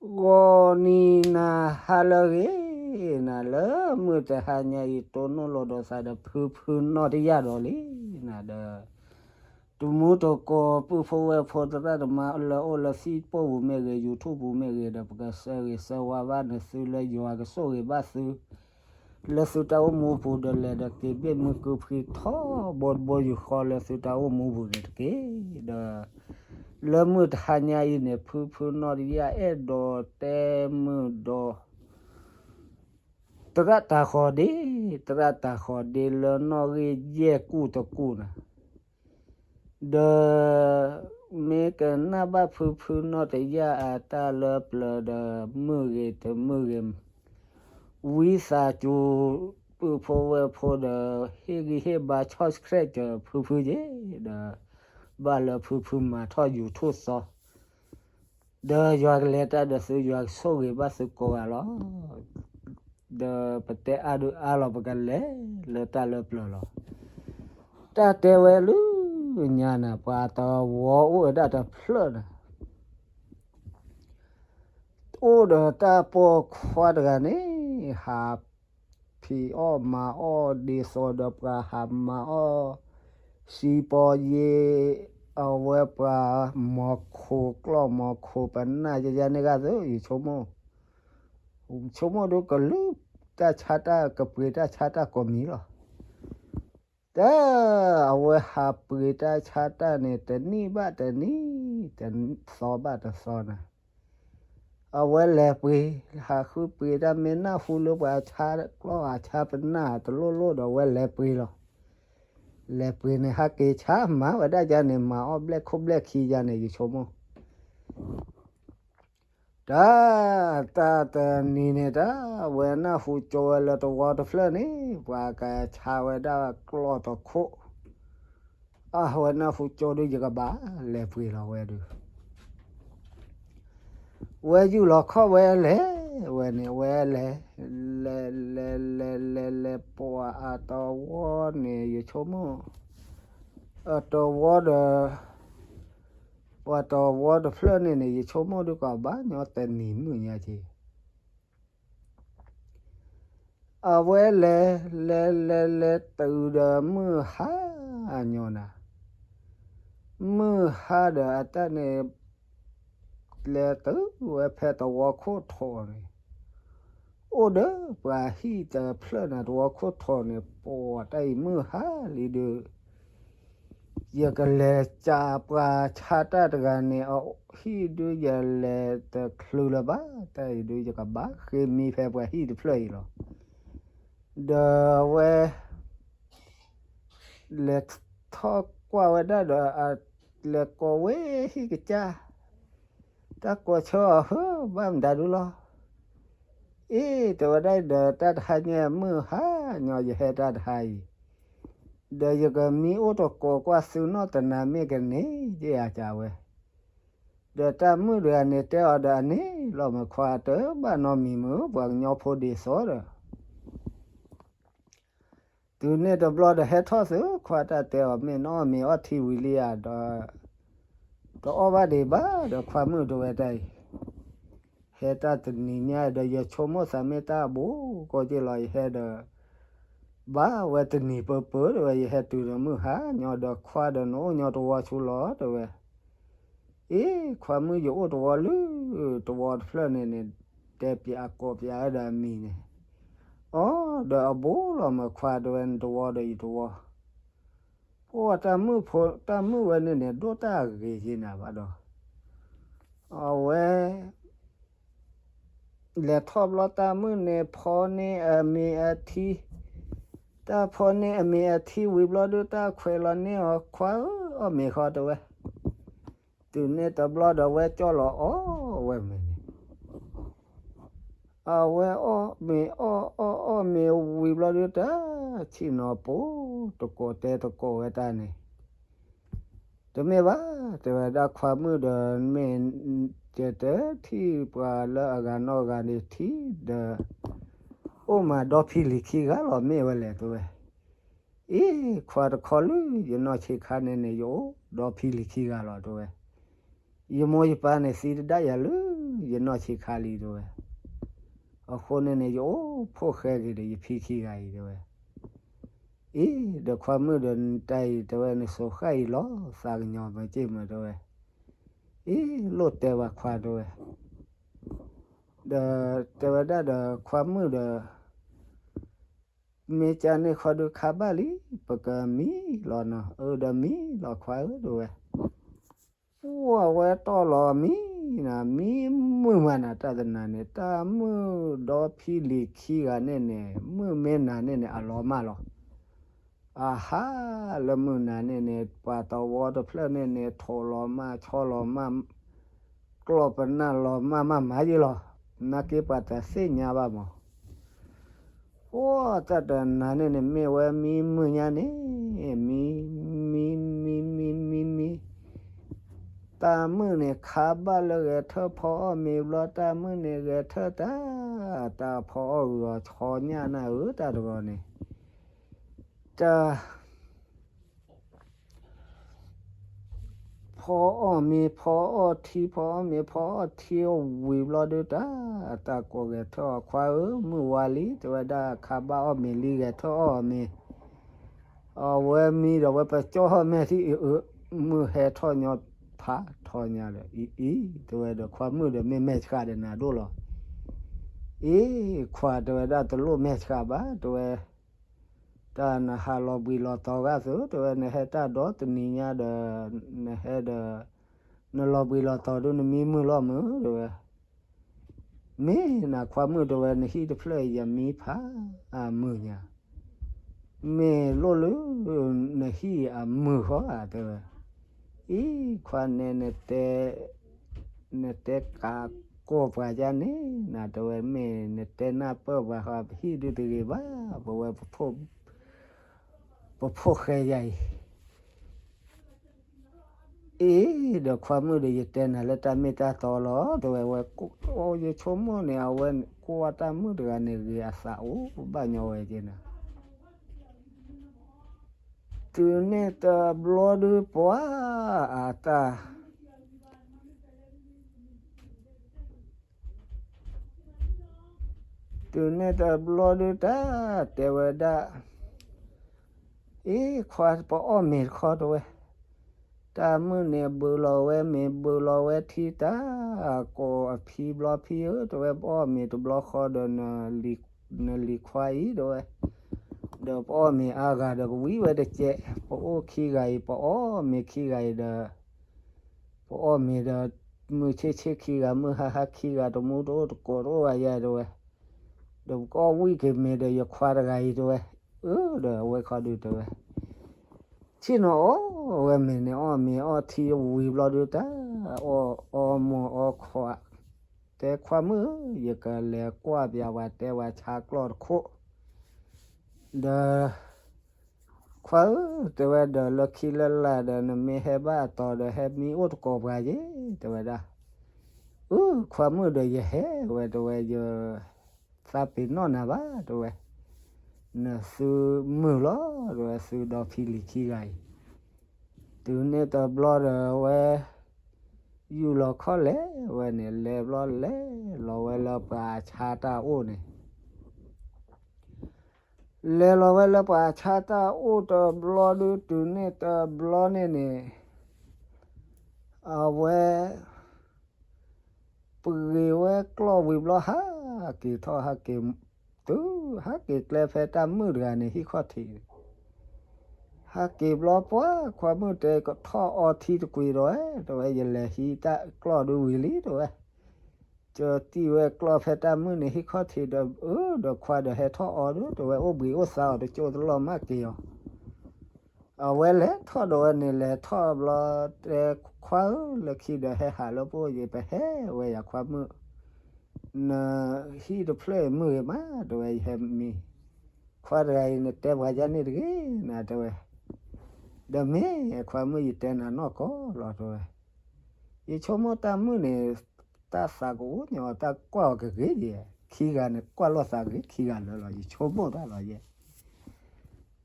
ဂီၤနံၤနၤဟါလၢအဂ့ၤ, နၤလၢမုၢ်တဟါညါအံၤ တိၢ်နီၣ်လီၤဒီးသးဒီးဖုဖုနီၢ်တယၢ်ဒီးလံ, နၤဒီး တမူတကိး ပုၢ်ဖိဝဲၢ်ဖိ သရၣ်သမါလၢအိၣ်လၢ Facebook ပူၤမ့ၢ်ဂ့ၤ, YouTube ပူၤမ့ၢ်ဂ့ၤဒီး ပကဆၢဂ့ၤဆၢဝါဘၣ်နသုလၢယွၤကဆိၣ်ဂ့ၤဘၣ်သု လၢသုတၢ်အိၣ်မူပူၤဒီး လဲၤဒီးက့ၤဘ့ၣ်မုၢ်ကုဖှံထီဘိတဘိယူၢ်ဃီလၢသုတၢ်အိၣ်မူပူၤန့ၣ်တက့ၢ်. ဒီး လၢမုၢ်တဟါညါအံၤန့ၣ် ဖုဖုနီၢ်တယၢ်အဲၣ်ဒိးတဲမုာ်ဒီး သရၣ်တၤဃီၤဒ့, သရၣ်တၤဃီၤဒ့လၢနီၣ်ဂံၢ်ယဲၢ်ကူၣ်တကူၣ်နၤ, ဒီး မ့ၢ်ကနၣ်ဘၣ်ဖုဖုနီၢ်တယၢ်အတၢ်လၢပျၢၤဒီး မုာ်ဂ့ၤတမုာ်ဂ့ၤ, ဝံသးစူၤ ပုၢ်ဖိဝဲၢ်ဖိဒီး ဟ့ၣ်ဂံၢ်ဟ့ၣ်ဘါ subscribe ကၢၤဖုဖုက့ၤ, ဒီး ဘၣ်လၢဖုဖုမၤထီၣ် YouTube သီ ဒီးယွၤကလဲၤတၢ်ဒီးသု ယွၤကဆိၣ်ဂ့ၤဘၣ်သုကိးဂၤလီၤ. ဒီးပတဲအါဒုးအါလီၤ ပကလဲၤလၢတၢ်လၢပျၢၤလီၤ. တၢ်တဲဝဲလၢညါနၤ ပှၤတဝီအိၣ်ဝဲဒၣ်တဖျၢၣ်နၤ အိၣ်ဒီးတၢ်ပိာ်ခွါတဂၤန့ၣ် ဟးဖံးအီၣ်မၤအီၣ်ဒ်သိးဒီးပှၤဟးမၤအီၣ် စံပီယ့ အဝဲပှၤမီၤခိၣ်ကျီၢ်မီၤခိၣ်ပနၢ် ယယါန့ၢ်ဂၤသု ယဆိကမိၣ်, ဆိကမိၣ်ဒုးကလုၢ်တၢ်ဆါတၢ် ကပှ့ၤတၢ်ဆါတၢ်ကိးမံၤလီၤ. တၢ် အဝဲဟးပှ့ၤတၢ်ဆါတၢ်န့ၣ် တနံၣ်ဘၣ်တနံၣ်, တသီဘၣ်တသီနၤ, အဝဲလဲၤပှ့ၤ, ဟးဃုပှ့ၤတၢ် မ့ၢ်နၢ်ဟူလၢပှၤဆါကျီၢ်အဆါပနၢ်တလိၣ်လိၣ်ဒီး အဝဲလဲၤပှ့ၤလီၤ. လဲၤပှ့ၤန့ၣ် ဟးက့ၤဆါမၤဝဲဒၣ်ယါန့ၣ် မၤအီၣ်ဘျဲၣ်ခိၣ်ဘျဲၣ်ခံယါန့ၣ် ယဆိကမိၣ် တၢ်, တၢ်တနံၤန့ၣ်တၢ် အဝဲနၢ်ဟူကၠိဝဲလၢတဝီတဖျၢၣ်န့ၣ် ပှၤကဆါဝဲဒၣ်ကျီၢ်တခိၣ်, အဝဲနၢ်ဟူကၠိဒုး ယကဘၣ်လဲၤပှ့ၤလီၤဝဲဒုး ဝဲယူၢ်လီၤခီၣ်ဝဲလဲၤ, ဝဲန့ၣ်ဝဲလဲၤ, လဲၤ လဲၤ လဲၤ လဲၤ လဲၤ ပှၤအတဝီန့ၣ် ယဆိကမိၣ်, အတဝီဒီး ပှၤတဝီတဖျၢၣ်န့ၣ်န့ၣ် ယဆိကမိၣ်ဒုးကဘၣ်ညီတနံၤမုၢ်ညါက့ၤ အဝဲလဲၤ လဲၤ လဲၤ လဲၤတုၤဒီးမုၢ်ဟါညီနၤ, မုၢ်ဟါဒီးအတၢ်န့ၣ် လဲၤတုၤဝဲဖဲတဝီခိၣ်ထိးန့ၣ်, အိၣ်ဒီးပှၤဟံၣ်တဖျၢၣ်န့ၣ် တဝီခိၣ်ထိးန့ၣ် ပှၤတၢ်အံၤမုၢ်ဟါလံဒုး ယကလဲၤစးပှၤဆါတၢ်တဂၤန့ၣ် အဟံၣ်ဒုးယလဲၤတချုးလၢၤဘၣ်, တၢ်အံၤဒုးယကဘၣ်ဃ့မံဖဲပှၤဟံၣ်တဖျၢၣ်အံၤလီၤ. ဒီးအဝဲ လဲၤထီၣ်ကွၢ်ဝဲဒၣ်ဒီး လဲၤကိးဝဲဟံၣ်ကစၢ်, တၢ်ကိးဆၢအီၤ ဟၢဘၣ်မတၤဒုလီၤ. အ့ တဲဝဲဒၣ်ဒီး တၢ်တဟါညါမုၢ်ဟါညီ ယဟဲတၢ်တဟါအံၤ, ဒီးယကမံအိၣ်တကိးကွၢ်သုနီၢ်တနၤမ့ၢ်ကန့ၢ် ယ့ၢ်အကးဝဲ, ဒီးတၢ်မုၣ်တဂၤန့ၣ် တဲအီၤဒီးအန့ၣ်လီၤ မ့ၢ်ခွါတဘၣ်နီတမံၤမုၢ် ပှၤကညီဖိဒ်သိးဒီး တုၤန့ၣ်တဘျီဒီး ဟဲထီၣ်သုခွါ တၢ်တဲအီၤ မ့ၢ်နအီၣ်မ့ၤအီထံဝံၤလံဧါဒီး တအီၣ်ဘၣ်ဒံးဘၣ်ဒီး ခွါမုၣ်တဲဝဲတၢ်အံၤ, ဟဲတၢ်တနံၤညါဒီး ယဆိကမိၣ်သးမ့ၢ်တၢ်အဘူးကီက့လီၤ ယဟဲဒီး ဘၣ်ဝဲတနံၤပၢပၢတဲဝဲ ယဟဲတုၤဒီးမုၢ်ဟါညီဒီး ခွါဒီးနအိၣ်ညီတဝီဆူလီၤတဲဝဲ အ့ ခွါမုၣ် ယအိၣ်တဝီလၢ တဝီတဖျၢၣ်န့ၣ်န့ၣ် တဲပျးကိးပျးဝဲဒီးအမံၤန့ၣ်, အီ ဒီးအဘူးလီၤမ့ၢ်ခွါတဲဝဲ နတဝီဒီးယတဝီ, ပှၤတၢ်မုၣ်ဖိ တၢ်မုၣ်ဝဲန့ၣ်န့ၣ် ဒိၣ်တၢ်ဂ့ၤက့နၤဘၣ်ဒီး အဝဲ လဲၤထီၣ်ဘျီ တၢ်မုၣ်န့ၣ်ဖီန့ၢ်အမ့ၤအထံ, တၢ်ဖီန့ၢ်အမ့ၤအထံဝံၤဘျီဒုး တၢ်ခွဲးလီၤန့ၢ်အီၤ ခွါဧၢ အီၣ်မ့ၤဃီတဲဝဲ, တုၤန့ၣ်တဘျီဒီး ဝဲကၠီၣ်လီၤအီၣ်ဝဲမ့ၤန့ၣ်, အဝဲအီၣ်မ့ၤအီၣ်အီၣ်အီၣ်မ့ၤဝံၤဘျီဒုး တၢ်ဆံၣ်နီၤပိၤ တကိးတဲတကိးဝဲတၢ်န့ၣ် တမ့ၢ်ဘၣ် တဲဝဲဒၣ် ခွါမုၣ်ဒီး မ့ၢ်ကတဲထံၣ်ပှၤလၢအဂၤနီၢ်ဂၤန့ၣ်ထံၣ်ဒီး အိၣ်မးဒီဖံလံၤခံဂၤလီၤ မ့ၢ်ဝဲလဲၣ်တဲဝဲ, အ့ ခွါတခီလၢ ယနီၢ်ဆံးခါန့ၣ်န့ၣ် ယအိၣ်ဒီဖံလံၤခံဂၤလီၤတဲဝဲ, ယမိၢ်ယပၢ်န့ၣ်သံတဒၣ်ယၤလၢ ယနီၢ်ဆံးခါလံ တဲဝဲ. အဃိန့ၣ်န့ၣ် ယအိၣ်ဖှိၣ်ဃဲက့ၤဒီးယဖံခံဂၤအံၤ တဲဝဲ. အံၤ ဒီးခွါမုၣ်ဒီး တၢ်အံၤ တဲဝဲ နစိၤဃၣ်အံၤလီၤ သးကညီၤမၤစ့ၢ်မး တဲဝဲ. အံၤ လိၣ်တဲဝဲခွါ တဲဝဲ. ဒီးတဲဝဲဒၣ်ဒီးခွါမုၣ်ဒီး မ့ၢ်ကန့ၣ်ဃီဒုးခါဘၣ်လံ ပကမံလီၤနီၤ. အၢ ဒီးမံလီၤခွါဧၢ တဲဝဲ. ပှၢ်ဝဲတီၢ်လီၤမံနၤ မံမုာ်မးနၤ တၢ်တနၤန့ၣ် တၢ်မုၣ်ဒီဖံလံၤခံဂၤန့ၣ်န့ၣ် မုၣ်မ့ၢ်နၤန့ၣ်န့ၣ် အလီၤမၢ်လီၤ. အဟါ လၢမုၢ်နၤန့ၣ်န့ၣ် ပှၤသဝီတဖျၢၣ်န့ၣ်န့ၣ် ထိးလီၤမၢ် ဆီလီၤမၢ် ကျီၢ်ပနၢ်လီၤမၢ်မးမးယ့လီၤ. နာ်က့ပှၤတသ့ၣ်ညါဘၣ်မး. အိၣ်တၢ်တနၤန့ၣ်န့ၣ် မ့ၢ်ဝဲမံမုာ်ညါန့ၣ် မံ မံ မံ မံ မံ မံ တၢ်မုၣ်န့ၣ် ခါဘၣ်လၢဂဲၤထၢၣ်ဖီအီၣ်မ့ၤဘျီ တၢ်မုၣ်န့ၣ်ဂဲၤထၢၣ်တၢ် တၢ်ဖီအီၣ်ဂုာ်အီၤဆီညၣ်နၢ်ဧၢ တၢ်တဂီၤန့ၣ် တၢ် ဖီအီၣ်မ့ၤ ဖီအီၣ်ထံ ဖီအီၣ်မ့ၤ ဖီအီၣ်ထံအီၣ်ဝံၤဘျီဒုးတၢ် တၢ်ကိးဂဲၤထၢၣ်အီၤ ခွါဧၢ မုၢ်ဝါလံ တဲဝဲဒၣ် ခါဘၣ်အီၣ်မ့ၤလံ ဂဲၤထၢၣ်အီၣ်အီၤမ့ၤ အဝဲမံဒီးဝဲပကၠီၣ်ဟီၣ်မဲာ်ထံအံၤ အၢ မုၢ်ဟဲထီၣ်ညီဖးထီညါဒီး အံၤအံၤ တဲဝဲဒီး ခွါမုၣ်ဒီး မ့ၢ်မဲာ်ဆှးဒီးနၤဒိၣ်လီၤ. အံၤ ခွါ တဲဝဲဒၣ် တလိၣ်မဲာ်ဆှးဘၣ် တဲဝဲ တၢ်နဟးလီၤဘှံးလီၤတီၤဂၢ်သု တဲဝဲ နဟဲတၢ်ဒီတနံၤညါဒီး နဟဲဒီး နလီၤဘှံးလီၤတီၤဒုး နမံမုာ်လီၤမုၢ် တဲဝဲ. မ့ၢ်နၤခွါမုၣ် တဲဝဲ နဟံၣ်တဖျၢၣ်အံၤယမံဖးအမုာ်ညါ မ့ၢ်လိၣ်လၢ နဟံၣ်အမုာ်ဃီဧါ တဲဝဲ. အံၤ ခွါန့ၣ် နတဲကးကိးပှၤယါန့ၣ် နတဲဝဲ မ့ၢ်နတဲနၢ်ပၢၢ်ပှၤဃီ ပဟံၣ်ဒုးတဂ့ၤဘၣ် ပဝဲ ပဖိၣ်ဃဲယါအံၤ အ့ ဒီးခွါမုၣ်ဒီး ယတဲနၤလၢတၢ်မ့ၢ်တၢ်တီလီၤ တဲဝဲ ဝဲ ယဆိကမိၣ်န့ၣ် အဝဲကွၢ်တၢ်မုၣ်တဂၤန့ၣ် ဂ့ၤအသးအိၣ်ဘၣ်ညီဝဲက့နၤ တုၤန့ၣ်တဘျီဒုးပှၤအတၢ် တုၤန့ၣ်တဘျီဒုးတၢ်တဲဝဲဒၣ် အ့ ခွါ ပအီၣ်မ့ၤတခီ တဲဝဲ တၢ်မုၣ်န့ၣ် ဘုးလီၤဝဲမ့ၤ ဘုးလီၤဝဲထံတၢ် ကိးအဖံဘျီ ဖံဧၢ တဲဝဲ ပအီၣ်မ့ၤတဘျီဃီဒီး နလံၤခွါအံၤ တဲဝဲ ဒီးပအီၣ်မ့ၤအါဂၤဒီးကဝံဝဲတကဲး ပအိၣ်ခံဂၤအံၤ ပအီၣ်မ့ၤခံဂၤအံၤဒီး ပအီၣ်မ့ၤဒီး မုၢ်ဆ့ၣ်ဆ့ၣ်ခံဂၤ မုၢ်ဟါဟါခံဂၤ တမူတအိၣ်တကိးတအိၣ်ဘၣ်ယဲ တဲဝဲ ဒီးပကအီၣ်ဝံၣ်က့ၤမ့ၤဒီးယခွါတဂၤအံၤ တဲဝဲ အၢ ဒီးအဝဲခီဒုးတဲဝဲ ဆ့ၣ်နီၤအီၣ်ဝဲမ့ၤန့ၣ် အီၣ်မ့ၤအီထံဝံၤဘျီဒုးတၢ် အီၣ်အီမီၤအီခွး တဲခွါမုၣ် ယကလဲၤကွၢ်ပၠးဝဲတဲဝဲဆါကျီၢ်တခိၣ် ဒီး ခွါဧၢ တဲဝဲ ဒီးလၢခံလၢလာ်ဒီး နမ့ၢ်ဟဲဘၣ်အတီၤဒီး ဟဲမံအိၣ်တကိးပှၤယဲ တဲဝဲဒၣ် အၢ ခွါမုၣ်ဒီးယဟဲဝဲ တဲဝဲ ယ သးပ့ၤနီၣ်နၤဘၣ် တဲဝဲ နသုမုာ်လီၤ တဲဝဲ သုဒီဖံလံၤခံဂၤအံၤ တုၤန့ၣ်တဘျီဒီးဝဲ ယူၢ်လီၤခီၣ်လဲၣ်ဝဲန့ၣ် လဲၤဘျီလဲၤလီၤဝဲလၢပှၤဆါတၢ်အိၣ်န့ၣ် လဲၤလီၤဝဲလၢပှၤဆါတၢ်အိၣ်တဘျီဒုး တုၤန့ၣ်တဘျီန့ၣ်န့ၣ် အဝဲ ပဂ့ၤဝဲကျီၢ်ဝံၤဘျီ ဟးက့ၤထီၣ်ဟးက့ၤ တုၤဟးက့ၤကျဲဖဲတၢ်မုၣ်တဂၤန့ၣ် ဟံၣ်ခီၣ်ထံး ဟးက့ၤဘျီပှၤခွါမုၣ်တဲ ကထီၣ်အီထံတကွံာ်ဒီးဝဲ တဲဝဲ ယလဲၤဟံးတၢ်ကျီၢ်ဒုးဝံၤလံ တဲဝဲ ကတံၢ်ဝဲကျီၢ်ဖဲတၢ်မုၣ်န့ၣ် ဟံၣ်ခီၣ်ထံးဒီး အၢ ဒီးခွါဒီးဟဲထီၣ်အီဒုး တဲဝဲ အိၣ်ဘှံးအိၣ်သါအီၤတကၠိၢ်တလီၢ်မးက့ၤအီၤ အဝဲလဲၤထီၣ်ဒီးဝဲန့ၣ် လဲၤထီၣ်ဘျီ တဲခွါဧၢ လၢခံဒီးဟဲဟးလၢပအိၣ်ယံၤ ပဟဲဝဲယၤခွါမုၣ် နဟံၣ်တဖျၢၣ်အံၤမုာ်ဂ့ၤမး တဲဝဲ ယဟဲမံ ခွါတဂၤအံၤ နတဲပှၤယါန့ၣ်တဂ့ၤ နတဲဝဲ ဒီးမ့ၢ်ခွါမုၣ်ယတဲနၤနီၢ်ကီၢ်လီၤ တဲဝဲ ယဆိကမိၣ်တၢ်မုၣ်န့ၣ် တၢ်သးကအိၣ်ညီ တၢ်ကွၢ်အီၤကဂ့ၤယဲ ခံဂၤန့ၣ် ကွၢ်လိာ်သးဂ့ၤခံဂၤလၢာ်လီၤ ယဆိကမိၣ်တၢ်လီၤယဲ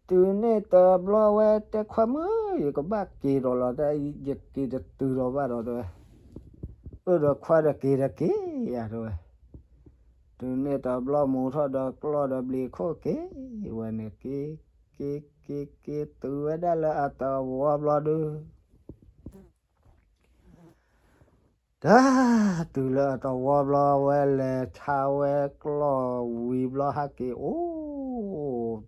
တုၤန့ၣ်တဘျီဝဲတဲခွါမုၣ် ယကဘၣ်က့ၤဒီးလီၤ တၢ်ယက့ၤတတုၤဒီးဘၣ်ဒီးတဲဝဲ အၢ ဒီးခွါဒီးက့ၤဒီးက့ၤ ယၤတဲဝဲ, တုၤန့ၣ်တဘျီမူထီၣ်ဒီးကျီၢ်ဒီးဘျံးခိၣ်က့ၤဝဲန့ၣ် က့ၤ က့ၤ က့ၤ က့ၤ တုၤဝဲဒၣ်လၢအသဝီဘျီဒု တၢ် တုၤလၢအသဝီဘျီဝဲလဲၤဆါဝဲကျီၢ်ဝံၤဘျီ ဟဲက့ၤအိၣ်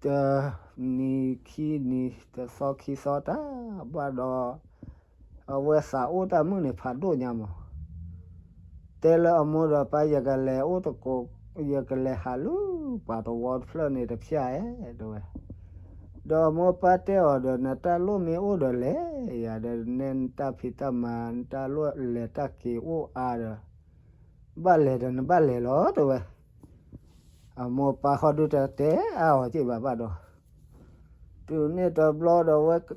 တနံၤခံနံၤ တသီခံသီတၢ်ဘၣ်ဒီး အဝဲသးအိၣ်တၢ်မုၣ်န့ၣ်ဖးဒိၣ်ညါမး, တဲလၢအမိၢ်ဒီးပၢ် ယကလဲၤအိၣ်တကိး ယကလဲၤဟးလၢပှၤသဝီတဖျၢၣ်န့ၣ်တဖျၢၣ်ဧါ တဲဝဲ, ဒီးအမိၢ်ပၢ်တဲအီၤဒီး နတၢ်လိၣ်မ့ၢ်အိၣ်ဒီးလဲၤယၤဒီး နဲနတၢ်ဖံးတၢ်မၤ နတၢ်လိၣ်လဲၤတၢ်က့ၤအိၣ်အါဒီး ဘၣ်လဲၤဒီးနဘၣ်လဲၤလီၤ တဲဝဲ. အမိၢ်ပၢ်ဃီဒုတတဲအါအီၤက့ဘၣ်ဘၣ်ဒီး တုၤန့ၣ်တဘျီဒီးဝဲ က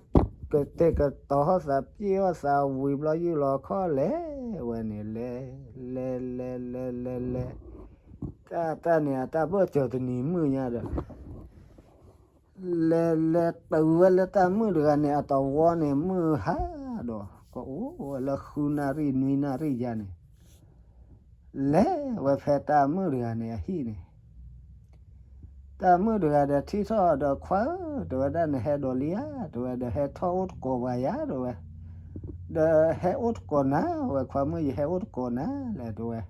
တဲာ်ကတီၤဟီၣ်သး ပျဲၢ်ဟီၣ်သးဝံၤဘျီ ယုၢ်လီၤခီၣ်လဲၤဝဲန့ၣ် လဲၤ လဲၤ လဲၤ လဲၤ လဲၤ တၢ် တၢ်န့ၣ် အတၢ်ဘၢၣ်စၢၤတနံၤမုၢ်ညါဒီး လဲၤ လဲၤတုၤဝဲလၢတၢ်မုၣ်တဂၤန့ၣ် အသဝီန့ၣ် မုၢ်ဟါဒီး ကအိၣ်ဝဲလၢဃုနၣ်ရံၣ်နွံနၣ်ရံၣ်ယါန့ၣ် လဲၤဝဲဖဲတၢ်မုၣ်တဂၤန့ၣ်အဟံၣ်န့ၣ် တၢ်မုၣ်တဂၤဒီးထံၣ်ထီၣ်ဒီး ခွါဧၢ တဲဝဲဒၣ် နဟဲဒိးလံဧါ တဲဝဲဒီး ဟဲထီၣ်အိၣ်တကိးပှၤယၤ တဲဝဲ, ဒီးဟဲအိၣ်တကိးနၤဝဲ ခွါမုၣ် ယဟဲအိၣ်တကိးနၤလဲၣ် တဲဝဲ.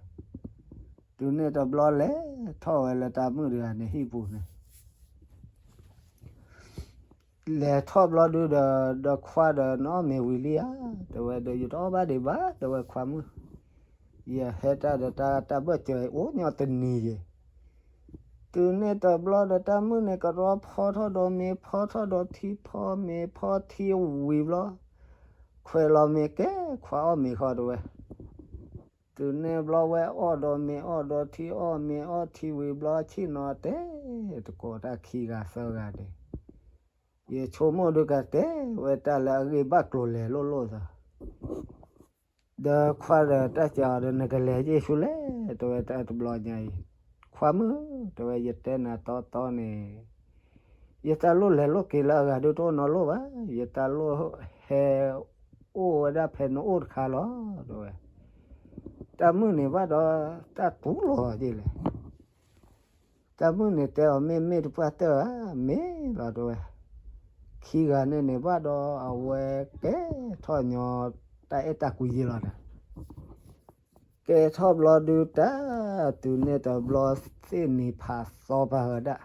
တုၤန့ၣ်တဘျီလဲၤထီၣ်ဝဲလၢတၢ်မုၣ်တဂၤန့ၣ်ဟံၣ်ပူၤန့ၣ် လဲၤထီၣ်ဘျီဒုဒီး ဒီးခွါဒီး နအီၣ်မ့ၤဝံၤလံဧါ တဲဝဲဒီး ယတအီၣ်ဘၣ်ဒံးဘၣ် တဲဝဲ ခွါမုၣ်, ယဟဲတၢ်ဒီးတၢ် တၢ်ဘၢၣ်စၢၤအိၣ်ညီတနံၤယဲၢ်. တုၤန့ၣ်တဘျီဒီးတၢ်မုၣ်န့ၣ် ကရီဖီထီၣ်ဒီးမ့ၤ ဖီထီၣ်ဒီးထံ ဖီမ့ၤဖီထံဝံၤဘျီ ခွဲးလီၤမ့ၤကဲ ခွါအီၣ်မ့ၤဃီ တဲဝဲ. တုၤန့ၣ်ဘျီဝဲအီၣ်ဒီးမ့ၤအီၣ်ဒီးထံ အီၣ်မ့ၤအီၣ်ထံဝံၤဘျီ ဆ့ၣ်နီၤတဲ တကိးတၢ်ခံဂၤသၢဂၤန့ၣ် ယဆိကမိၣ်ဒုကတဲဝဲတၢ်လၢအဂ့ၢ်ဘၣ်ကျိၤလဲၤလိၣ်လိၣ်သး ဒီးခွါဒီးတၢ်စံးအီၤဒီး နကလဲၤယ့ၢ်ဆူလဲၣ် တဲဝဲ တၢ်တဘျီညါအံၤ, ခွါမုၣ် တဲဝဲ ယတဲနၤတီတီန့ၣ် ယတၢ်လိၣ်လဲၤလိၣ်က့ၤလၢအဂၤဒုတအိၣ်နီတလိၣ်ဘၣ်, ယတၢ်လိၣ်ဟဲအိၣ်ဝဲဒၣ်ဖဲနအိၣ်တခါလီၤ တဲဝဲ. တၢ်မုၣ်န့ၣ်ဘၣ်ဒီး တၢ်တူၢ်လိာ်အီၤဒ်လဲၣ် တၢ်မုၣ်န့ၣ်တဲအီၤ မ့ၢ်မ့ၢ်တပှၢ်တၢၢ်ဧါ, မ့ၢ်လီၤ တဲဝဲ. ခံဂၤန့ၣ်န့ၣ်ဘၣ်ဒီး အဝဲကဲထီၣ်ညီတၢ်အဲၣ်တၢ်ကွံယ့လီၤဒီး ကဲထီၣ်ဘျီဒုတၢ် တုၤန့ၣ်တဘျီသ့ၣ်နံၤဖးသီပာ်ဝဲဒၣ်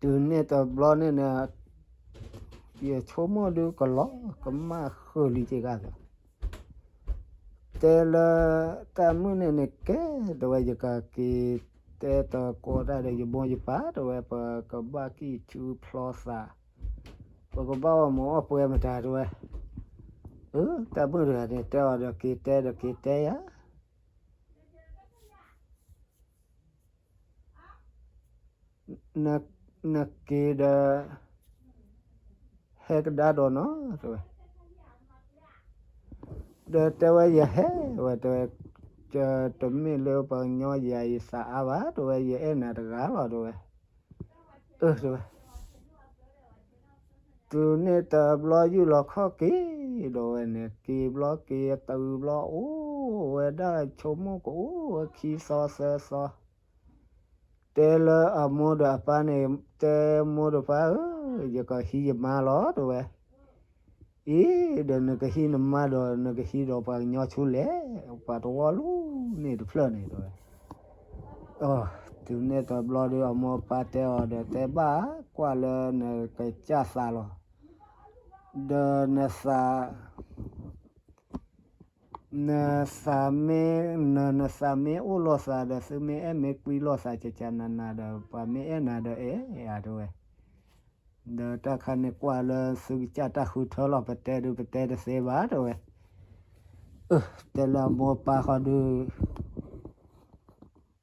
တုၤန့ၣ်တဘျီန့ၣ်န့ၣ် ယဆိကမိၣ်ဒုကလီၤကမၣ်ဃုာ်လံက့ၤဂၤလီၤ. တဲလၢတၢ်မုၣ်န့ၣ်န့ၣ်ကဲ တဲဝဲ ယကက့ၤတဲတကိးတၢ်ဒီးယမိၢ်ယပၢ် တဲဝဲ ပကဘၣ်ကံၢ်ဆူဖျီသး ပကဘၣ်အီၣ်မူးအီၣ်ပွဲမတၤ တဲဝဲ. အၢ တၢ်မုၣ်တဂၤန့ၣ် တဲအီၤဒီးက့ၤတဲဒီးက့ၤတဲယၤ နက့ၤဒီး ဟဲကဒါဒီးနီၤ တဲဝဲ. ဒီးတဲဝဲ ယဟဲဝဲ တဲဝဲ, တမ့ၢ်လၢပှၤကညီယၤအံၤသးအါဘၣ် တဲဝဲ, ယအဲၣ်နၤတဂၤလီၤ တဲဝဲ. အၢ တဲဝဲ. တုၤန့ၣ်တဘျီယူၢ်လီၤခီၣ်က့ၤဒီးဝဲန့ၣ် က့ၤဘျီက့ၤတုၤဘျီ အိၣ်ဝဲဒၣ်ဆိကမိၣ်ကအိၣ်ဝဲခံသီသၢသီ တဲလၢအမိၢ်ဒီးအပၢ်န့ၣ် တဲမိၢ်ဒီးပၢ်ဧၢ, ယကဟံးယမါလီၤ တဲဝဲ. အံၤ ဒီးနကဟံးနမါဒီး နကဟံးဒီးပှၤကညီဆူလဲၣ်, ပှၤတဝီလၢန့ၣ်တဖျၢၣ်န့ၣ် တဲဝဲ. တုၤန့ၣ်တဘျီဒီး အမိၢ်ပၢ်တဲအီၤဒီး တဲဘၣ်ကွၢ်လၢနကစၢ်သးလီၤ. ဒီးနသး နသးမ့ၢ် န နသးမ့ၢ်အိၣ်လိာ်သးဒီး သုမ့ၢ်အဲၣ်မ့ၢ်ကွံလိာ်သး ကကနနၤဒီး ပှၤမ့ၢ်အဲၣ်နၤဒီး အဲၣ်ယၤ တဲဝဲ. ဒီးတၢ်ခါန့ၣ်ကွၢ်လၢသုကစၢ်တၢ်ဃုထၢလီၤ, ပတဲဒုးပတဲတသ့ဘၣ် တဲဝဲ. အၢ တဲလၢအမိၢ်ပၢ်ဃီဒုး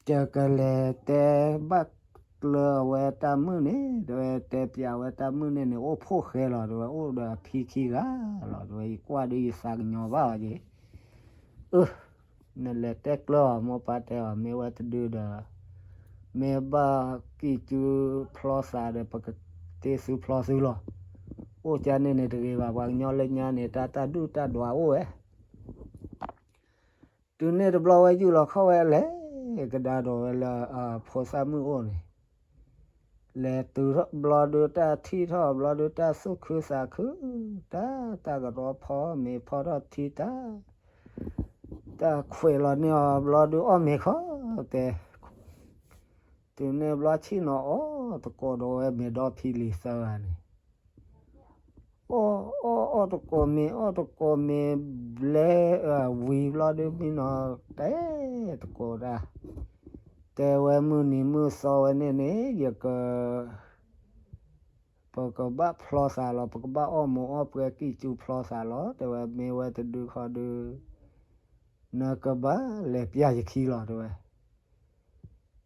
ကကလဲၤတဲဘၣ်ကျၢၤအဝဲတၢ်မုၣ်န့ၣ် တဲဝဲ, တဲပျးဝဲတၢ်မုၣ်န့ၣ်န့ၣ် အိၣ်ဖှိၣ်ဃဲလီၤ တဲဝဲ, အိၣ်ဒီးအဖံခံဂၤလီၤ တဲဝဲ, ယကွၢ်ဒုးယသးကညီၤဘၣ်အီၤက့ၤ. အၢ နလဲၤတဲကျၢၤအီၤ, မိၢ်ပၢ်တဲအီၤ မ့ၢ်ဝဲတဒုဒီး မ့ၢ်ဘၣ်ကံၢ်စုဖျီသးဒီး ပကတ့သုဖျီသုလီၤ. အိၣ်ကန့ၣ်န့ၣ်တဂ့ၤဘၣ်, ပှၤကညီလၢညါန့ၣ် တၢ်တၢ်ဒုၣ်တၢ်ဒွးအိၣ်ဝဲ. တုၤန့ၣ်တဘျီဝဲယူၢ်လီၤခီၣ်ဝဲလဲၤကဒါဒီးဝဲလၢအဖိသၣ်မုၣ်အိၣ်န့ၣ်, လဲၤတုၤထီၣ်ဘျီဒုး တၢ်ထံၣ်ထီၣ်ဘျီဒုးတၢ်သူၣ်ခုသးခု, တၢ်တၢ်ကရီဖီမ့ၤဖီထီၣ်ထံတၢ်, တၢ်ခွဲးလီၤန့ၢ်အီၤဘျီဒုးအီၣ်မ့ၤခီတဲ, တုၤန့ၣ်ဘျီဆ့ၣ်နီၤအီၣ်တကိးဒီးဝဲမ့ၤဒီဖံလံၤသၢဂၤန့ၣ် အီၣ်အီၣ်အီၣ်တကိးမ့ၤ အီၣ်တကိးမ့ၤဘျဲဝံၤဘျီဒုးမံနီၤ တဲတကိးတၢ်, တဲဝဲမုၢ်နံၤမုၢ်သီဝဲန့ၣ်န့ၣ် ယက ပကဘၣ်ဖျီသးလီၤ ပကဘၣ်အီၣ်မိၤအီၣ်ပှဲၤကံၢ်ကူဖျီသးလီၤ တဲဝဲမ့ၢ်ဝဲတဒုခီဒုး နကဘၣ်လဲၤပျၢ်ယခံလီၤ တဲဝဲ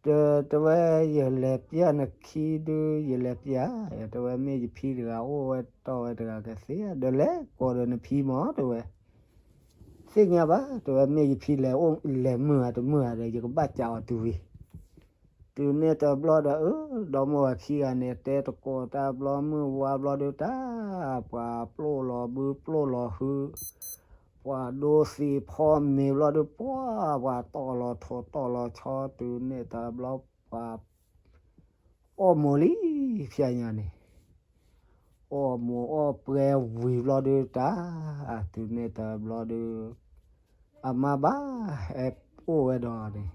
တဲဝဲ ယလဲၤပျၢ်နခံဒုး ယလဲၤပျၢ်, တဲဝဲ မ့ၢ်ယဖံတဂၤအိၣ်ဝဲတီၢ်ဝဲတဂၤကသ့ ဒီးလဲၤကိးဒီးနဖံမၢ တဲဝဲ, သ့ၣ်ညါဘၣ် တဲဝဲ မ့ၢ်ယဖံလဲၤအိၣ်လဲၤမုာ်ဧါတမုာ်ဧါဒီး ယကဘၣ်ကးအီၤတုၤဝံၤ, တုၤန့ၣ်တဘျီဒီး အၢ ဒီမိၢ်ဝၤခံဂၤန့ၣ် တဲတကိးတၢ်ဘျီမုၢ်ဝါဘျီဒုးတၢ်, ပှၤပျိၢ်လီၤဘုပျိၢ်လီၤဟု ပှၤဒိသံဖီမ့ၤဘျီဒုး ပှၤ ပှၤတီၢ်လီၤထိးတီၢ်လီၤဆီ တုၤန့ၣ်တဘျီ ပှၤ အီၣ်မိၤလံ ဖျဲညါန့ၣ်, အီၣ်မိၤအီၣ်ပှဲၤဝံၤဘျီဒုးတၢ်, တုၤန့ၣ်တဘျီဒုး အမါဘၣ်ဟဲအိၣ်ဝဲဒီးန့ၣ်,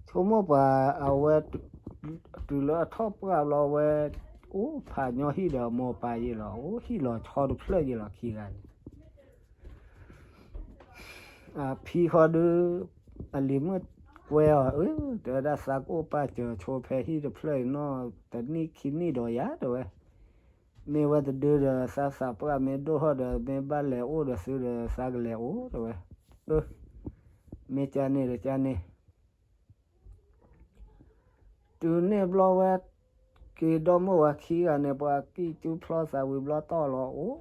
ဆိကမိၣ်ပှၤအဝဲ တုၤလၢအထီၣ်ပှၢ်ဘျီဝဲ အိၣ်ဖးညီဟံၣ်ဒီးအမိၢ်ပၢ်ယ့ၢ်လီၤ, အိၣ်ဟံၣ်လီၤဆီတဖျၢၣ်ယ့ၢ်လီၤခံဂၤန့ၣ် အဖံဃီဒုး အလံၤမုၣ်ကွဲအီၤ, အၢ တဲဝဲဒၣ်သးကအိၣ်ပာ်စၢၤဆိဖဲဟံၣ်တဖျၢၣ်အံၤနီၢ်တနံၣ်ခံနံၣ်ဒီးယၤ တဲဝဲ, မ့ၢ်ဝဲတဒုဒီးသးသးပှၢ်မ့ၢ်ဒိၣ်ထီၣ်ဒီး မ့ၢ်ဘၣ်လဲၤအိၣ်ဒီးသုဒီးသးကလဲၤအိၣ် တဲဝဲ, အၢ မ့ၢ်ကန့ၣ်ဒီးကန့ၣ် တုၤန့ၣ်ဘျီဝဲ က့ၤဒီမိၢ်ဝၤခံဂၤန့ၣ် ပှၤကံၢ်ကူဖျီသးဝံၤဘျီတီၢ်လီၤအိၣ်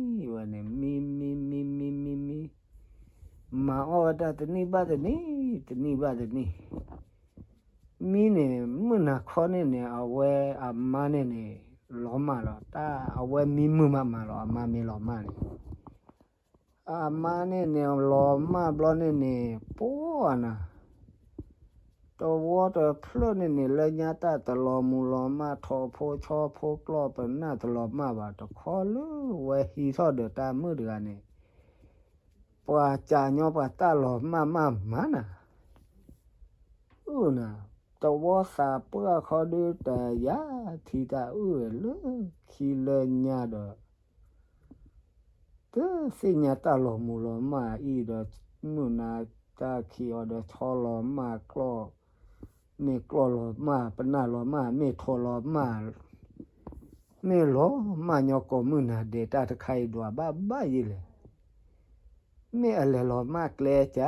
မံဝဲန့ၣ် မံ မံ မံ မံ မံ မံ မံ မံ မၤအီၣ်ဝဲတၢ်တနံၣ်ဘၣ်တနံၣ် တနံၣ်ဘၣ်တနံၣ် မံန့ၣ် မုၢ်နၤခီန့ၣ်န့ၣ် အဝဲအမါန့ၣ်န့ၣ် လီၤမၢ်လီၤ တၢ်အဝဲမံမုာ်မးမးလီၤ အမါမ့ၢ်လီၤမၢ်န့ၣ် အမါန့ၣ်န့ၣ် လီၤမၢ်ဘျီန့ၣ်န့ၣ် ပှၤနၤ တဝီတဖျၢၣ်န့ၣ်န့ၣ် လၢညါတၢ်တလီၤမုၢ်လီၤမၢ် ထိးဖိဆီဖိကျီၢ်ပနၢ်တလီၤမၢ်ဘၣ် တခီလၢဝဲဟံးထီၣ်ဒီးတၢ်မုၣ်တဂၤန့ၣ် ပှၤကးညီပှၤတၢ်လီၤမၢ်မၢ်မးနၤ အၢနၤ တဝီသးပှၢ်ခီဒုးတယၤထံတၢ်အုၣ်လၢခံလၢညါဒီး တသ့ၣ်ညါတၢ်လီၤမုၢ်လီၤမၢ်အံၤဒီး မုၢ်နၤတၢ်ခံးအီၤဒီး ဆီလီၤမၢ်ကျီၢ်, မ့ၢ်ကျီၢ်လီၤမၢ် ပနၢ်လီၤမၢ် မ့ၢ်ထိးလီၤမၢ်, မ့ၢ်လီၤမၢ်ညီကိးမုၢ်နၤဒဲး တၢ်တခါအံၤဒွးဘၣ်ဘၣ်ယံၤလဲၣ်, မ့ၢ်အလဲၤလီၤမၢ်ကျဲက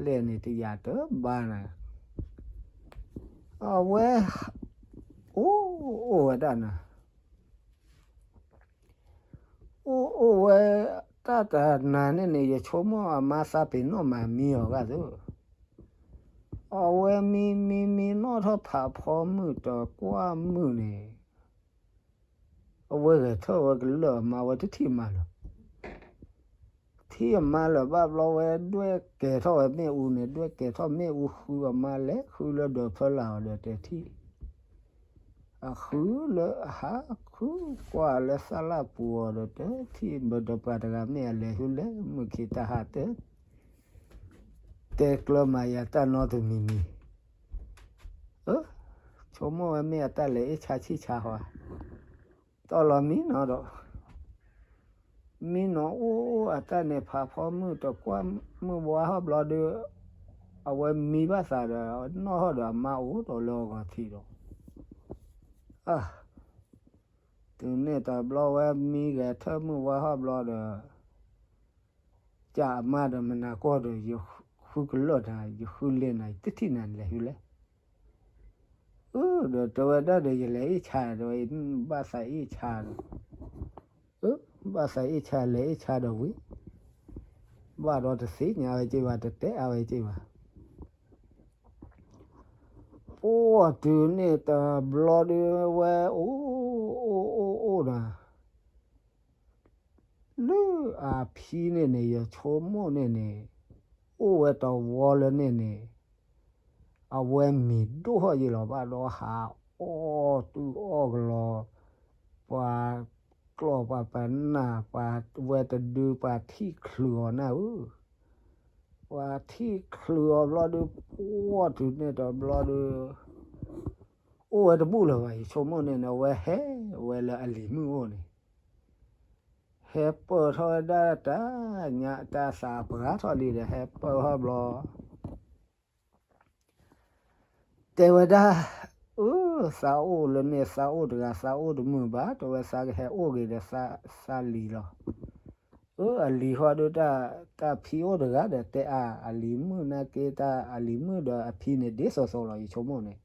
လဲၣ်န့ၣ် တယၤတဘၣ်နၤ, အဝဲ အိၣ်အိၣ်ဝဲဒၣ်နၤ အိၣ်အိၣ်ဝဲ တၢ်တနၤန့ၣ်န့ၣ် ယဆိကမိၣ်အမါသးပ့ၤနီၣ်မၤမံအီၤဂၤသိး, အဝဲမံမံမံနီၣ်ထီၣ်ဖးဖီမုၢ်တကွၢ်မုၢ်န့ၣ်, အဝဲဂဲၤထၢၣ်ဝဲကလၢာ်အမါဝဲတထံၣ်မၤလၢၤ ထံၣ်အမါလၢၤဘၣ်ဘျီဝဲဒွဲၣ်ကဲၤထီၣ်ဝဲမ့ၣ်အူန့ၣ် ဒွဲၣ်ကဲၤထီၣ်မ့ၣ်အူဃုအမါလဲၤဃုလၢဒၢးဖၢလာ်အီၤဒီးတထံၣ်, အဃုလၢအဟးဃုကွၢ်လၢသၣ်လၢ်ပူၤအီၤဒီးတထံၣ် ဘၣ်ဒီးပှၤတဂၤမ့ၢ်အလဲၤဆူလဲၣ် မုၢ်ခံတၢ်ဟးတဲ တဲကျၢၤမၤယၤတၢ်နီတမံၤမံၤ, အၢ ဆိကမိၣ်ဝဲမ့ၢ်အတၢ်လဲၤအ့ၣ်ဆါဆံၣ်ဆါဟီ, တီၢ်လီၤမံနီၤဒီး မံနီၤအိၣ်အိၣ်အတၢ်န့ၣ် ဖးဖီမုၢ်တကွၢ်မုၢ်ဝါဟီၣ်ဘျီဒီး အဝဲမံဘၣ်သးဒီး နီၣ်ထီၣ်ဒီးအမါအိၣ်ဒီးလၢအဂီၤထံးဒီး အၢ တုၤန့ၣ်တဘျီဝဲမံဂဲၤထၢၣ်မုၢ်ဝါဟီၣ်ဘျီဒီး ကးအမါဒီးမနၤကီၢ်ဒီး ယဃုကလၢာ်နၤ ယဃုလ့နၤ ယတထံၣ်နၤလဲၤဆူလဲၣ်, အၢ ဒီးတဲဝဲဒၣ်ဒီး ယလဲၤအ့ၣ်ဆါဒီး ဘၣ်သးအ့ၣ်ဆါဒီး အၢ ဘၣ်သးအ့ၣ်ဆါလဲၤအ့ၣ်ဆါဒီးဝံၤ ဘၣ်ဒီးတသ့ၣ်ညါဝဲက့ၤဘၣ် တတဲအါဝဲက့ၤဘၣ် ပှၤတုၤန့ၣ်တဘျီဒုးဝဲအိၣ်အိၣ်အိၣ်အိၣ်နၤ လၢအဖံန့ၣ်န့ၣ် ယဆိကမိၣ်န့ၣ်န့ၣ် အိၣ်ဝဲတဝီလၢန့ၣ်န့ၣ် အဝဲမံၤဒိၣ်ထီၣ်ယံာ်လီၤဘၣ်ဒီး ဟးအီၣ်တုၤအီၣ်ကလီၤ ပှၤကျီၢ်ပှၤပနၢ် ပှၤဝဲတဒု ပှၤထံၣ်ချုးအီၤနၢ်ဧၢ, ပှၤထံၣ်ချုးအီၤဘျီဒီး ပှီၢ်တုၤန့ၣ်တဘျီဒီး အိၣ်ဝဲတဘူၣ်လၢၤဘၣ် ယဆိကမိၣ်န့ၣ်န့ၣ် အဝဲဟဲဝဲလၢအလံၤမုၣ်အိၣ်န့ၣ် ဟဲပၢၢ်ထီၣ်ဝဲဒၣ်တၢ်ညါ တၢ်သးပှၢ်ထီၣ်လံဒီး ဟဲပၢၢ်ထီၣ်ဘျီ တဲဝဲဒၣ်, အၢ, သးအိၣ်လၢန့ၣ် သးအိၣ်တဂၤ သးအိၣ်တမုာ်ဘၣ်, တဲဝဲ သးကဟဲအိၣ်က့ၤဒီးသးလံၤလီၤ. အၢ, အလံၤဃီဒုး တၢ်ဖံအိၣ်တဂၤဒီး တဲအါ, အလံၤမုၣ်နာ်က့ တၢ်အလံၤမုၣ်ဒီးအဖံန့ၣ် ဒ်သိးသိးလီၤ ယဆိကမိၣ်န့ၣ်,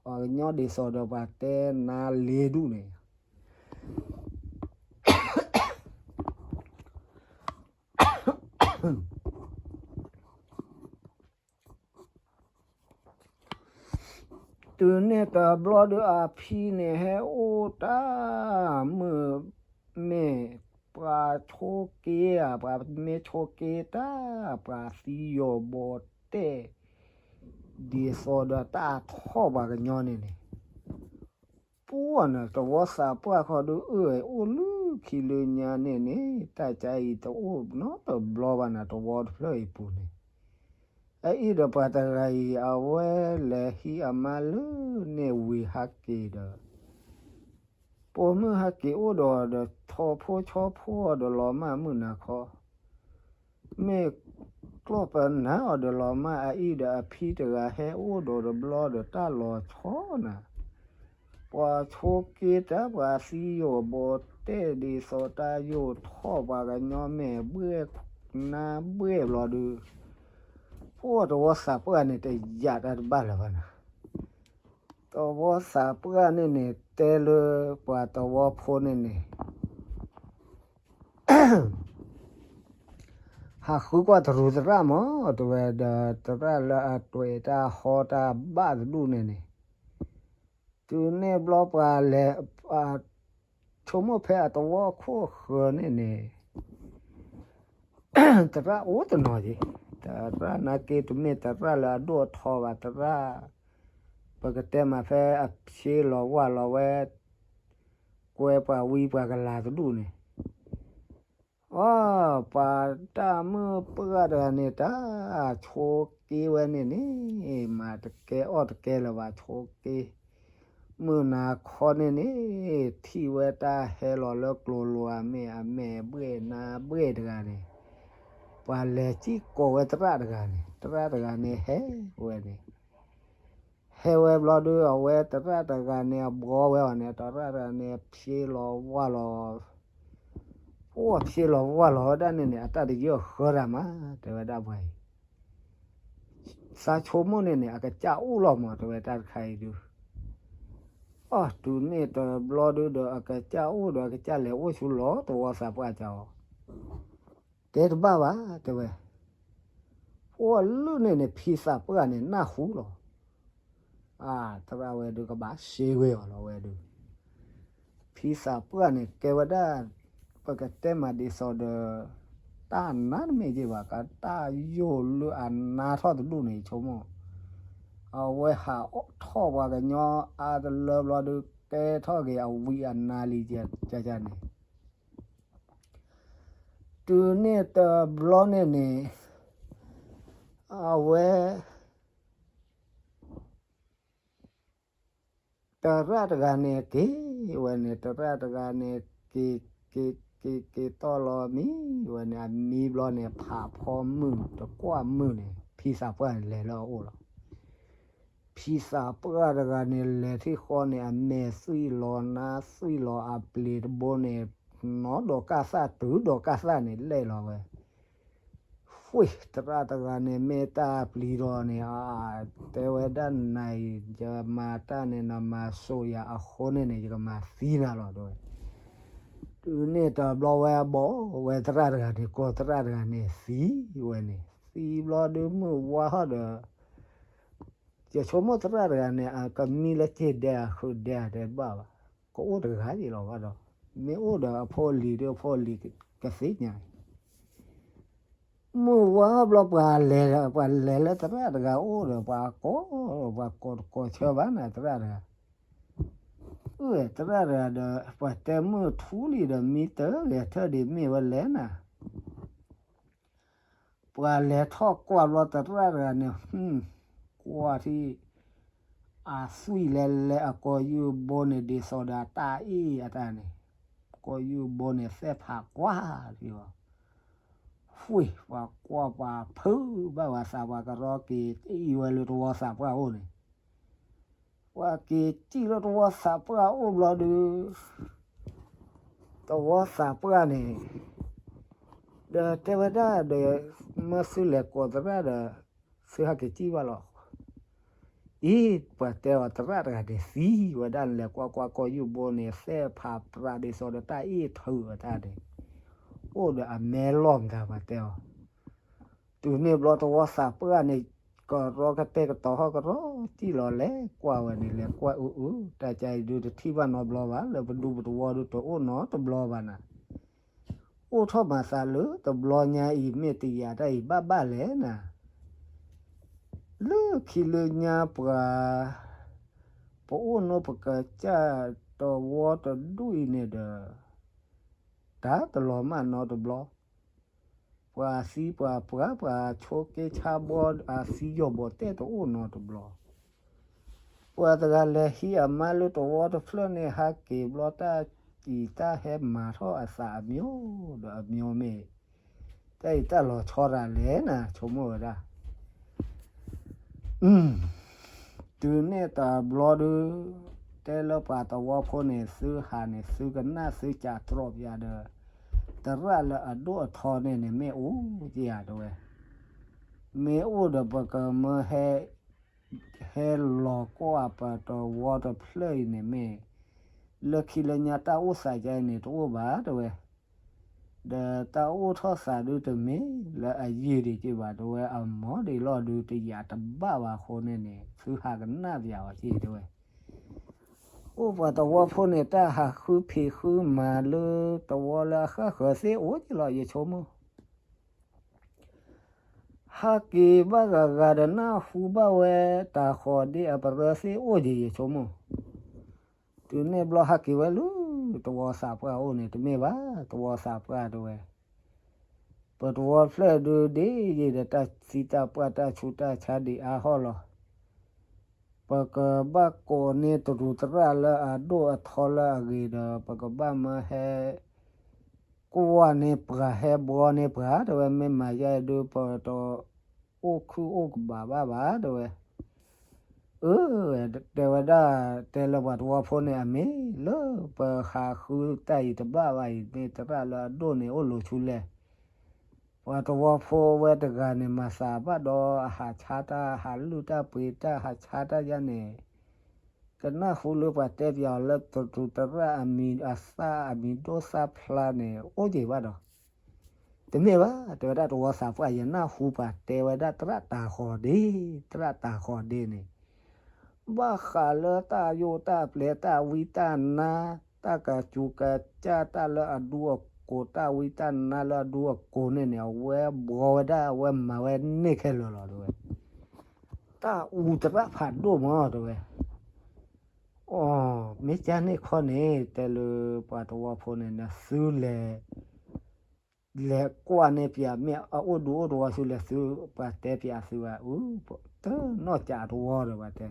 ပှၤကညီဒ်သိးဒီးပှၤတဲနါလ့ဒူၣ်န့ၣ် တုၤန့ၣ်တဘျီဒီး အဖံန့ၣ်ဟဲအိၣ်တၢ် မုၢ်မ့ၢ်ပှၤဆိက့ဧါ, ပှၤမ့ၢ်ဆိက့တၢ် ပှၤသံယိာ်ဘီတဲာ် ဒ်သိးဒီးတၢ်ထီၣ်ပှၤကညီန့ၣ်န့ၣ် ပှၢ်န့ၣ် တဝီသးပှၢ်ခီဒုး အၢၣ်အိၣ်လၢခံလၢညါန့ၣ်န့ၣ် တၢ်ကါအံၤတအိၣ်နီတဘျီဘၣ်န့ၣ် တဝီတဖျၢၣ်အံၤပူၤန့ၣ်, အအံၤဒီးပှၤတဂၤအံၤ အဝဲလဲၤဟံးအမါလၢန့ၣ်ဝံၤဟးက့ၤဒီး ပိာ်မုၣ်ဟဲက့ၤအိၣ်ဒီးဒီး ဆီဖိဆီဖိအီၤဒီးလီၤမၢ်မုၢ်နၤခီ မ့ၢ်ကျီၢ်ပနၢ်အီၤဒီးလီၤမၢ် အအံၤဒီးအဖံတဂၤ ဟဲအိၣ်ဒီးတဘျီဒီးတၢ်လီၤဆီနၤ, ပှၤဆိက့တၢ် ပှၤသံယိာ်ဘီတဲာ် ဒ်သိးတၢ်ယိာ်ထီၣ်ပှၤကညီ မဲာ်ဘှဲၣ်နါဘှဲၣ်ဘျီဒုး ပှၢ်တဝီသးပှၢ်န့ၣ် တယာ်တၢ်တဘၣ်လၢၤဘၣ်နၤ, တဝီသးပှၢ်န့ၣ်န့ၣ် တဲလၢပှၤတဝီဖိန့ၣ်န့ၣ် ဟးဃုကွၢ်တရူးသရၣ်မး တဲဝဲဒီး သရၣ်လၢအတွဲးတၢ်ဟီတၢ်ဘၣ်တဒူၣ်န့ၣ်န့ၣ်, တုၤန့ၣ်ဘျီပှၤလဲၤ ဆိကမိၣ်ဖဲအတဝီခိၣ်ဃၢၤန့ၣ်န့ၣ် သရၣ်အိၣ်တနီၤက့ၤ, သရၣ်နာ်က့ တမ့ၢ်သရၣ်လၢအဒိၣ်အထီဘၣ် သရၣ် ပကတဲမးဖဲအဖျ့လီၤဝၢ်လီၤဝဲ ကွဲပှၤဝံပှၤကလၤတဒူၣ်န့ၣ် အီ ပှၤတၢ်မုၣ်ပှၢ်တဂၤန့ၣ် တၢ်ဆိက့ဝဲန့ၣ်န့ၣ် မၤတကဲအီၣ်တကဲလၢၤဘၣ် ဆိက့ မုၢ်နၤခီန့ၣ်န့ၣ် ထံၣ်ဝဲတၢ်ဟဲလီၤလၢကျိၤလိၤ အမ့ၢ်အမဲာ်ဘှဲၣ်နါဘှဲၣ်တဂၤန့ၣ် ပှၤလဲၤစံၣ်ကိးဝဲသရၣ်တဂၤန့ၣ် သရၣ်တဂၤန့ၣ်ဟဲဝဲန့ၣ် ဟဲဝဲဘျီဒုး အဝဲသရၣ်တဂၤန့ၣ် အဘှီဝဲအီၤန့ၣ် သရၣ်တဂၤန့ၣ် ဖျ့လီၤဝၢ်လီၤ ဖှီၣ်ဖျ့လီၤဝၢ်လီၤဝဲဒၣ်န့ၣ်န့ၣ် အတၢ်တယၢၢ်ဃၢတၢ်မး တဲဝဲဒၣ်ပှၤအံၤ သးဆိကမိၣ်န့ၣ်န့ၣ် အကစၢ်အိၣ်လီၤမး တဲဝဲတၢ်တခါအံၤဒုး အီ တုၤန့ၣ်တဘျီဒုးဒီး အကစၢ်အိၣ်ဒီး အကစၢ်လဲၤအိၣ်ဆူလီၤ တဝီသးပှၢ်ကၢအီၤ တဲတဘၣ်ဘၣ် တဲဝဲ ဖှီၣ်လၢန့ၣ်န့ၣ် ဖံသးပှၢ်န့ၣ် နၢ်ဟူလီၤ အါ သရၣ်ဝဲဒုး ကဘၣ်ရှဲဝဲအီၤလီၤဝဲဒုး ဖံသးပှၢ်န့ၣ် ကဲဝဲဒၣ် ပကတဲမးဒ်သိးဒီး တၢ်နါတမ့ၢ်က့ၤဘၣ် ကတၢ်ယိာ်လၢအနါထီၣ်တဒူၣ်န့ၣ် ယဆိကမိၣ် အဝဲဟးထီၣ်ပှၤကညီအါတလၢဘျီဒုး ကဲထီၣ်က့ၤအဝံအနါလံ ကကန့ၣ် တုၤန့ၣ်တဘျီန့ၣ်န့ၣ် အဝဲ သရၣ်တဂၤန့ၣ်က့ၤဝဲန့ၣ် သရၣ်တဂၤန့ၣ် က့ၤ က့ၤ က့ၤ က့ၤတီၢ်လီၤမံဝဲန့ၣ် အမံဘျီန့ၣ် ဖးဖီမုၢ်တကွၢ်မုၢ်န့ၣ် ဖံသးပှၢ်န့ၣ်လဲၤလၢအအိၣ်လီၤ ဖံသးပှၢ်တဂၤန့ၣ် လဲၤထံၣ်ဃီန့ၣ် အမဲာ်သွံၣ်လီၤနါသွံၣ်လီၤ အပျ့ၤတဘိန့ၣ် နီၢ်ဒီးကၢ်သၣ်တုၤဒီးကၢ်သၣ်န့ၣ် လဲၣ်လီၤဝဲ ဃ့ၢ် သရၣ်တဂၤန့ၣ် မ့ၢ်တၢ်ပျံၤဒီးန့ၣ် အါ တဲဝဲဒၣ်နၤအံၤ ယမၤတၢ်န့ၣ် နမၤစိာ်ယၤအဃိန့ၣ်န့ၣ် ယကမၤသံနၤလီၤ တဲဝဲ တုၤန့ၣ်တဘျီဝဲဘီဝဲသရၣ်တဂၤန့ၣ် ကိးသရၣ်တဂၤန့ၣ် သံဝဲန့ၣ် သံဘျီဒုးမုၢ်ဝါထီၣ်ဒီး ယဆိကမိၣ်သရၣ်တဂၤန့ၣ် အကမံလၢက့ၤဒဲး အဃုာ်ဒဲး တဲတဘၣ်ဘၣ် ကအိၣ်တဂၤယံၤလီၤဘၣ်ဒီး မ့ၢ်အိၣ်ဒီးအဖိအလံၤဒီး အဖိအလံၤကသ့ၣ်ညါအံၤ မုၢ်ဝါဘျီပှၤလဲၤ, ပှၤလဲၤလၢသရၣ်တဂၤအိၣ်ဒီး ပှၤကိး, ပှၤကိးတကိးဆၢဘၣ်နၤ သရၣ်တဂၤ, အၢ သရၣ်တဂၤဒီး ပှၤတဲမုၢ်ထူလံဒီး မံတဂဲၤထၢၣ်ဒံးမ့ၢ်ဝဲလဲၣ်နၤ ပှၤလဲၤထီၣ်ကွၢ်ဘျီသရၣ်တဂၤန့ၣ်, ကွၢ်ထံၣ် အသွံၣ်လဲၤလဲၤအကိာ်ယူၢ်ဘိန့ၣ် ဒ်သိးဒီးအတၢ်အ့ၣ်အတၢ်န့ၣ်, ကိာ်ယူၢ်ဘိန့ၣ်သဲၣ်ဖးကွၢ်ထံၣ်အီၤ, ဝ့ၢ် ပှၤကွၢ်ပှၤဖုးဘၣ်ဝဲသး ပှၤကရီက့ၤအံၤဝဲလၢတဝီသးပှၢ်အိၣ်န့ၣ် ပှၤက့ၤစံၣ်လၢတဝီသးပှၢ်အိၣ်ဘျီဒုး, တဝီသးပှၢ်န့ၣ်, ဒီးတဲဝဲဒၣ်ဒီး, မ့ၢ်သုလဲၤကိးသရၣ်ဒီး, သုဟဲက့ၤစံၣ်ဘၣ်လီၤ. အံၤ ပှၤတဲအီၤသရၣ်တဂၤန့ၣ်သံဝဲဒၣ် လဲၤကွၢ်ကွၢ်ကိာ်ယူၢ်ဘိန့ၣ် သဲၣ်ဖးပြးဒ်သိးဒီးတၢ်အ့ၣ်ထုးအတၢ်န့ၣ်, အိၣ်ဒီးအမဲလီၢ်မတၤပှၤတဲအီၤ တုၤန့ၣ်ဘျီတဝီသးပှၢ်န့ၣ်, ကရီကတဲာ်ကတီၤဟီၣ်ကရီစံၣ်လီၤ လဲၤကွၢ်ဝဲန့ၣ် လဲၤကွၢ်အုအု, တၢ်ကါအံၤဒုးတထံၣ်ဘၣ်နီတဘျီဘၣ် လၢပဒူပတဝီဒုးတအိၣ်နီတဘျီဘၣ်နၤ, အိၣ်ထီၣ်မၤသးလၢတဘျီညါအံၤ မ့ၢ်တယာ်တၢ်အံၤဘၣ်ဘၣ်လဲၣ်နၤ, လၢခံလၢညါပှၤ, ပအိၣ်နီၢ်ပကစၢ်တဝီတဒူၣ်အံၤန့ၣ်ဒီး, တၢ်တလီၤမၢ်နီတဘျီ ပှၤသံပှၤပှၢ် ပှၤဆိးက့ဆါဘီ အသံယီၢ်ဘီတဲတအိၣ်နီတဘျီ, ပှၤတဂၤလဲၤဟံးအမါလၢတဝီတဖျၢၣ်န့ၣ် ဟးက့ၤဘျီတၢ်အံၤတၢ်ဟဲမၤထီၣ်အသးအမျိုးဒီးအမျိုးမ့ၢ်, တၢ်အံၤတၢ်လီၤဆီတၢ်လဲၣ်နၤ ဆိကမိၣ်ဝဲဒၣ် တုၤန့ၣ်တဘျီဒုး, တဲလၢပှၤတဝီဖိန့ၣ် သုဟးန့ၣ် သုကနၣ်သုကးတြီးပယၤဒီး, သရၣ်လၢအဒိၣ်အထီန့ၣ်န့ၣ်မ့ၢ်အိၣ်ဧါတဲဝဲ, မ့ၢ်အိၣ်ဒီးပကမၢဟဲ, ဟဲလီၤကွၢ်ပတဝီတဖျၢၣ်အံၤန့ၣ်မ့ၢ်, လၢခံလၢညါတၢ်အိၣ်သးကဲအံၤန့ၣ်တအိၣ်ဘၣ်တဲဝဲ ဒီးတၢ်အိၣ်ထီၣ်သးဒုးတမ့ၢ်လၢအယံာ်ဒံးက့ၤဘၣ်တဲဝဲ အမီၢ်ဒံးလီၢ်ဒုးတယာ်တဘၣ်ဘၣ်အဃိန့ၣ်န့ၣ် သုဟးကနၣ်ပယၤအီၤက့ၤတဲဝဲ, အိၣ်ပှၤတဝီဖိန့ၣ် တၢ်ဟးဃုဖံးဃုမၤလၢတဝီလၢအဃၣ်ဃၢၤသ့အိၣ်က့ၤလီၤ ယဆိကမိၣ် ဟးက့ၤဘၣ်ဂၤဂၤဒီးနၢ်ဟူဘၣ်ဝဲ တၢ်ဃီၤဒ့အပရၢသ့အိၣ်က့ၤ ယဆိကမိၣ်, တုၤန့ၣ်ဘျီဟးက့ၤဝဲလၢ တဝီသးပှၢ်အိၣ်န့ၣ် တမ့ၢ်ဘၣ် တဝီသးပှၢ်တဲဝဲ, ပတဝီဖျၢၣ်ဒုးဒ်ယံာ်ဒီး တၢ်သံတၢ်ပှၢ်တၢ်ဆူးတၢ်ဆါဒံးအါဟီၣ်လီၤ. ပကဘၣ်ကိးန့ၢ်တရူးသရၣ်လၢအဒိၣ်အထီလၢအဂ့ၤဒီး ပကဘၣ်မၢဟဲ ကွၢ်န့ၢ်ပှၤ ဟဲဘှီန့ၢ်ပှၤ တဲဝဲ မ့ၢ်မၤယါအံၤဒုး ပတအိၣ်ခုၣ်အိၣ်ကဘးဘၣ်ဘၣ် တဲဝဲ. အၢ တဲဝဲဒၣ် တဲလၢပှၤတဝီဖိန့ၣ် အမ့ၢ်လၢပဟးဃုတၢ်အံၤတဘၣ်ဘၣ်အံၤ မ့ၢ်သရၣ်လၢအဒိၣ်န့ၣ် အိၣ်လီၤဆူလဲၣ်. ပှၤတဝီဖိဝဲတဂၤန့ၣ် မၤသးဘၣ်ဒီး အဟးဆါတၢ် ဟးလုၢ်တၢ်ပှ့ၤတၢ် ဟးဆါတၢ်ယါန့ၣ် ကနၢ်ဟူလၢပှၤတဲပျးအီၤလၢ တရူးသရၣ်အမံၤအသၣ်အမံၤဒိၣ်သၣ်ဖျါန့ၣ် အိၣ်က့ၤဘၣ်ဒီး တမ့ၢ်ဘၣ် တဲဝဲဒၣ်တဝီသးပှၢ် ယနၢ်ဟူပှၤတဲဝဲဒၣ် သရၣ်တၢ်ဃီၤဒ့ သရၣ်တၢ်ဃီၤဒ့န့ၣ် ဘၣ်ဃးလၢတၢ်ယိၣ်တၢ်ပျဲ တၢ်ဝံတၢ်နါ တၢ်ကစူၤကစၢ် တၢ်လၢအဒူအကိာ် တၢ်ဝံတၢ်နါလၢအဒူအကိာ်န့ၣ်န့ၣ် အဝဲဘှီဝဲဒၣ် အဝဲမၤဝဲန့ၢ်ခဲလၢာ်လီၤ တဲဝဲ. တၢ်အူသရၣ်ဖးဒိၣ်မး တဲဝဲ. အိ မ့ၢ်ကန့ၣ်ခီန့ၣ် တဲလၢပှၤတဝီဖိန့ၣ် နသုလဲၤ လဲၤကွၢ်န့ၢ်ပၠး မ့ၢ်အအိၣ်ဒူအိၣ်တဝီဆူလဲၣ် သုပှၤတဲပၠးသုဘၣ် အူ တနီၢ်ကးတဝီဒီးပှၤတဲ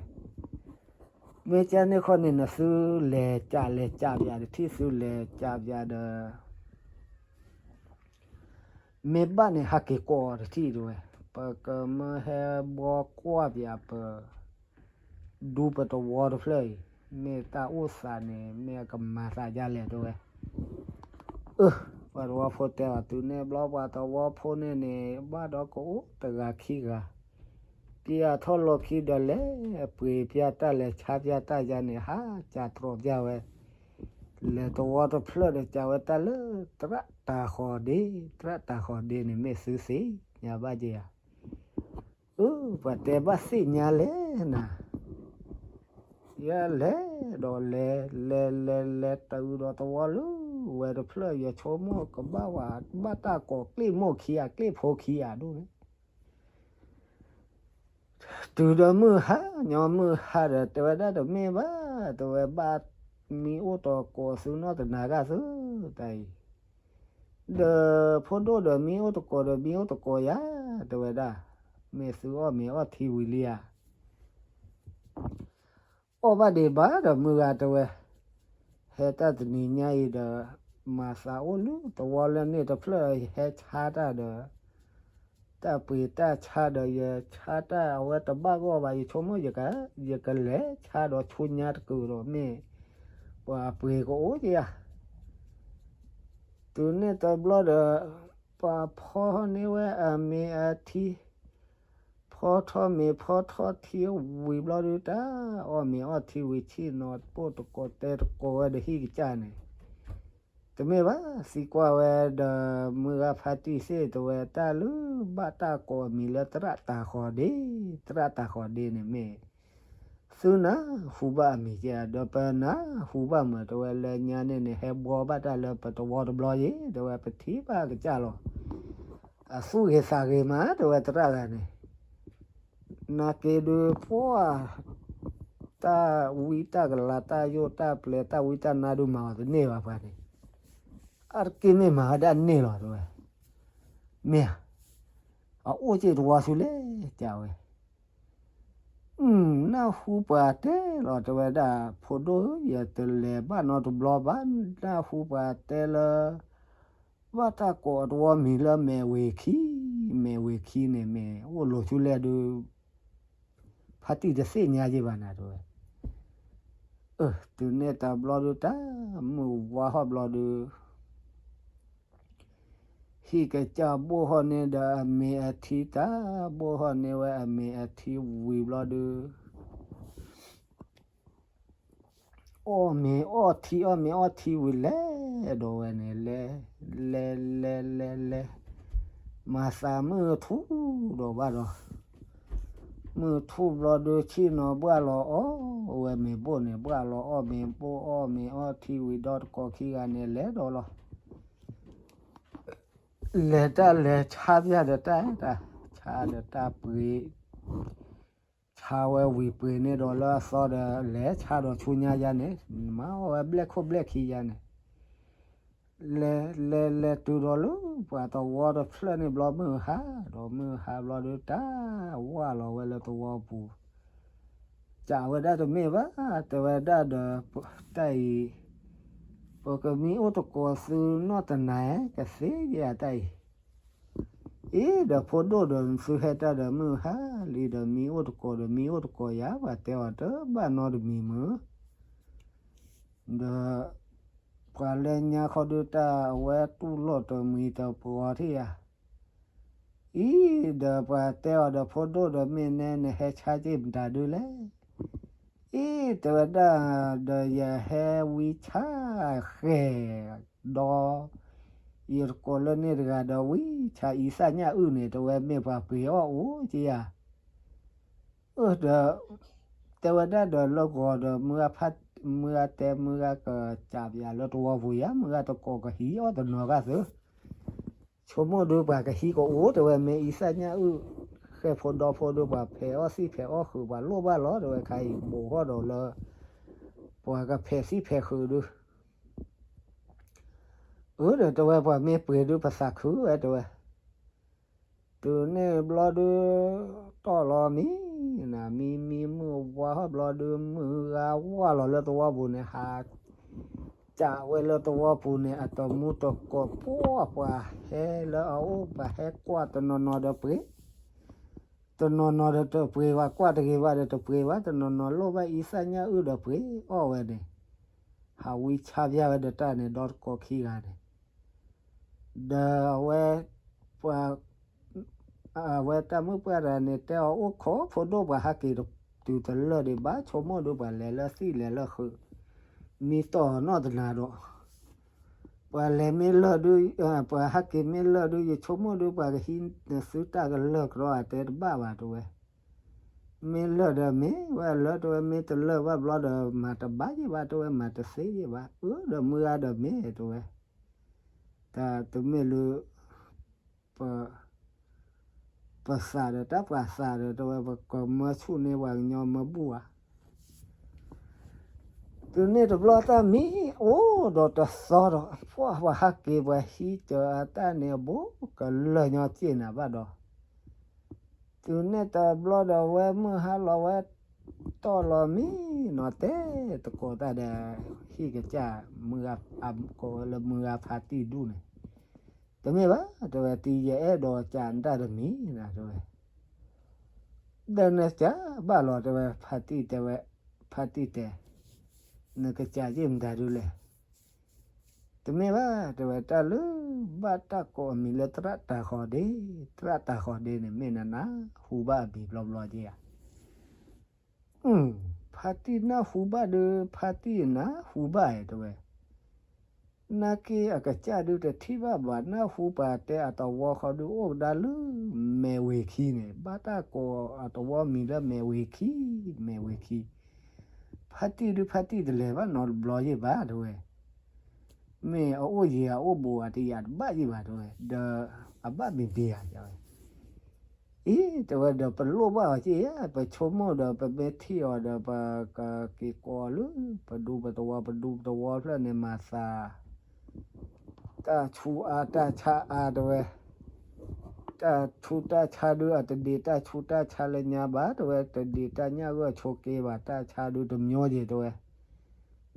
မ့ၢ်ကန့ၣ်ခီန့ၣ် နသုလဲၤကးလဲၤကးပၠးတထံၣ် သုလဲၤကးပၠးဒီး မ့ၢ်ဘၣ်န့ၣ် ဟးက့ၤကိးတထံၣ်တဲဝဲ, ပကမၢဟဲဘှီကွၢ်ပၠးပ ဒူပတဝီတဖျၢၣ်အံၤ မ့ၢ်တၢ်အိၣ်သးန့ၣ် မ့ၢ်အကမၤသးဒ်လဲၣ်တဲဝဲ. အၢ ပှၤတဝီဖိတဲအီၤ တုၤန့ၣ်ဘျီ ပှၤတဝီဖိန့ၣ်န့ၣ် ဘၣ်ဒီးကအိၣ်တဂၤခံဂၤ ပျးထီၣ်လီၢ်ခံဒီး လဲၤပှ့ၤပၠးတၢ် လဲၤဆါပၠးတၢ်ယါန့ၣ် ဟးကးတြီးပၠးဝဲ, လဲၤတဝီတဖျၢၣ်ဒီး ကးဝဲတၢ်လၢ သရၣ်တၢ်ဃီၤဒ့, သရၣ်တၢ်ဃီၤဒ့န့ၣ် မ့ၢ်သုသ့ၣ်ညါဘၣ်က့ၤဧါ. အၢ ပှၤတဲဘၣ်သ့ၣ်ညါလဲၣ်နၤ, ယလဲၤဒီးလဲၤ လဲၤလဲၤလဲၤတုၤဒီးတဝီလၢ ဝဲတဖျၢၣ် ယဆိကမိၣ်ကဘၣ်ဝဲ ဘၣ်တၢ်ကိးကျ့ၣ်မိၢ်ခံဂၤ ကျ့ၣ်ဖိခံဂၤဒိၣ်န့ၣ် တုၤဒီးမုၢ်ဟါ ညီမုၢ်ဟါဒီး တဲဝဲဒၣ်တမ့ၢ်ဘၣ်, တဲဝဲဘၣ်မံအိၣ်တကိးသုနီၢ်တနၤဂၤသု တၢ်အံၤ, ဒီးဖိဒိၣ်ဒီးမံအိၣ်တကိးဒီးမံအိၣ်တကိးယၤ, တဲဝဲဒၣ်, မ့ၢ်သုအီၣ်မ့ၤအီထံဝံၤလံဧါ အီၣ်ဘၣ်ဒံးဘၣ်ဒီးမုၢ်ဂၤတဲဝဲ, ဟဲတၢ်တနံၤညါအံၤဒီး မၤသးအိၣ်လၢသဝီလၢန့ၣ်တဖျၢၣ် ယဟဲဆါတၢ်ဒီး တၢ်ပှ့ၤတၢ်ဆါဒီး ယဆါတၢ်အဝဲတဘၣ်ဂီၢ်ဘၣ် ယဆိကမိၣ် ယကလဲၤဆါဒီးဆူညါတကုာ်ဒီး မ့ၢ်ပှၤပှ့ၤကအိၣ်က့ၤဧါ. တုၤန့ၣ်တဘျီဒီး ပှၤဖီန့ၢ်ဝဲအမ့ၤအထံ ဖီထီၣ်မ့ၤဖီထီၣ်ထံဝံၤဘျီဒုး တၢ်အီၣ်မ့ၤအီထံဝံၤ ဆ့ၣ်နီၤပိၢ်တကိးတဲတကိးဝဲဒီးဟံၣ်ကစၢ်န့ၣ်, တမ့ၢ်ဘၣ် သံကွၢ်ဝဲဒီး မုၢ်ဂၤဖါတံၢ်သ့ၣ်တဲဝဲ တၢ်လၢဘၣ်တၢ်ကိးအမံၤလၢသရၣ်တၤဃီၤဒ့, သရၣ်တၤဃီၤဒ့န့ၣ်မ့ၢ် သုနၢ်ဟူဘၣ်အမံၤကဲဧါ, ဒီးပနၢ်ဟူဘၣ်မး တဲဝဲ လၢညါန့ၣ်န့ၣ် ဟဲဘှီဘၣ်တၢ်လၢပတဝီတဘျီယ့ၣ် တဲဝဲ ပထံၣ်ဘၣ်ကစၢ်လီၤ. အသူၣ်ဂ့ၤသးဂ့ၤမး တဲဝဲ သရၣ်ဂၤန့ၣ်, နာ်က့ဒုး ပှၢ် တၢ်ဝံတၢ်ကလၤ တၢ်ယိၣ်တၢ်ပျဲၤ တၢ်ဝံတၢ်နါဒုး မၤအီၤတန့ၢ်ဘၣ် ပှၤန့ၣ်, အါတက့ၢ်မ့ၢ်မၤဝဲဒၣ်န့ၢ်လီၤ တဲဝဲ, မ့ၢ်ဧါ, အအိၣ်က့ၤတဝီဆူလဲၣ် ကဝဲ နၢ်ဟူပှၤတဲလီၤ တဲဝဲဒၣ် ဖိဒိၣ်ဧၢ ယတလဲၤဘၣ်နီတဘျီဘၣ်, နၢ်ဟူပှၤတဲလၢ ဘၣ်တၢ်ကိးအတဝီမံၤလၢမဲာ်ဝ့ၤခံ, မဲာ်ဝ့ၤခံန့ၣ်မ့ၢ်အိၣ်လီၤဆူလဲၣ်ဒုး ဖါတံၢ်တသ့ၣ်ညါက့ၤဘၣ်နၤ တဲဝဲ. တုၤန့ၣ်တဘျီဒုး တၢ်မုၢ်ဝါဟီၣ်ဘျီဒုး ဟံၣ်ကစၢ်ဘိၣ်ဟီၣ်န့ၢ်ဒီးအမ့ၤအထံ တၢ်ဘိၣ်ဟီၣ်န့ၢ်ဝဲအမ့ၤအထံဝံၤဘျီဒုး အီၣ်မ့ၤအီထံ အီၣ်မ့ၤအီထံဝံၤ လဲၤဒီးဝဲန့ၣ် လဲၤ လဲၤ လဲၤ လဲၤ လဲၤ မၤသးမုၢ်ထူၣ်ဒီးဘၣ်ဒီး မုၢ်ထူၣ်ဘျီဒုး ဆ့ၣ်နီၤဘှၣ်လီၤအီၣ်ဝဲမ့ၤဘိၣ်န့ၣ် ဘှၣ်လီၤအီၣ်မ့ၤဘိၣ် အီၣ်မ့ၤအီထံဝံၤ ဒီတကိးခံဂၤန့ၣ် လဲၤဒီးလီၤ. လဲၤတၢ်လဲၤဆါပျၢ်ဒီးတၢ်တၢ် ဆါဒီးတၢ်ပှ့ၤ ဆါဝဲဝံၤပှ့ၤန့ၢ်ဒီးလၢအသီဒီး လဲၤဆါဒီးဆူညါယါန့ၣ် မၤအီၣ်ဝဲဘျဲၣ်ခိၣ်ဘျဲၣ်ခံယါန့ၣ် လဲၤ လဲၤ လဲၤတုၤဒီးလၢပှၤတဝီတဖျၢၣ်န့ၣ်ဘျီ မုၢ်ဟါဒီး မုၢ်ဟါဘျီဒုး တၢ်ဝၢ်လီၤဝဲလၢသဝီပူၤ ကးဝဲဒၣ်တမ့ၢ်ဘၣ် တဲဝဲဒၣ်ဒီး တၢ်အံၤ ပကမံအိၣ်တကိးသုနီၢ်တနၤ ကသ့ယၤတၢ်အံၤ အ့ ဒီးဖိဒိၣ်ဒီးသုဟဲတၢ်ဒီး မုၢ်ဟါလံဒီး မံအိၣ်တကိးဒီး မံအိၣ်တကိးယၤ ပှၤတဲအီၤတဘၣ်နီတမံၤမုၢ် ဒီး ပှၤလၢညါခီဒုး တၢ်အဝဲတူၢ်လိာ်တမှံၤတပှီၤထံၣ်ယၤ အံၤ ဒီးပှၤတဲအီၤဒီး ဖိဒိၣ်ဒီး မ့ၢ်နဲနဟဲဆါက့ၤမတၤဒုလဲၣ် အံၤ တဲဝဲဒၣ် ဒီးယဟဲဝံဆါဃဲၤဒီး ယတကိးလၢန့ၣ်တဂၤဒီး ဝံဆါအံသၣ်ညၣ်အုၣ်န့ၣ် တဲဝဲ မ့ၢ်ပှၤပှ့ၤအီၣ်အိၣ်က့ၤယၤ အၢ ဒီး တဲဝဲဒၣ်ဒီးလၢဂီၤဒီး မုၢ်ဂၤဖး မုၢ်ဂၤတဲ မုၢ်ဂၤကစးပယၤလၢသဝီပူၤယါ မုၢ်ဂၤတကိးကဟံးအီၣ်တနီၤဂၤသု ဆိကမိၣ်ဒုးပှၤကဟံးကအိၣ် တဲဝဲ မ့ၢ်အံသၣ်ညၣ်အုၣ် ဃဲၤဖိဒီဖိဒုး ပှၤဖဲးအီၣ်သံၣ်ဖဲးအီၣ်ဃုာ် ပှၤလိၣ်ဘၣ်လီၤ တဲဝဲ ခါအံၤ ဘူးထီၣ်ဒီးလၢ ပှၤကဖဲးသံၣ်ဖဲးဃုာ်ဒုး အၢ ဒီးတဲဝဲ ပှၤမ့ၢ်ပှ့ၤဒုး ပသးခုဝဲ တဲဝဲ တုၤန့ၣ်ဘျီဒုး တီၢ်လီၤမံ နမံမံ မုၢ်ဝါဟီၣ်ဘျီဒုး မုၢ်ဂၤဝါလီၤလၢသဝီပူၤန့ၣ် ဟး ကးဝဲလၢသဝီပူၤန့ၣ် အတမူတကိး ပှၢ်ပှၤဟဲလၢအအိၣ် ပှၤဟဲကွၢ်တနီၤနီၤဒီးပှ့ၤ တနီၤနီၤဒီးတပှ့ၤဘၣ် ကွၢ်တဂ့ၤဘၣ်ဒီးတပှ့ၤဘၣ် တနီၤနီၤလိၣ်ဘၣ်အံသၣ်ညၣ်အုၣ်ဒီးပှ့ၤအီၣ်ဝဲန့ၣ် ဟးဝံဆါပယါဝဲဒီးတၢ်န့ၣ် ဒီတကိးခံဂၤန့ၣ် ဒီးအဝဲ ပှၤ အဝဲတၢ်မုၣ်ပှၢ်တဂၤန့ၣ် တဲအီၤအိၣ်ခိး ဖိဒိၣ်ပှၤဟးက့ၤတုၤတလၢာ်ဒံးဘၣ် ဆိကမိၣ်ဒုးပှၤလဲၤလၢသံၣ်လဲၤလၢဃုာ် မံတီၢ်နီၢ်တနၤဒီး ပှၤလဲၤမ့ၢ်လၢာ်ဒုး ပှၤဟးက့ၤမ့ၢ်လၢာ်ဒုး ယဆိကမိၣ်ဒုးပှၤကဟံးနသုတၢ်ကလၢာ်ကဒီး အတဲတဘၣ်ဘၣ်တဲဝဲ မ့ၢ်လၢာ်ဒီးမ့ၢ်ဝဲလၢာ်တဲဝဲ မ့ၢ်တလၢာ်ဘၣ်ဘျီဒီး မၤတဘၣ်ယံၤဘၣ်တဲဝဲ မၤတသ့ယံၤဘၣ် အၢ ဒီးမုၢ်ဂၤဒီးမ့ၢ်တဲဝဲ တၢ်တမ့ၢ်လၢ ပ ပသးဒီးတၢ်ပှၤသးဒီး တဲဝဲ ပကမၢဆူၣ်န့ၢ်ပှၤကညီမၢဘူၣ်ဧါ. တုၤန့ၣ်တဘျီတၢ်မံအိၣ်ဒီးတသီဒီး ပှၤဟးက့ၤပှၤဟံးစၢၤအတၢ်န့ၣ်အဘူးကလၢာ်ညီစ့ၢ်နၤဘၣ်ဒီး တုၤန့ၣ်တဘျီဒီး ဝဲမုၢ်ဟါလီၤဝဲ တီၢ်လီၤမံနီၤ တဲသကိးတၢ်ဒီး ဟံၣ်ကစၢ် မုၢ်ဂၤ ကိးဝဲလၢမုၢ်ဂၤဖါတံၢ်ဒူၣ်န့ၣ်, တမ့ၢ်ဘၣ် တဲဝဲ တံၤယအဲၣ်ဒိးစံးနတၢ်တမံၤနၤ တဲဝဲ, ဒီးနစံးဘၣ်လီၤ တဲဝဲ ဖါတံၢ်တဲဝဲ, ဖါတံၢ်တဲ, နကစံးယ့ၢ်မတၤဒုလဲၣ် တမ့ၢ်ဘၣ် တဲဝဲ တၢ်လၢ ဘၣ်တၢ်ကိးအမံၤလၢသရၣ်တၤဃီၤဒ့, သရၣ်တၤဃီၤဒ့န့ၣ် မ့ၢ်နနၢ်ဟူဘၣ်အမံၤဘျီဘျီက့ဧါ. ဖါတံၢ်နၢ်ဟူဘၣ်ဒီး ဖါတံၢ်နၢ်ဟူဘၣ်ဧါ တဲဝဲ, နာ်က့အကစၢ်ဒုတထံၣ်ဘၣ်ဘၣ် နၢ်ဟူပှၤတဲအသဝီဃီဒုအိၣ်ကဒါလၢ မဲာ်ဝ့ၤခံန့ၣ် ဘၣ်တၢ်ကိးအသဝီမံၤလၢမဲာ်ဝ့ၤခံ, မဲာ်ဝ့ၤခံ ဖါတံၢ်ဒုဖါတံၢ်တလဲၤဘၣ်နီတဘျီယ့ၢ်ဘၣ် တဲဝဲ, မ့ၢ်အအိၣ်ယံၤအအိၣ်ဘူးအတယံၤတဘၣ်ယ့ၢ်ဘၣ် တဲဝဲ, ဒီးအဘၣ်မံၤဒံဧါ တဲဝဲ, အံၤ တဲဝဲ ဒီးပလိၣ်ဘၣ်အီၤက့ဧါ ပဆိကမိၣ်ဒီး ပမ့ၢ်ထံၣ်အီၤဒီး ပကက့ၤကိးအီၤလၢ ပဒူပသဝီ ပဒူပသဝီဖျၢၣ်န့ၣ် မၤသး တၢ်ဆူးအါတၢ်ဆါအါ တဲဝဲ, တၢ်ဆူးတၢ်ဆါဒု အတဒံးတၢ်ဆူးတၢ်ဆါလၢညါဘၣ် တဲဝဲ, တဒံးတၢ်ညၣ်ဂၢၢ်ဆိးက့ဘၣ် တၢ်ဆါဒုတမံၤက့ၤ တဲဝဲ, ဒ်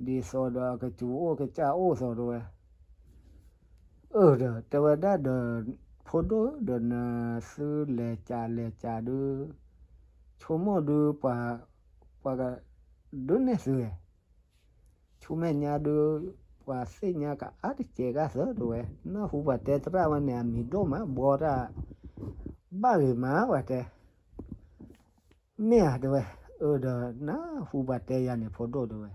သိးဒီးအကစူၤအိၣ်ကစၢ်အိၣ်သိး တဲဝဲ, အၢ ဒီး တဲဝဲဒၣ်ဒီး ဖိဒိၣ်ဒီး နသုလဲၤကးလဲၤကးဒု ဆိကမိၣ်ဒု ပှၤ ပှၤကဒုးနဲၣ်သုဝဲ ဆူမဲာ်ညါဒု ပှၤသ့ၣ်ညါကအါတစဲးဂၤသၢ တဲဝဲ, နၢ်ဟူပှၤတဲသရၣ်ဝဲန့ၣ် အမံၤဒိၣ်မး ဘှီတၢ် ဘၣ်ဂ့ၤမး ပှၤတဲ မ့ၢ်ဧါ တဲဝဲ, အၢ ဒီးနၢ်ဟူပှၤတဲယၤန့ၣ် ဖိဒိၣ် တဲဝဲ,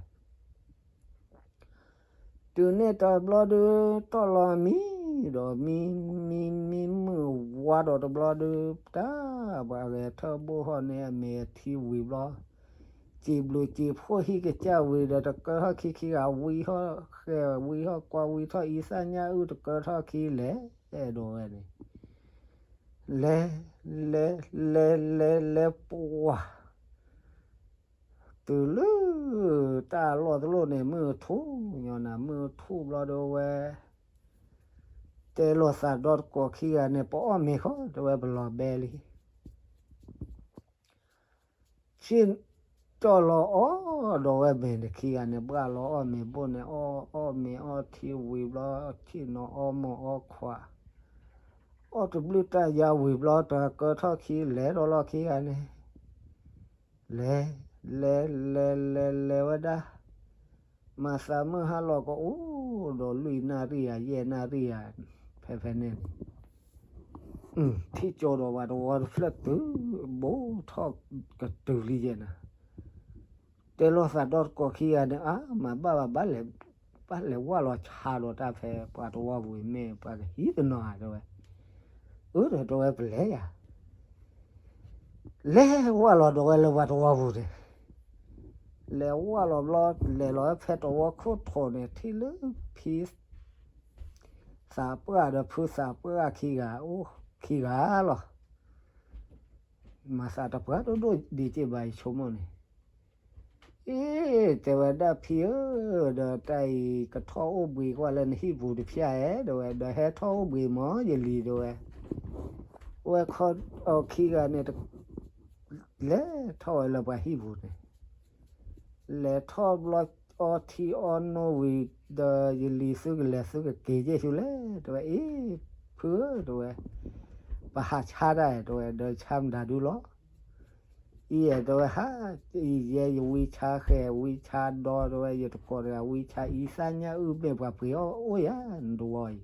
တုၤန့ၣ်တဘျီဒု တီၢ်လီၤမံဒီး မံ မံ မံမုၢ်ဝါဒီးတဘျီဒု တၢ် ပှၤဂဲၤထၢၣ်ဘိၣ်ဟီၣ်န့ၣ် အမ့ၢ်အထံဝံၤဘျီ စံးဘျုးစံးဖှိၣ်ဟံၣ်ကစၢ်ဝံၤဒီး တကၢထီၣ်ခံခံဂၤ ဝံထီၣ်ဃဲၤ ဝံထီၣ်ကွၢ် ဝံထီၣ်အံသၣ်ညၣ်အုၣ်တကၢထီၣ်ခံလဲၤ အဲၣ်ဒိးဝဲန့ၣ် လဲၤ လဲၤ လဲၤ လဲၤ လဲၤ ပှၤ တုၤလၢ တၢ်လီၢ်တလီၢ်န့ၣ် မုၢ်ထူၣ်ညီနၤ မုၢ်ထူၣ်ဘျီဒီးဝဲ တဲလိာ်သးဒီတကိးခံဂၤန့ၣ် ပအီၣ်မ့ၤဃီ တဲဝဲ ပလီၤဘဲလံ ဆ့ၣ်တီၢ်လီၤအီၣ်ဒီးဝဲမ့ၤန့ၣ် ခံဂၤန့ၣ် ဘၣ်လီၤအီၣ်မ့ၤဘိၣ်န့ၣ် အီၣ် အီၣ်မ့ၤအီထံဝံၤဘျီ ဆ့ၣ်နီၤအီမိၢ်အီခွါ အီၣ်တဘျုးတၢ်ယါဝံၤဘျီ တကၢထီၣ်ခံလဲၤဒီးလီၢ်ခံဂၤန့ၣ် လဲၤ လဲၤ လဲၤ လဲၤ လဲၤဝဲဒၣ် မၤသးမုၢ်ဟါလီၤကအိၣ်ဒီးလွံၢ်နၣ်ရံၣ်ဧါ ယဲၢ်နၣ်ရံၣ်ဧါ ဖဲဖဲန့ၣ်န့ၣ် ထံၣ်ကၠီဒီးပှၤတဝီတဖျၢၣ်တုၤ ဘူးထီၣ်ကတုၤလံယဲၢ်နၤ တဲလိာ်သးဒီတကိးခံဂၤန့ၣ် အါ မၤဘၣ်ဘၣ်ဘၣ်လဲၤ ဘၣ်လဲၤဝၢ်လီၤဆါဒီးတၢ်ဖဲပှၤတဝီပူၤမ့ၢ် ပှၤကဟံးတနီၤဧါ တဲဝဲ အၢ ဒီးတဲဝဲပလဲၤယၤ လဲၤဝၢ်လီၤဒီးဝဲလၢပှၤတဝီပူၤန့ၣ် လဲၤဝၢ်လီၤဘျီ လဲၤလီၤဖဲတဝီခိၣ်ထိးန့ၣ် ထံၣ်လၢဖံ သးပှၢ်ဒီးဖုသးပှၢ်ခံဂၤ အိၣ်ခံဂၤလီၤ မၤသးတပှၢ်ဒိၣ်ဒိၣ်ဒံးက့ဘၣ် ယဆိကမိၣ်န့ၣ် အ့ တဲဝဲဒၣ်ဖံဧၢ ဒီးတၢ်အံၤကထီၣ်အိၣ်ဘှံးကွၢ်လၢနဟံၣ်ပူၤတဖၠၣ်ဧါ တဲဝဲ ဒီးဟဲထီၣ်အိၣ်ဘှံးမၢ် ယလံၤ တဲဝဲ ဝဲခီအီၤခံဂၤန့ၣ် လဲၤထီၣ်ဝဲလၢပှၤဟံၣ်ပူၤန့ၣ် လဲၤထီၣ်ဘျီအီထံအီနိဝံၤ ဒီးယလံၤသုကလဲၤသုကက့ၤက့ၤဆူလဲၣ် တဲဝဲ အ့ ဖုဧၢ တဲဝဲ ပဟးဆါတၢ် တဲဝဲ ဒီးဆါမတၤဒုလီၤ အံၤ တဲဝဲ ဟါ အံၤယဲယဝံဆါဃဲၤ ဝံဆါဒီ တဲဝဲ ယတကိးတဂၤ ဝံဆါအံသၣ်ညၣ်အုၣ်မ့ၢ်ပှၤပှ့ၤအီၣ်အိၣ်ယၤ နတဝီ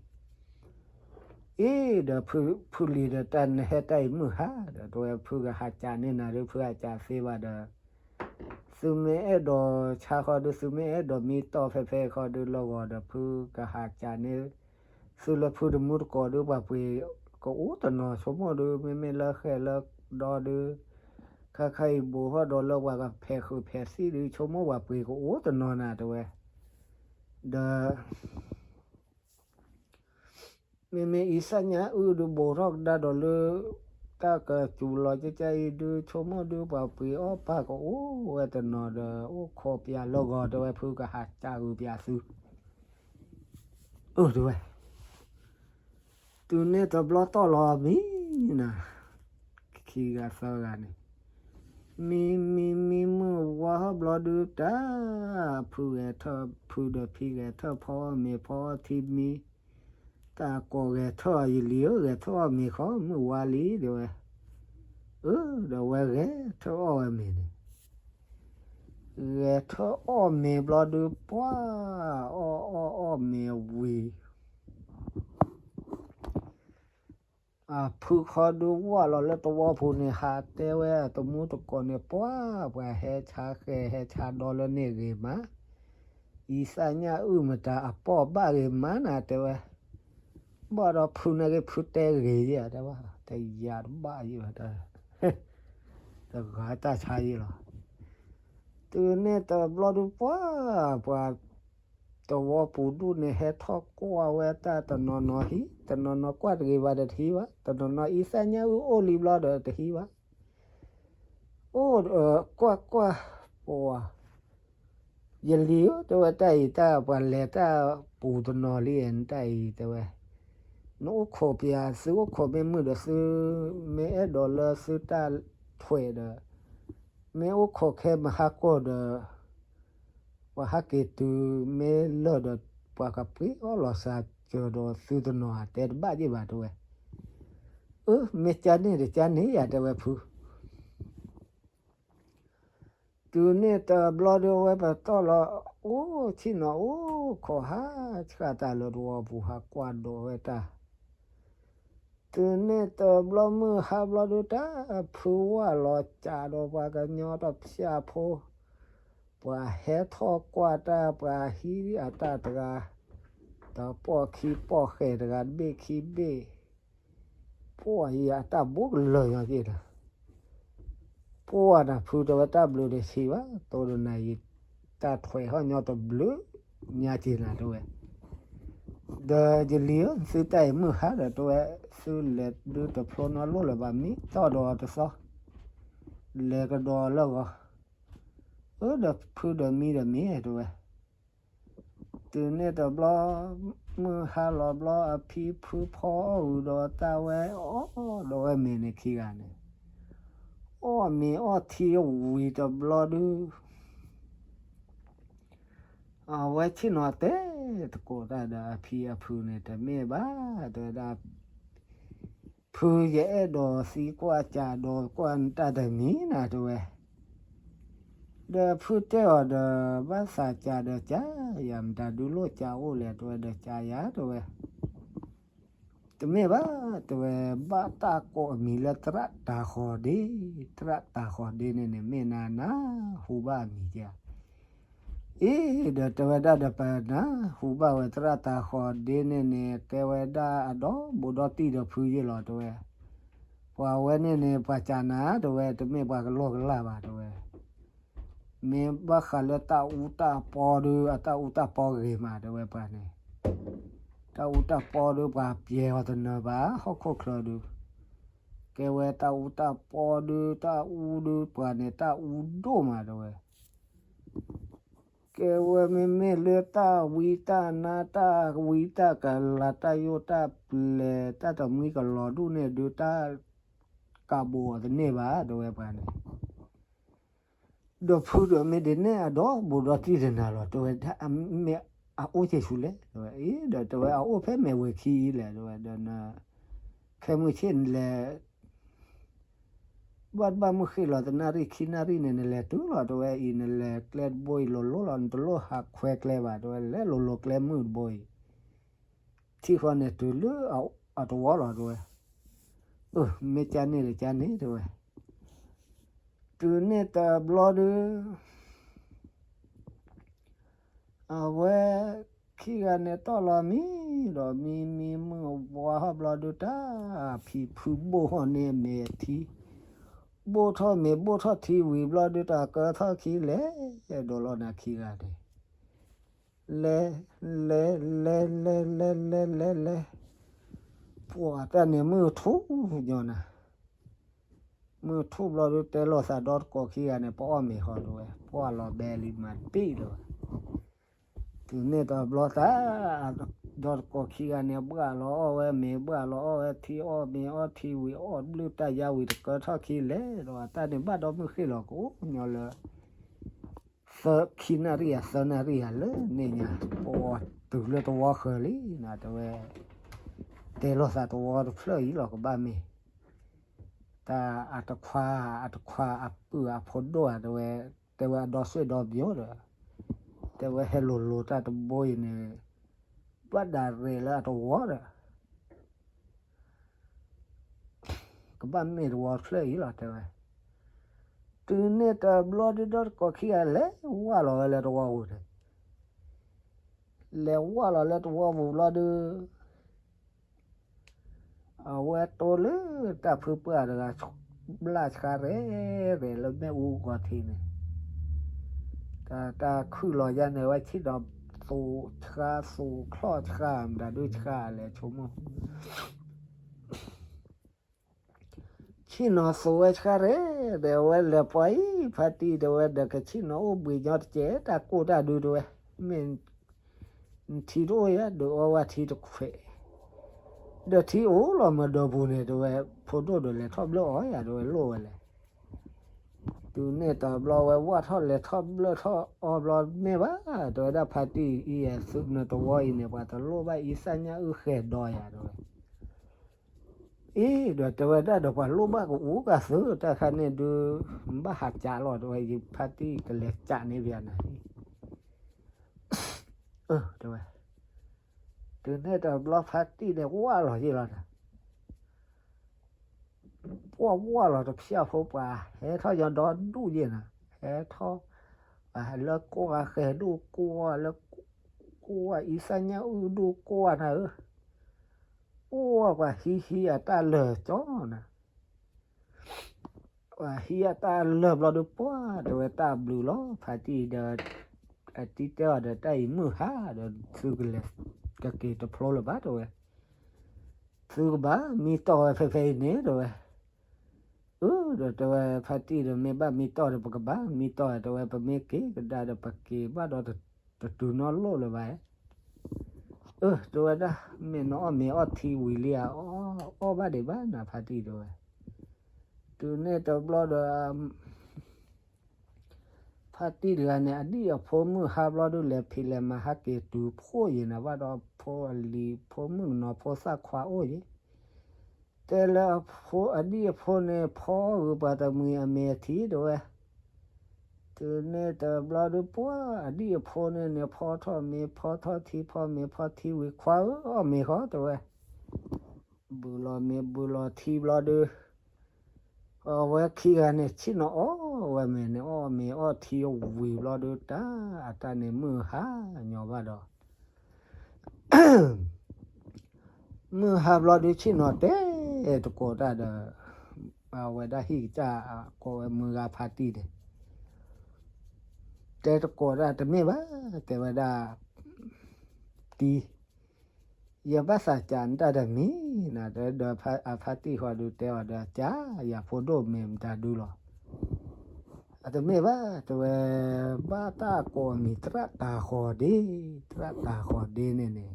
အံၤ အ့ ဒီးဖုလံၤဒီး တၢ်နဟဲတၢ်အံၤမုၢ်ဟါ ဒီးတဲဝဲ ဖုကဟးကးန့ၢ်နၤဒီး ဖုဟးကးသ့ဘၣ်ဒီး သုမ့ၢ်အဲၣ်ဒိးဆါဃီဒီး သုမ့ၢ်အဲၣ်ဒိးမံတီၢ်ဖဲဖဲဃီဒီး လီၤဂီၤဒီး ဖုကဟးကးန့ၢ် သုလၢဖုတမူတကိးဒီး ပှၤပှ့ၤကအိၣ်တနီၤ ဆိကမိၣ်ဒီး မ့မ့ၢ်လၢဃဲၤလၢဒီဒီး ခါခါအံၤဘူးထီၣ်ဒီးလၢပှၤကဖဲးဃုာ်ဖဲးသံၣ်ဒီး ဆိကမိၣ်ပှၤပှ့ၤကအိၣ်တနီၤနၤ တဲဝဲ ဒီး မ့မ့ၢ်အံသၣ်ညါအုၣ်ဒုးဘိးထီၣ်ကဒါဒီးလၢ တၢ်ကစူၤလီၤကကါအံၤဒုး ဆိကမိၣ်ဒုး ပှၤပှ့ၤအီၣ်ပၢ်ကအိၣ်ဝဲတနီၤဒီး အိၣ်ခိးပၠးလၢဂီၤ တဲဝဲ ဖုကဟးကၢ်ဂုာ်ပၠးသု အၢ တဲဝဲ တုၤန့ၣ်တဘျီတီၢ်လီၤမံနီၤ ခံဂၤသၢဂၤန့ၣ် မံမံမံမုၢ်ဝါဟီၣ်ဘျီဒုးတၢ် ဖုဂဲၤထၢၣ် ဖုဒီးဖံဂဲၤထၢၣ်ဖီအီၣ်မ့ၤဖီအီၣ်ထံမံ တၢ်ကိးဂဲၤထၢၣ်အီၤ ယလံၤဧၢ ဂဲၤထၢၣ်အီၣ်မ့ၤဃီ မုၢ်ဝါလံ တဲဝဲ အၢ ဒီးဝဲဂဲၤထၢၣ်အီၣ်ဝဲမ့ၤန့ၣ် ဂဲၤထၢၣ်အီၣ်မ့ၤဘျီဒုး ပှၢ် အီၣ်အီၣ်အီၣ်မ့ၤဝံၤ အဖုခီဒုးဝၢ်လီၤလၢသဝီပူၤန့ၣ် ဟးတဲဝဲအတမူတကိးန့ၣ် ပှၢ် ပှၤဟဲဆါဃဲၤဟဲဆါဒီလၢန့ၣ်ဂ့ၤမး အံသၣ်ညါအုၣ်မတၤအပီၢ်ဘၣ်ဂ့ၤမးနၤ တဲဝဲ ဘၣ်ဒီးဖုန့ၣ်ဂ့ၤ ဖုတဲဂ့ၤယဲၢ် တဲဝဲ တယၤတဘၣ်ယဲၢ်ဘၣ် တဂၤတၢ်ဆါယဲၢ်လီၤ တုၤန့ၣ်တဘျီဒုး ပှၢ် ပှၤသဝီပူၤဒူၣ်န့ၣ် ဟဲထီၣ်ကွၢ်ဝဲတၢ် တနီၤနီၤဟံး တနီၤနီၤကွၢ်တဂ့ၤဘၣ်ဒီးတဟံးဘၣ် တနီၤနီၤအံသၣ်ညါအုၣ်အိၣ်လံဘျီဒီးတဟံးဘၣ် အိၣ် ကွၢ်ကွၢ် ပှၤ ယလံၤဧၢ တဲဝဲ တၢ်အံၤတၢ်ပှၤလဲၤတၢ်ပူၤတနီၤလံ တၢ်အံၤ တဲဝဲ နအိၣ်ခိးပၠး သုအိၣ်ခိးမ့ၢ်မုာ်ဒီးသု မ့ၢ်အဲၣ်ဒိးလၢသုတၢ်ထွဲးဒီး မ့ၢ်အိၣ်ခိးခဲမုၢ်ဟါကိၢ်ဒီး ပှၤဟးက့ၤတုၤမ့ၢ်လၢာ်ဒီး ပှၤကပှ့ၤအီၣ်လီၤစှၤစၢၤဒီးသုတနီၤ တဲတဘၣ်ယဲၢ်ဘၣ် တဲဝဲ အၢ မ့ၢ်ကၢန့ၣ်တကၢန့ၣ်ယၤ တဲဝဲ ဖု တုၤန့ၣ်တဘျီဒုး အဝဲပတီၢ်လီၤ အိၣ်ဆ့ၣ်နီၤ အိၣ်ခိးဟးဆှၣ်တၢ်လၢသဝီပူၤ ဟးကွၢ်ဒိးဝဲတၢ် တုၤန့ၣ်တဘျီမုၢ်ဟါဘျီဒုး တၢ်ဖုဝၢ်လီၤကးဒီးပှၤကညီတဖၣ်ဖိ ပှၤဟဲထီၣ်ကွၢ်တၢ် ပှၤဟံးအတၢ်တဂၤ တပီၢ်ခံပီၢ်ဃဲၤတဂၤ တဘ့ၣ်ခံဘ့ၣ် ပှၤအံၤအတၢ်ဘူးကလၢာ်ညီက့ၤဒီး ပှၤနၤဖု တဲဝဲ တၢ်ဘျုးတဆံးဘၣ် တိၢ်တနၤအံၤ တၢ်ထွဲးဟီၣ်ညီတဘျုးညါက့ၤနၤ တဲဝဲ ဒီးယလံၤဧၢ သုတၢ်အံၤမုၢ်ဟါဒီး တဲဝဲ သုလဲၤဒုးတဖျိနီတလိၣ်လၢၤဘၣ် မံတီၢ်ဒီးတသီ လဲၤကဒီးလၢဂီၤ အၢ ဒီးဖုဒီးမံဒီးမ့ၢ် တဲဝဲ တုၤန့ၣ်တဘျီ မုၢ်ဟါလီၤဘျီ အဖံဖုဖီအီၣ်ဝံၤဒီးတၢ်ဝဲအီၣ်ဒီးဝဲမ့ၤန့ၣ်ခံဂၤန့ၣ် အီၣ်မ့ၤအီၣ်ထံဝံၤတဘျီဒုး အဝဲဆ့ၣ်နီၤတဲသကိးတၢ်ဒီးအဖံအဖုန့ၣ် တမ့ၢ်ဘၣ် တဲဝဲဒၣ် ဖုယအဲၣ်ဒိးသံကွၢ်ကးဒီးကွၢ်တၢ်တမံၤနၤ တဲဝဲ ဒီးဖုတဲအီၤဒီး ဘၣ်သးကးဒီးကး ယၤမတၤဒုးလိၣ်ကးအိၣ်လဲၣ် တဲဝဲ ဒီးကးယၤ တဲဝဲ တမ့ၢ်ဘၣ် တဲဝဲ ဘၣ်တၢ်ကိးအမံၤလၢသရၣ်တၤဃီၤဒ့ သရၣ်တၤဃီၤဒ့န့ၣ်န့ၣ် မ့ၢ်နၤနၤဟူဘၣ်အမံၤကဲ အံၤ ဒီးတဲဝဲဒၣ်ဒီးပနၢ်ဟူဘၣ်ဝဲသရၣ်တၤဃီၤဒ့န့ၣ်န့ၣ် တဲဝဲဒၣ်အဒီဘူးဒီတံၢ်ဒီးဖုယ့ၢ်လီၤ တဲဝဲ ပှၤဝဲန့ၣ်န့ၣ် ပှၤကနၤ တဲဝဲ တမ့ၢ်ပှၤကလီၢ်ကလၢ်ဘၣ် တဲဝဲ မ့ၢ်ဘၣ်ဃးလၢတၢ်အူတၢ်ပီဒုး အတၢ်အူတၢ်ပီဂ့ၤမး တဲဝဲပှၤန့ၣ် တၢ်အူတၢ်ပီဒုး ပှၤပျဲအီၤတနၢၤဘၣ် ဟီၣ်ခိၣ်ချၢဒုး ကဲဝဲတၢ်အူတၢ်ပီဒုး တၢ်အူဒုး ပှၤန့ၣ် တၢ်အူဒိၣ်မး တဲဝဲ ကဲဝဲမ့မ့ၢ်လၢတၢ်ဝံတၢ်နါ တၢ်ဝံတၢ်ကလၤ တၢ်ယိၣ်တၢ်ပျဲၤ တၢ်တမှံကလီၤဒူၣ်န့ၣ်ဒုး တၢ်ကးဘိးအီၤတန့ၢ်ဘၣ် တဲဝဲပှၤန့ၣ် ဒီးဖုဒီးမ့ၢ်ဒ်န့ၣ် အဒီဘူးဒီတံၢ်တနၤလီၤ တဲဝဲဒၣ် မ့ၢ်အအိၣ်က့ၤဆူလဲၣ် တဲဝဲ အံၤဒီးတဲဝဲ အအိၣ်ဖဲမဲာ်ဝ့ၤခံအံၤလဲၣ် တဲဝဲ ဒီးန ခဲမုၢ်ဆ့ၣ်နလဲၤ ဘၣ်တဘၣ်မုၢ်ဃ့ၢ်လီၤ တနၣ်ရံၣ်ခံနၣ်ရံၣ်န့ၣ် နလဲၤတုၤလီၤ တဲဝဲအံၤ နလဲၤကျဲတဘိအံၤလိၤလိၤလီၤ နတလိၣ်ဟးခွဲကျဲဘၣ် တဲဝဲ လဲၤလိၤလိၤကျဲမုၢ်တဘိအံၤ ထံၣ်ဃီန့ၣ်တုၤလၢအတဝီလီၤ တဲဝဲ အၢ မ့ၢ်ကၢန့ၣ်ဒီးကၢန့ၣ် တဲဝဲ တုၤန့ၣ်တဘျီဒုး အဝဲခံဂၤန့ၣ်တီၢ်လီၤမံဒီး မံမံမုၢ်ဝါဟီၣ်ဘျီဒုး တၢ်ဖံဖုဘိၣ်ထီၣ်န့ၢ်အမဲာ်အထံ ဘိၣ်ထီၣ်မ့ၤဘိၣ်ထီၣ်ထံဝံၤဘျီဒုး တၢ်ကၢထီၣ်ခံလဲၤဒိးလီၤနၤခံဂၤန့ၣ် လဲၤ လဲၤ လဲၤ လဲၤ လဲၤ လဲၤ လဲၤ လဲၤ ပှၤတၢ်န့ၣ်မုၢ်ထူၣ်ညီနၤ, မုၢ်ထူၣ်ဘျီဒုး တဲလိာ်သးဒီတကိးခံဂၤန့ၣ် ပအီၣ်မ့ၤဃီတဲဝဲ, ပှၢ်လီၤဘဲလံမၤတဘ့ၣ်တဲဝဲ. တုၤန့ၣ်တဘျီသး ဒီတကိးခံဂၤန့ၣ် ဘၣ်လီၤအီၣ်ဝဲမ့ၤ ဘၣ်လီၤအီၣ်ဝဲထံ အီၣ်မ့ၤအီၣ်ထံဝံၤ အီၣ်ဘျုးတၢ်ယါဝံၤ တကၢထီၣ်ခံလဲၣ်ဒီး တၢ်န့ၣ်ဘၣ်ဒီမုၢ်ဃ့ၢ်လီၤကအိၣ်ညီလၢ သၢ ခံနၣ်ရံၣ်ဧါ သၢနၣ်ရံၣ်ဧါလၢန့ၣ်ညါ, ပအီၣ်တုၤလၢတဝီဃၢၤလံနၤတဲဝဲ, တဲလိာ်သးတဝီတဖျၢၣ်အံၤလီၤ ကဘၣ်မ့ၢ် တၢ်အတခွါ အတခွါအပုၢ်အဖိဒိၣ်ဧါတဲဝဲ, တဲဝဲအဒီဆွေဒီဘိဒီး တဲဝဲဟဲလိၤလိၤတၢ်တဘိအံၤန့ၣ် ဘၣ်ဒၣ်ရဲၣ်လၢအတဝီဒီး ကဘၣ်မ့ၢ်တဝီတဖျၢၣ်အံၤလီၤတဲဝဲ. တုၤန့ၣ်တဘျီဒုး ဒီတကိးခံဂၤလဲၤဝၢ်လီၤဝဲလၢတဝီပူၤန့ၣ်, လဲၤဝၢ်လီၤလၢတဝီပူၤဘျီဒုး အဝဲတိလၢတၢ်ဖုပှၢ်တဂၤ ဘျၣ်ဆှါရဲၣ်ရဲၣ်လၢမ့ၣ်အူဂီၤထံးန့ၣ်, တၢ် တၢ်ခုၣ်လီၤယါန့ၣ် ဝဲဆ့ၣ်နီၤသူၣ်ဆှါ သူၣ်ချီၣ်ဆှါ မတၤဒုးဆှါလဲၣ်ဆိကမိၣ် ဆ့ၣ်နီၤသူၣ်ဝဲဆှါရဲၣ် ဒီးအဝဲလဲၤပှၤအံၤ ဖါတံၢ်တဲဝဲ ဒီးကဆ့ၣ်နီၤအိၣ်ဘှံးညီတကဲး တၢ်ကိၢ်တၢ်ဒုးတဲဝဲ, မ့ၢ် နထံတအိၣ်ယါ ဒုးအီဝဲထံတခွဲး, ဒီးထံအိၣ်လီၤမ့ၢ်ဒီပူၤန့ၣ်တဲဝဲ, ဖိဒိၣ်ဒီးလဲၤထီၣ်ဘျၢၣ်အီယါတဲဝဲ လိၣ်ဝဲလဲၣ်. တုၤန့ၣ်တဘျီဝဲဝၢ်ထီၣ်လဲၤထီၣ်ဘျၢၣ်ထီၣ်အီဘျီမ့ၢ်ဘၣ်, တဲဝဲဒၣ်ဖါတံၢ်အံၤ သုနတဝီအံၤန့ၣ် ပှၤတလိၣ်ဘၣ်အံသၣ်ညါအုၣ်ဃဲၤဒီးယါတဲဝဲ အ့ ဒီးတဲဝဲဒၣ်ဒီးပှၤလိၣ်ဘၣ်ကအိၣ်ကသု တၢ်ခါန့ၣ်ဒုး ဘၣ်ဟးကးလီၤတဲဝဲ ယဖါတံၢ်ကလဲၤကးန့ၢ်ပယါနၤ, တဲဝဲ, တုၤန့ၣ်တဘျီဖါတံၢ်န့ၣ်ဝၢ်လီၤယ့ၢ်လီၤနၤ ပှၢ်ဝၢ်လီၤတဖျၢၣ်ဖိပှၤ ဟဲထီၣ်ယီၤဒီဒူၣ်ယ့ၢ်နၤ, ဟဲထီၣ် လၢကိးဂၤဃဲၤဒိၣ် ကိးဂၤလၢ ကိးဂၤအံသၣ်ညါအုၣ်ဒိၣ်ကိးဂၤနၤဧၢ, အိၣ်ပှၤဟံးဟံးအတၢ်လၢာ်ကၠီနၤ, ပှၤဟံးအတၢ်လၢာ်ဘျီဒုးပှၢ် တဲဝဲတၢ်ဘျုးလီၤ ဖါတံၢ်ဒီး အတံၤတဲအီၤဒီး တၢ်အံၤမုၢ်ဟါဒီး သုကလဲၤ ကက့ၤတဖျိလၢၤဘၣ်တဲဝဲ, သုကဘၣ်မံတီၢ်ဝဲဖဲဖဲအံၤန့ၣ်တဲဝဲ, အၢ ဒီးတဲဝဲ ဖါတံၢ်ဒီး မ့ၢ်ဘၣ်မံတီၢ်ဒီး ပကဘၣ်မံတီၢ်တဲဝဲ, ပမ့ၢ်က့ၤကဒါဒီး ပက့ၤဘၣ်ဒီးတတုၤနီၣ်လိၣ်လၢၤဘၣ်, အၢ တဲဝဲဒၣ် မ့ၢ်နအီၣ်မ့ၤအီၣ်ထံဝံၤလံဧါ, အီၣ်ဘၣ်ဒံးဘၣ်နၤဖါတံၢ်တဲဝဲ, တုၤန့ၣ်တဘျီဒီး ဖါတံၢ်တဂၤန့ၣ် အဒံၣ်အဖိမုၣ်ဟါဘျီဒုး လဲၤဖံးလဲၤမၤဟးက့ၤတုၤဖှိၣ်ယံၤနၤ ဘၣ်ဒီးဖိအလံၤ ဖိမုၣ်ကနီၤဖိသၣ်ခွါအိၣ်ယံၤ, တဲလၢအဖိအဒံၣ်အဖိန့ၣ် ဖီဂုာ်ပှၤတမှံၤအမ့ၤအထံတဲဝဲ, တုၤန့ၣ်တဘျီဒုးပှၢ်အဒံၣ်အဖိန့ၣ်န့ၣ် ဖီထီၣ်မ့ၤ ဖီထီၣ်ထံ ဖီမ့ၤဖီထံဝံၤ ခွါဧၢ အီၣ်မ့ၤဃီတဲဝဲ ဘုၣ်လီၤမ့ၤဘုၣ်လီၤထံဘျီဒုး အဝဲခံဂၤန့ၣ် ဆ့ၣ်နီၤအီၣ်ဝဲမ့ၤန့ၣ် အီၣ်မ့ၤအီၣ်ထံဝံၤဘျီဒုး တၢ်အတၢ်န့ၣ်မုၢ်ဟါညီဘၣ်ဒီး မုၢ်ဟါဘျီဒုး ဆ့ၣ်နီၤတဲတကိးတၢ်ဒီး အဝဲဒၣ်ဟံၣ်ကစၢ်ကိးဝဲမုၢ်ဂၤဖါတံၢ်န့ၣ် တဲတကိးတၢ်တမ့ၢ်ဘၣ် တဲဝဲဒၣ် တံၤ ယဘၣ်သးကးနတၢ်တမံၤနၤ တဲဒီးအဖါတံၢ်ဃီဒုးတဲအီၤဒီး ကးယၤဖိဒိၣ်မ့ၢ်မတၤဒုလီၤ. အတမ့ၢ်ဘၣ် တဲဝဲ ဘၣ်တၢ်ကိးအမံၤ သရၣ်တၤဃီၤဒ့, သရၣ်တၤဃီၤဒ့န့ၣ်န့ၣ်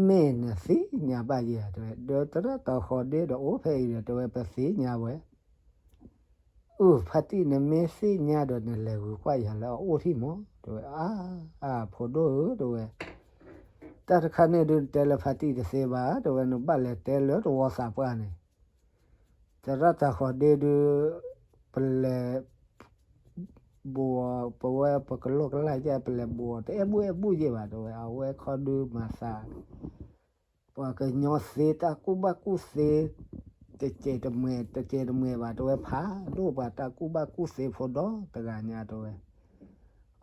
မ့ၢ်နသ့ၣ်ညါဘၣ်ယဲ တဲဝဲ ဒီးသရၣ်တၤဃီၤဒ့ဒီးအိၣ်ဖဲအံၤဒီး တဲဝဲ ပသ့ၣ်ညါဝဲ အၢ ဖါတံၢ်နမ့ၢ်သ့ၣ်ညါဒီး နလဲၤဂုာ်ကွၢ်ယၤလၢအအိၣ်ထံၣ်မး တဲဝဲ အါ အါ ဖိဒိၣ်ဧၢ တဲဝဲ တၢ်တခါန့ၣ်ဒုး နတဲလၢဖါတံၢ်တသ့ဘၣ် တဲဝဲ နဘၣ်လဲၤတဲလၢတဝီသးပှၢ်န့ၣ် သရၣ်တၤဃီၤဒ့ဒုး ပလဲၤ ဘူးအီၤ ပဝဲပကလိာ်ကလၢ်ယဲၢ် ပလဲၤဘူးအီၤ တအဲၣ်ဘူၣ်အဲၣ်ဘူၣ်ယဲၢ်ဘၣ် တဲဝဲ အဝဲခီဒုးမၤသး ပှၤကညီသ့တၢ်ကူၣ်ဘၣ်ကူၣ်သ့ တကဲတမှဲ တကဲတမှဲဘၣ် တဲဝဲ ဖးဒိၣ်ပှၤတၢ်ကူၣ်ဘၣ်ကူၣ်သ့ဖိဒီတဂၤညါ တဲဝဲ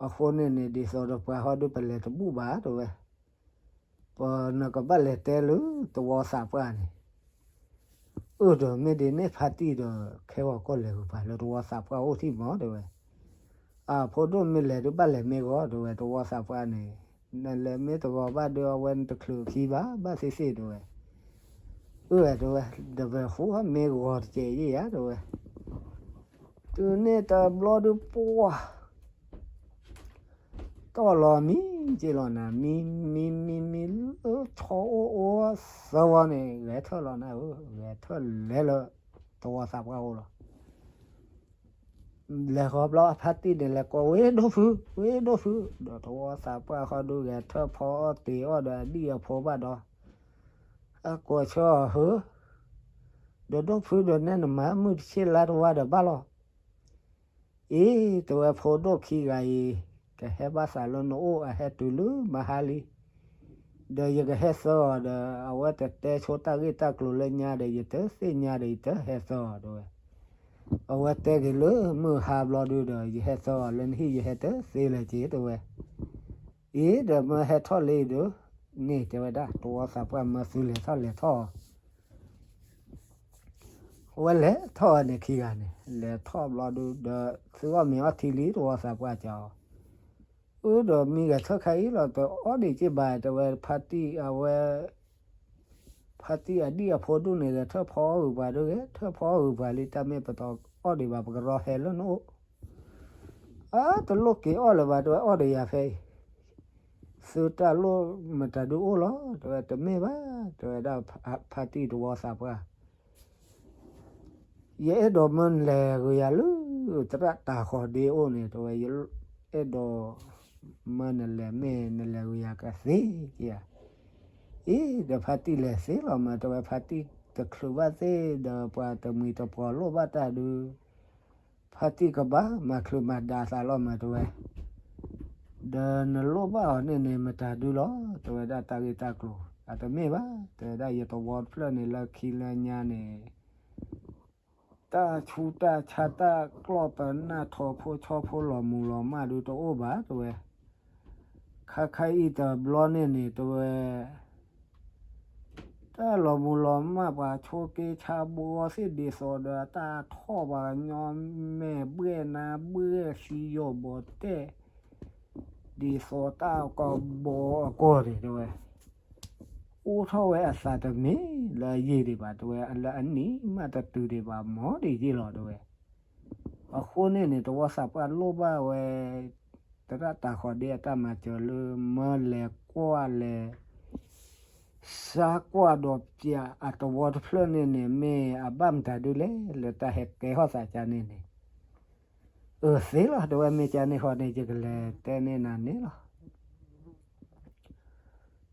အဃိန့ၣ်န့ၣ် ဒ်သိးဒီးပှၤဟီဒုး ပလဲၤတဘူၣ်ဘၣ် တဲဝဲ ပနကဘၣ်လဲၤတဲလၢတဝီသးပှၢ်န့ၣ် အၢ ဒီးမ့ၢ်ဒ်န့ၣ်ဖါတံၢ်ဒီး ခဲဂီၤကီၢ်လဲၤဂုာ်ပှၤလၢတဝီသးပှၢ်အိၣ်ထံၣ်မး တဲဝဲ အၢ ဖိဒိၣ်မ့ၢ်လဲၤဒုးဘၣ်လဲၤမ့ၢ်ဂီၤ တဲဝဲ တဝီသးပှၢ်န့ၣ် နလဲၤမ့ၢ်တဂီၤဘၣ်ဒီး အဝဲနတချုးခံဘၣ် ဘၣ်သ့ၣ်သ့ၣ် တဲဝဲ အၢ တဲဝဲ, ဒီးပဟူမ့ၢ်ဂီၤတစဲးယံၤယၤ တဲဝဲ. တုၤန့ၣ်တဘျီဒုးပှၢ် တီၢ်လီၤမံက့လီၤနၤ, မံမံမံမံလၢဆီအိၣ်အိၣ်သၢဝီန့ၣ် ဂဲၤထၢၣ်လီၤနၤဧၢ, ဂဲၤထၢၣ်လဲၤလၢသဝီသးပှၢ်အိၣ်လီၤ. လဲၤဃီၤဘျီအဖါတံၢ်န့ၣ် လဲၤကိးဝဲဒိၣ်ဖု, ဝဲဒိၣ်ဖု, ဒီးသဝီသးပှၢ်ဃီဒုးဂဲၤထၢၣ်ဖီအီၣ်တ့ၤအီၣ်ဒီးအဒံၣ်အဖိဘၣ်ဒီး အကိးဆၢအီၤဟၢ, ဒီးဒိၣ်ဖုဒီးနဲနမၤမုၢ်တဆ့လါတဝါဒီးဘၣ်လီၤ. အံၤ တဲဝဲ ဖိဒိၣ်ခံဂၤအံၤ ကဟဲဘၣ်သးလၢနအိၣ် အဟဲတုၤလၢမဟါလံ, ဒီးယကဟဲသၢအီၤဒီး အဝဲတတဲဆိတၢ်ဂ့ၢ်တၢ်ကျိၤလၢညါဒီး ယတသ့ၣ်ညါဒီး ယတဟဲသၢအီၤ တဲဝဲ. အဝဲတဲက့ၤလၢမုၢ်ဟါဘျီဒုဒီး ယဟဲသၢအီၤလၢနဟံၣ် ယဟဲတသ့လၢၤက့ၤ တဲဝဲ. အံၤ ဒီးမၢဟဲထီၣ်လံဒီး န့ၣ်တဲဝဲဒၣ် သဝီသးပှၢ်မၢသုလဲၤထီၣ်လဲၤထီၣ် ဝဲလဲၤထီၣ်ဝဲန့ၣ်ခံဂၤန့ၣ် လဲၤထီၣ်ဘျီဒုဒီး သုအီၣ်မ့ၤအီထံလံ သဝီသးပှၢ်ကီးအီၤ, အၢဒီးမံဂဲၤထၢၣ်ခါအံၤလီၤ တအီၣ်ဒံးက့ဘၣ် တဲဝဲ ဖါတံၢ်အဝဲ ဖါတံၢ်အဒံၣ်အဖိဒူၣ်န့ၣ် ဂဲၤထၢၣ်ဖီအီၣ်ဂုၤပှၤဒုး ဂဲၤထၢၣ်ဖီအီၣ်ဂုၤပှၤလံ တၢ်မ့ၢ်ပတအီၣ်ဒံးဘၣ် ပကရီဟဲလၢနအိၣ် အတလိၣ်က့ၤအီၣ်လၢၤဘၣ် တဲဝဲ အီၣ်ဒီးယၤဖဲအံၤ သုတၢ်လိၣ်မတၤဒုးအိၣ်လီၤ တဲဝဲ တမ့ၢ်ဘၣ် တဲဝဲဒၣ် ဖါတံၢ်သဝီသးပှၢ် ယအဲၣ်ဒိးမၢနလဲၤဂ့ၤယၤလၢ သရၣ်တၤဃီၤဒ့အိၣ်န့ၣ် တဲဝဲ ယအဲၣ်ဒိး မၢနလဲၤမ့ၢ်နလဲၤဂ့ၤယၤကသ့ဧါ, အံၤ ဒီးဖါတံၢ်လဲၤသ့လီၤမၢ တဲဝဲ ဖါတံၢ်တချုးဘၣ်သ့ၣ်ဒီး ပှၤတမှံၤတပှီၤလိၣ်ဘၣ်တၢ်ဒုး ဖါတံၢ်ကဘၣ်မၤချုးမၤဒါသးလီၤမၢ တဲဝဲ, ဒီးနလိၣ်ဘၣ်အီၤန့ၣ်န့ၣ် မတၤဒုးလီၤ တဲဝဲဒၣ် တၢ်ဂ့ၢ်တၢ်ကျိၤ အတမ့ၢ်ဘၣ် တဲဝဲဒၣ် ယသဝီတဖျၢၣ်န့ၣ် လၢခံလၢညါန့ၣ် တၢ်ဆူးတၢ်ဆါ တၢ်ကျီၢ်ပနၢ် ထိးဖိဆီဖိ လီၤမူၤလီၤမၢ်ဒုးတအိၣ်ဘၣ် တဲဝဲ, ခါခါအံၤတဘျီန့ၣ်န့ၣ် တဲဝဲ တၢ်လီၤမူၤလီၤမၢ် ပှၤဆိးက့ဆါဘှီသ့ၣ် ဒ်သိးဒီးတၢ်ထီၣ် ပှၤကညီမဲာ်ဘှဲၣ်နါဘှဲၣ် သံယိာ်ဘီၣ်တဲၣ် ဒ်သိးတၢ်ကဘီအကီၢ်န့ၣ် တဲဝဲ အိၣ်ထီၣ်ဝဲအသးတမ့ၢ်လၢအယံာ်ဒံးဘၣ် တဲဝဲ လၢအနံၣ်မးတတုၤဒံးဘၣ် မ်ဒံးယ့ၢ်လီၤ တဲဝဲ. အဃိန့ၣ်န့ၣ် သဝီသးပှၢ်လိၣ်ဘၣ်ဝဲ သရၣ်တၤဃီၤဒ့အတၢ်မၤစၢၤလၢ မၢလဲၤကွၢ်လဲၤ စါကွၢ်ဒီးပၠးအသဝီတဖျၢၣ်န့ၣ်န့ၣ် မ့ၢ်အဘၣ်မတၤဒုးလဲၣ် လၢတၢ်ဟဲကဲထီၣ်သးကါန့ၣ်န့ၣ် အၢ သ့လီၤ တဲဝဲ မ့ၢ်ကါန့ၣ်ဃီန့ၣ် ယကလဲၤတဲန့ၢ်နၤန့ၣ်လီၤ.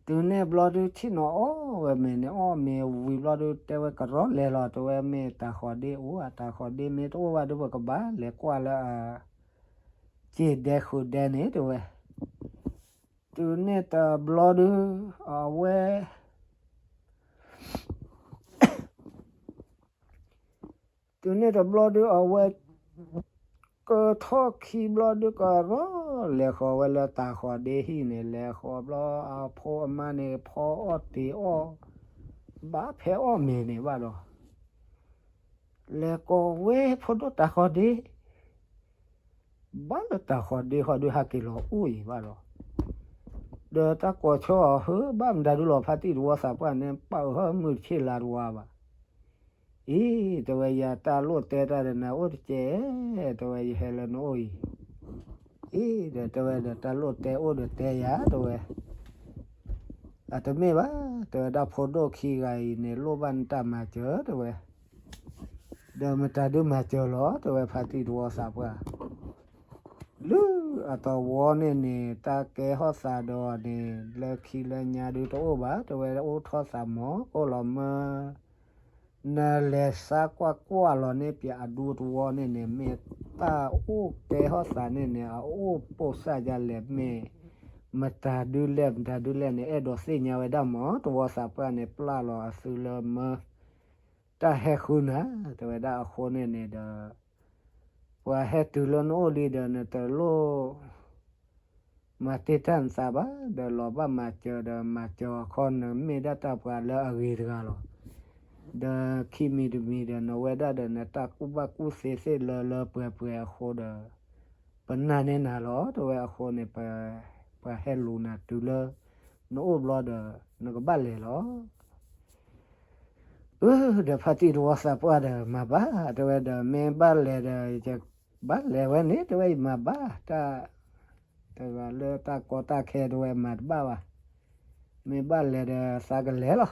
တုၤန့ၣ်ဘျီဒုး ဆ့ၣ်နီၤအီၣ်ဝဲမ့ၤန့ၣ် အီၣ်မ့ၤဝံၤဘျီဒုး တဲဝဲ ကရီလဲၤလီၤ တဲဝဲ မ့ၢ်တၤဃီၤဒ့အိၣ် အတၤဃီၤဒ့မ့ၢ်တအိၣ်ဘၣ်ဒုး ပကဘၣ်လဲၤကွၢ်လၢအ စ့ၢ်ဒဲဃုာ်ဒဲန့ၣ် တဲဝဲ. တုၤန့ၣ်တဘျီဒုး အဝဲ တုၤန့ၣ်တဘျီဒုး အဝဲ ကထီၣ်ခံဘျီဒုး ကရီလဲၤဃီၤဝဲလၢတၤဃီၤဒ့ဟံၣ်န့ၣ် လဲၤဃီၤဘျီ အဖိအမါန့ၣ် ဖီအီၣ်တ့ၤအီၣ် ဘၣ်ဖဲအီၣ်မ့ၤန့ၣ်ဘၣ်ဒီး လဲၤကိးဝဲဖိဒိၣ်တၤဃီၤဒ့ ဘၣ်လၢတၤဃီၤဒ့ဃီဒုး ဟးက့ၤလီၤအိၣ်အံၤဘၣ်ဒီး ဒီးတၢ်ကိးဆၢအီၤ ဟၢ ဘၣ်မတၤဒုးလီၤ ဖါတံၢ်သဝီသးပှၢ်န့ၣ် ပာ်အၢမုၢ်တဆ့ၣ်လါတဝါဘၣ်. အံၤ တဲဝဲ ယတၢ်လိၣ်တဲတၢ်ဒီးနၤအိၣ်တကဲး တဲဝဲ ယဟဲလၢနအိၣ်အံၤ အံၤ ဒီးတဲဝဲဒီး တၢ်လိၣ်တဲအိၣ်ဒီးတဲယၤ တဲဝဲ အတမ့ၢ်ဘၣ် တဲဝဲဒၣ် ဖိဒိၣ်ခံဂၤအံၤန့ၣ် လိၣ်ဘၣ်နတၢ်မၤစၢၤ တဲဝဲ ဒီးမတၤဒုးမၤစၢၤလီၤ တဲဝဲ ဖါတံၢ်သဝီသးပှၢ် လၢအသဝီန့ၣ်န့ၣ် တၢ်ကဲထီၣ်သးဒီးန့ၣ် လၢခံလၢညါဒုးတအိၣ်ဘၣ် တဲဝဲ အိၣ်ထီၣ်သးမီၤ အိၣ်လီၤမၢ နလဲၤစါကွၢ်ကွၢ်လီၤန့ၢ်ပၠးအဒူသဝီန့ၣ်န့ၣ် မ့ၢ်တၢ်အိၣ်ကဲထီၣ်သးန့ၣ်န့ၣ် အအိၣ်ပိာ်စၢ်ယါလဲၣ် မ့ၢ်မတၤဒုးလဲၣ် မတၤဒုးလဲၣ်န့ၣ် အဲၣ်ဒိးသ့ၣ်ညါဝဲဒၣ်မီၤ သဝီသးပှၢ်န့ၣ် ပျၢ်လီၤအသုလၢမၢ တၢ်ဟဲဃုနၤ တဲဝဲဒၣ် အဃိန့ၣ်န့ၣ်ဒီး ပှၤဟဲတုၤလၢနအိၣ်လံဒီး နတလိၣ် မၤတ့ၢ်တၢ်နသးဘၣ် ဒီးလီၤဘၣ်မၤစၢၤဒီး မၤစၢၤအခီ နမ့ၢ်ဒၣ်တၢ်ပှၤလၢအဂ့ၤတဂၤလီၤ. ဒီးခံမံၤတမံၤဒီး နဝဲဒၣ်ဒီး နတၢ်ကူၣ်ဘၣ်ကူၣ်သ့သ့ၣ်လၢလၢပှဲၤပှဲၤအဃိဒီး ပနာ်န့ၢ်နၤလီၤ တဲဝဲ အဃိန့ၣ် ပှၤဟဲလူၤနၤတုၤလၢ နအိၣ်ဘျီဒီး နကဘၣ်လဲၤလီၤ. ဒီးဖါတံၢ်တဝီသးပှၢ်ဒီးမၤဘၣ် တဲဝဲဒီး မ့ၢ်ဘၣ်လဲၤဒီး ယဘၣ်လဲၤဝဲန့ၣ် တဲဝဲ ယမၤဘၣ်တၢ် တဂၤလၢတၢ်ကီတၢ်ခဲတဲဝဲမၤတဘၣ်ဘၣ်, မ့ၢ်ဘၣ်လဲၤဒီးသးကလဲၤလီၤ.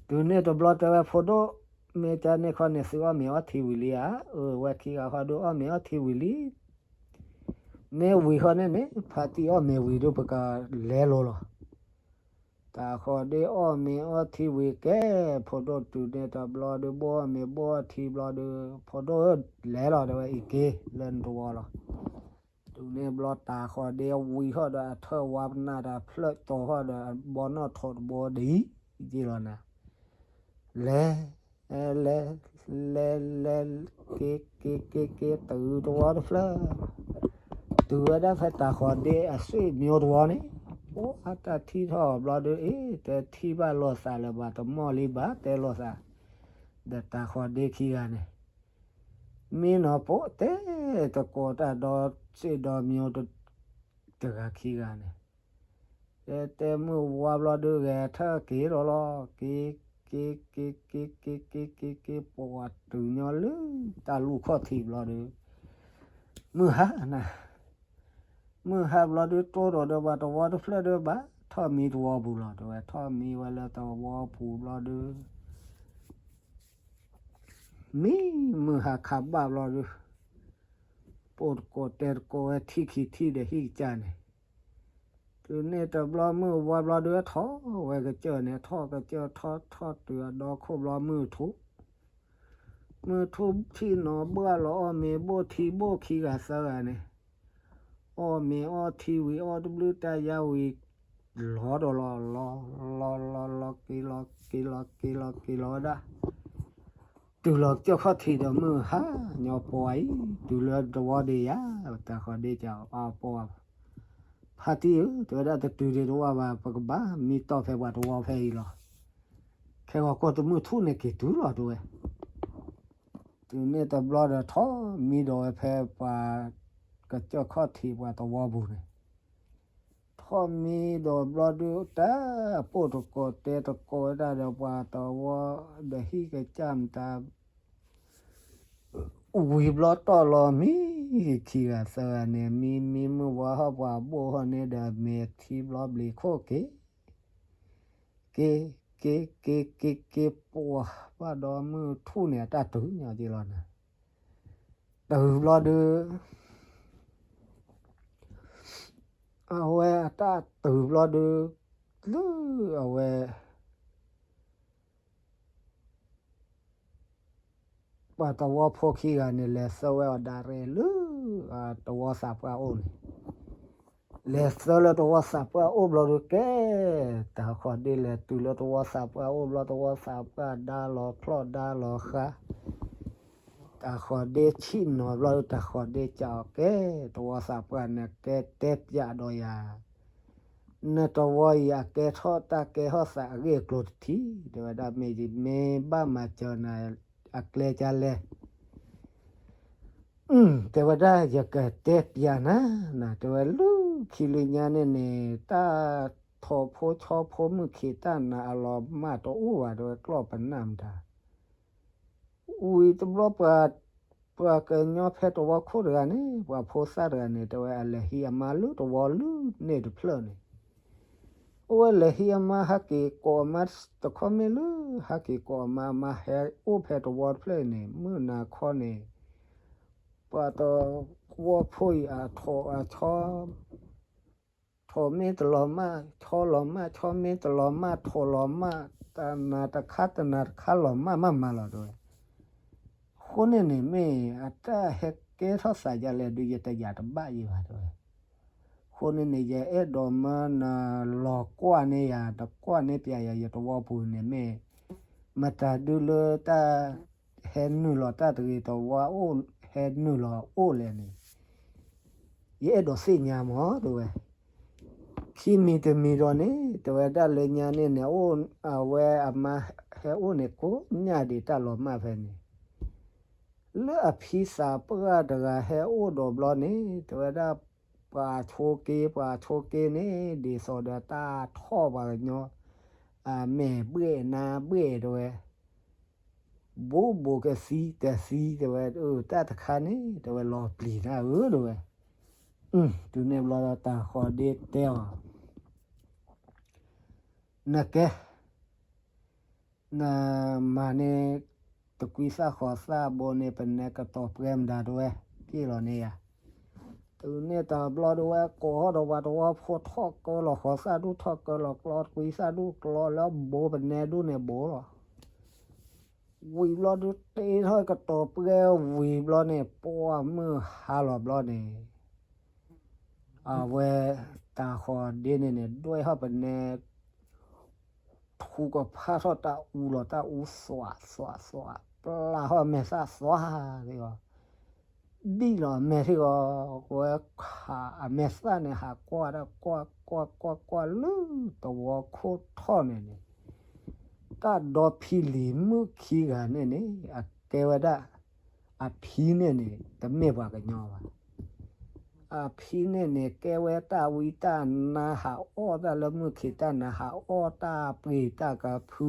တုၤန့ၣ်တဘျီတဲဝဲ ဖိဒိၣ်, မ့ၢ်ကန့ၣ်ခီန့ၣ် သုအီၣ်မ့ၤအီထံဝံၤလံဧါ. အဝဲခံဂၤဃီဒုးအီၣ်မ့ၤအီထံဝံၤလံ. မ့ၢ်ဝံၤဃီန့ၣ်န့ၣ် ဖါတံၢ်အီၣ်မ့ၤဝံၤဒုး ပကလဲၤလိၤလီၤ. တၢ်ဃီဒ့အီၣ်မ့ၤအီထံဝံၤကဲ, ဖိဒိၣ်တုၤန့ၣ်တဘျီဒုး ဘိၣ်အီၣ်မ့ၤဘိၣ်အီထံဘျီဒုး ဖိဒိၣ်လဲၤလီၤ တဲဝဲအံၤက့ၤလၢနတဝီလီၤ. တုၤန့ၣ်ဘျီတၢ်ဃီဒ့ဝံၤဃီဒီး အထၢၣ်ဝါပနၢ်တၢ်ဖျၢၣ်တီၤဃီဒီး အဘီနီၣ်ထိးတဘိဒ်အံၤက့ၤလီၤနၤ. လဲၤ လဲၤ လဲၤ လဲၤ က့ၤ က့ၤ က့ၤ က့ၤ တုၤတဝီတဖျၢၣ်, တုၤဝဲဒၣ်ဖဲတၢ်ဃီဒ့အစ့ၣ်မၠိတဝီန့ၣ်, ပှၤတၢ်ထံၣ်ထီၣ်အီၤဘျီဒုး အ့ တထံၣ်ဘၣ်လိာ်သးလၢၤဘၣ် တမီၢ်လံဘၣ် တဲလိာ်သး, ဒီးတၢ်ဃီဒ့ခံဂၤန့ၣ် မံနီၤပိာ်တဲတကိးတၢ်ဒီစ့ၣ်ဒီမၠိ တဂၤခံဂၤန့ၣ်, တဲတဲမုၢ်ဝါဘျီဒုး ဂဲၤထၢၣ်က့ၤဒီးလီၤ. က့ၤ က့ၤ က့ၤ က့ၤ က့ၤ က့ၤ က့ၤ က့ၤ ပှၤတုၤညီလၢတၢ်လူၢ်ခီၣ်ထံးဘျီဒုး, မုၢ်ဟါနၤ, မုၢ်ဟါဘျီဒုး တိၢ်ဒီးဒီးပှၤတဝီတဖျၢၣ်ဒုး ဘၣ်ထီၣ်မံတဝီပူၤလီၤ တဲဝဲ. ထီၣ်မံဝဲလၢတဝီပူၤဘျီဒုး မံမုၢ်ဟါခးဘၣ်ဘျီဒုး, ပိာ်တကိးတဲတကိးဝဲထံခံထံဒီးဟံၣ်ကစၢ်န့ၣ်, တုၤန့ၣ်တဘျီမုၢ်ဝါဘျီဒုး ထီၣ်ဝဲကစၢၢ်န့ၣ် ထီၣ်ကစၢၢ်ထီၣ်ထီၣ်တုၤအဒီခိၣ်ဘျီမုၢ်ထူၣ်, မုၢ်ထူၣ်ထံၣ်နီၤဘၣ်လီၤ အီၣ်မ့ၤဘိၣ်ထံဘိၣ်ခံဂၤသၢဂၤန့ၣ်, အီၣ်မ့ၤအီထံဝံၤ အီၣ်တဘျုးတၢ်ယါဝံၤ လီၤဒီးလီၤ လီၤ လီၤ လီၤ လီၤ က့ၤလီၤ က့ၤလီၤ က့ၤလီၤ က့ၤလီၤဝဲဒၣ်, တုၤလီၤကၠီၣ်ခီၣ်ထံးဒီးမုၢ်ဟါညီပှၤအံၤ, တုၤလၢတဝီဒ့ယါ, တၢ်ဃီဒ့ကပှၤ ဖါတံၢ်ဧၢ, တဲဝဲဒၣ် တတုၤဒ့တဝီဘၣ် ပကဘၣ်မံတီၢ်ဖဲပှၤတဝီဖဲအံၤလီၤ. ခဲဂီၤကိၢ်တမုၢ်ထူၣ်န့ၣ်က့ၤတုၤလီၤ တဲဝဲ. တုၤန့ၣ်တဘျီဒီး ထီၣ်မံဒီးဝဲဖဲပှၤကစၢၢ်ခီၣ်ထံးပှၤတဝီပူၤန့ၣ်, ထီၣ်မံဒီးဘျီဒုး တၢ်ပိာ်တကိးတဲတကိးဝဲဒၣ်ဒီးပှၤတဝီဒီးဟံၣ်ကစၢ်မတၤ ဝံၤဘျီတီၢ်လီၤမံခံဂၤသၢဂၤန့ၣ်, မံမံမုၢ်ဝါဟီၣ်ပှၤဘိၣ်ဟီၣ်န့ၣ်ဒီး မဲာ်ထံဘျီဘျံးခိၣ်က့ၤ, က့ၤ က့ၤ က့ၤ က့ၤ က့ၤ ပှၤဘၣ်ဒီးမုၢ်ထူၣ်န့ၣ် အတၢ်တုၤညီက့ၤလီၤနၤ, တုၤဘျီဒုး အဝဲအတၢ်တုၤဘျီဒုး လၢအဝဲ ပှၤတဝီဖိခံဂၤန့ၣ် လဲၤဆှၢဝဲအီၤဒၣ်ရဲၣ်လၢ တဝီသးပှၢ်အိၣ်န့ၣ်, လဲၤဆှၢလၢတဝီသးပှၢ်အိၣ်ဘျီဒုးကဲ, တၢ်ဃီဒ့လဲၤတုၤလၢတဝီသးပှၢ်အိၣ်ဘျီ တဝီသးပှၢ်ဒါလီၤချီၣ်ဒါလီၤဃါ, တၢ်ဃီဒ့ဆံးနီၤဘျီဒုး တၢ်ဃီဒ့ကးအီၤကဲ, တဝီသးပှၢ်န့ၣ်ကဲတဲပျးဒီးယၤ နတဝီအံၤအကဲထီၣ်တၢ်ကဲထီၣ်သးအဂ့ၢ်အကျိၤတထံၣ်, တဲဝဲဒၣ်မ့ၢ်ယမ့ၢ်ဘၣ်မၤစၢၤနၤအကျဲကလဲၣ်, တဲဝဲဒၣ်ယကတဲပျးနၤ, တဲဝဲလၢခံလၢညါန့ၣ်န့ၣ် တၢ်ထိးဖိဆီဖိမုၢ်ခံးတၢ်နးအလီၤမၢ်တအိၣ်ဘၣ် တဲဝဲကျီၢ်ပနၢ်မတၤ ဝံၤတဘျီ ပှၤကညီဖဲတဝီခိၣ်တဂၤန့ၣ် ပှၤဖိသၣ်တဂၤန့ၣ် တဲဝဲအလဲၤဟံးအမါလၢတဝီလၢန့ၣ်တဖျၢၣ်န့ၣ်, အိၣ်ဝဲလဲၤဟံးအမါဟးက့ၤကိးအမါတခီမ့ၢ်လၢ ဟးက့ၤကိးအမါ အမါဟဲအိၣ်ဖဲတဝီတဖျၢၣ်အံၤန့ၣ် မုၢ်နၤခီန့ၣ် ပှၤတဝီဖိအံၤအထိးအဆီ ထိးမ့ၢ်တလီၤမၢ် ဆီလီၤမၢ် ဆီမ့ၢ်တလီၤမၢ် ထိးလီၤမၢ် တနၤတခါတနၤတခါလီၤမၢ်မးမးလီၤတဲဝဲ, အဃိန့ၣ်န့ၣ် မ့ၢ်အတၢ်ဟဲကဲထီၣ်သးဒ်လဲၣ်ဒုး ယတယာ်တဘၣ်ယံၤဘၣ်တဲဝဲ, အဃိန့ၣ်န့ၣ် ယအဲၣ်ဒိးမၢနၤလီၤကွၢ်န့ၢ်ယၤ တကွၢ်န့ၢ်ပျးယၤ ယတဝီပူၤန့ၣ်မ့ၢ် မတၤဒုလၢတၢ် ဟဲနုာ်လီၤတၢ်တဂ့ၤတဝါအိၣ် ဟဲနုာ်လီၤအိၣ်လဲၣ်န့ၣ် ယအဲၣ်ဒိးသ့ၣ်ညါမးတဲဝဲ, ခံမံၤတမံၤဒီးန့ၣ် တဲဝဲဒၣ်လၢညါန့ၣ်န့ၣ် အဝဲအမါဟဲအိၣ်န့ၣ် ကိးညၣ်ဒံးတၢ်လီၤမၢ်ဖဲန့ၣ် လၢအဖံသးပှၢ်တဂၤဟဲအိၣ်ဒီးဘျီန့ၣ် တဲဝဲဒၣ် ပှၤဆိက့ ပှၤဆိက့န့ၣ် ဒ်သိးဒီးတၢ်ထီၣ်ပှၤကညီ အမဲာ်ဘှဲၣ်နါဘှဲၣ်တဲဝဲ, ဘိးဘိးကသံတသံတဲဝဲ, အတၢ်တခါန့ၣ် တဲဝဲလီၤပျံၤနၤဧၢတဲဝဲ. တုၤန့ၣ်ဘျီဒီးတၢ်ဃီၤဒ့တဲအီၤ, နကဲ နမၤန့ၢ် တကွံသၣ်ဃီၤသၣ်ဘိန့ၣ် ပနဲကတီၤပှဲၤမတၤတဲဝဲ, က့ၣ်လီၤန့ၢ်ယၤ. တုၤန့ၣ်တဘျီတဲဝဲ ကိးထီၣ်ဒီးပှၤတဝီဖိ ထီၣ်ကၢလီၤဃီၤသၣ်ဒူၣ် ထီၣ်ကၢလီၤကျီ တကွံသၣ်ဒူၣ်ကျီလၢဘိပနဲဒူၣ်န့ၣ်ဘိလီၤ. ဝံၤဘျီဒုးတ့ထီၣ်ကတီၤပှဲၤဝံၤဘျီန့ၣ် ပှၢ်မုၢ်ဟါလီၤဘျီန့ၣ် အဝဲတၢ်ဃီၤဒ့န့ၣ်န့ၣ် ဒွဲၣ်ထီၣ်ပနဲ ထူကဖးထီၣ်တၢ်အူလီၤ တၢ်အူသွးသွးသွး ပျၢ်ထီၣ်အမဲာ်သၣ်သွးဒ်အီၤ, ဘံၣ်လီၤအမဲာ်ထံဂီၤ, ဝဲခးအမဲာ်သၣ်န့ၣ် ဟးကွၢ်တၢ်ကွၢ်ကွၢ်ကွၢ်ကွၢ်လၢ တဝီခိၣ်ထီၣ်န့ၣ်န့ၣ် တၢ်ဒီဖံလံၤမုၣ်ခံဂၤန့ၣ်န့ၣ် အကဲဝဲဒၣ် အဖံန့ၣ်န့ၣ် တမ့ၢ်ပှၤကညီဘၣ်. အဖံန့ၣ်န့ၣ် ကဲဝဲတၢ်ဝံတၢ်နါ ဟးအီၣ်တၢ်လၢမုၢ်ခံးတၢ်နၤ ဟးအီၣ်တၢ်ပှ့ၤတၢ်ကဖု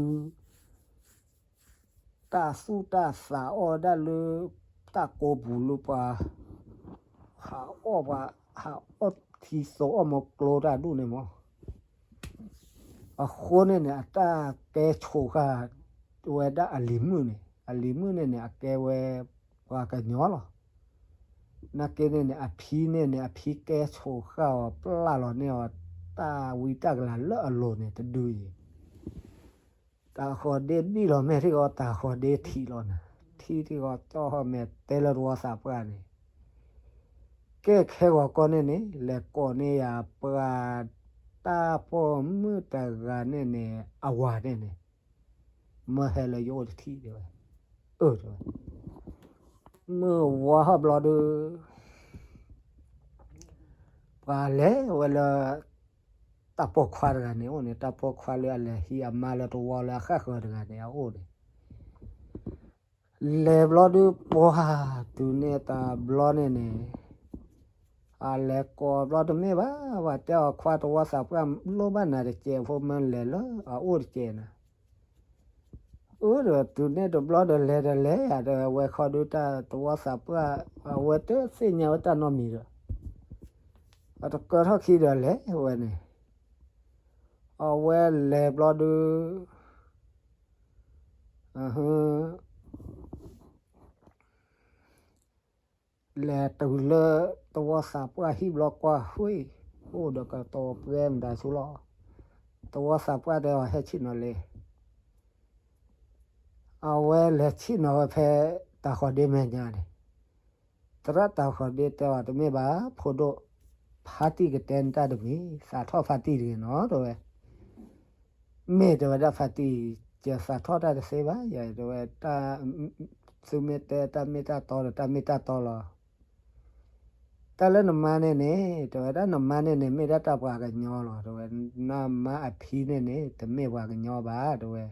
တၢ်သူၣ်တၢ်သးအီၣ်ဒၣ်လၢ တၢ်ကိးပူၤလၢပှၤ ဟးအီၣ်ပှၤ ဟးအီၣ်ထံသိးအီၣ်မီၤကျိတၢ်ဒူၣ်န့ၣ်မီၤ. အဃိန့ၣ်န့ၣ် အတၢ်ကဲဆိးဃာ်ဝဲဒၣ်အလံၤမုၣ်န့ၣ် အလံၤမုၣ်န့ၣ်န့ၣ် အကဲဝဲပှၤကညီလီၤ. နာ်က့န့ၣ်န့ၣ် အဖံန့ၣ်န့ၣ် အဖံကဲဆိးဃာ်အီၤ ပျၢ်လီၤန့ၢ်အီၤ တၢ်ဝံတၢ်ကလၤလၢအလိၤန့ၣ်တဒုအံၤ တၢ်ဃီၤဒ့ဘံၣ်လီၤမဲာ်ထံဂီၤ တၢ်ဃီၤဒ့ထံးလီၤနၤ, ထံးထံဂီၤတီၢ်ဟီၣ်မဲာ်တဲလၢတဝီသးပှၢ်န့ၣ်, ကဲခဲဂီၤကီၢ်န့ၣ်န့ၣ် လဲၤကိးန့ၢ်ယၤပှၤ တၢ်ပိာ်မုၣ်တဂၤန့ၣ်န့ၣ် အဝၤန့ၣ်န့ၣ် မၢဟဲလၢယအိၣ်တထံၣ်တဲဝဲ, အၢ တဲဝဲ, မုၢ်ဝါဟီၣ်ဘျီဒီး ပှၤလဲၤဝဲလၢ တၢ်ပိာ်ခွါတဂၤန့ၣ်အိၣ်န့ၣ် တၢ်ပိာ်ခွါလၢအလဲၤဟံးအမါလၢတဝီလၢအဃၣ်ဃၢၤတဂၤန့ၣ် အအိၣ်န့ၣ်, လဲၤဘျီဒုးပှၤ တုၤန့ၣ်တဘျီန့ၣ်န့ၣ် အလဲၤကိးဘျီတမ့ၢ်ဘၣ် ပှၤတဲအီၤခွါတဝီသးပှၢ်လိၣ်ဘၣ်နၤတစဲးဖိ မၢလဲၤလၢအအိၣ်တစဲးနၤ အၢ ဒီးတုၤန့ၣ်တဘျီဒီးလဲၤဒီးလဲၤယၤဒီး အဝဲခီဒုးတၢ်တဝီသးပှၢ် အဝဲတသ့ၣ်ညါဝဲတၢ်နီတမံၤဒီး အတကၢထီၣ်ခံဒီးလဲၤဝဲန့ၣ် အဝဲလဲၤဘျီဒုး လဲၤတုၤလၢတဝီသးပှၢ်ဟံၣ်ဘျီကွၢ် ဟ့ၣ် အိၣ်ဒီးကတီၤပှဲၤမတၤဆူလီၤ. တဝီသးပှၢ်တဲအီၤ ဟဲဆ့ၣ်နီၤလံ. အဝဲလဲၤဆ့ၣ်နီၤဝဲဖဲတၢ်ဃီၤဒ့မဲာ်ညါန့ၣ်, သရၣ်တၢ်ဃီၤဒ့တဲအီၤ တမ့ၢ်ဘၣ် ဖိဒိၣ်, ဖါတံၢ်ကတဲနတၢ်တမံၤ, သးထီၣ်ဖါတံၢ်တဂ့ၤနီၤ တဲဝဲ. မ့ၢ်တဲဝဲဒၣ်ဖါတံၢ်, ယသးထီၣ်တၢ်တသ့ဘၣ်, ယတဲဝဲတၢ်, သုမ့ၢ်တဲတၢ်မ့ၢ်တၢ်တီဒီး တၢ်မ့ၢ်တၢ်တီလီၤ. တၢ်လၢနမါန့ၣ်န့ၣ် တဲဝဲဒၣ်နမါန့ၣ်န့ၣ် မ့ၢ်ဒၣ်တၢ်ပှၤကညီလီၤ တဲဝဲ, နမါအဖံန့ၣ်န့ၣ် တမ့ၢ်ပှၤကညီဘၣ် တဲဝဲ.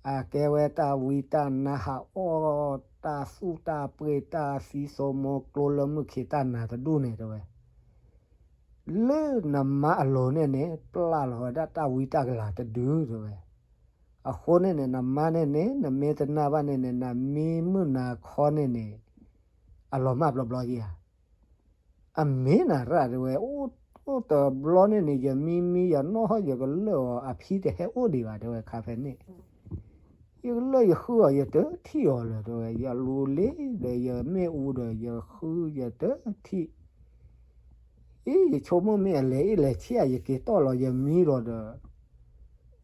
အကဲဝဲတၢ်ဝံတၢ်နါ ဟးအီၣ်တၢ်သူၣ်တၢ်ပှ့ၤ တၢ်သံသိမိကျိလၢမုၢ်ခံးတၢ်နၤတဒူၣ်န့ၣ် တဲဝဲ. လၢနမါအလိၤန့ၣ်န့ၣ် ပျၢ်လီၤဝဲဒၣ်တၢ်ဝံတၢ်ကလၤတဒု တဲဝဲ. အဃိန့ၣ်န့ၣ် နမါန့ၣ်န့ၣ် နမ့ၢ်တနာ်ဘၣ်န့ၣ်န့ၣ် နမံမုၢ်နၤခီန့ၣ်န့ၣ် အလီၤမၢ်ဘျီဘျီဧါ. အမ့ၢ်နၤရၣ် တဲဝဲ, အိၣ်တဘျီန့ၣ်န့ၣ် ယမံမံယနီၢ်ဟီၣ် ယကလၢာ်အီၤ အဖံတဟဲအိၣ်ဒံးဘၣ် တဲဝဲ ခါဖဲန့ၣ် ယကလၢာ်ယဃုအီၤ ယတထံၣ်အီၤလၢၤ တဲဝဲ, ယလူၤလ့ဒီး ယမ့ၣ်အူဒီး ယဃုယတထံၣ် အံၤ ယဆိကမိၣ်မ့ၢ်အလဲၤအ့ၣ်လဲၤဆံၣ်ဧါ ယက့ၤတီၢ်လီၤ ယမံလီၤဒီး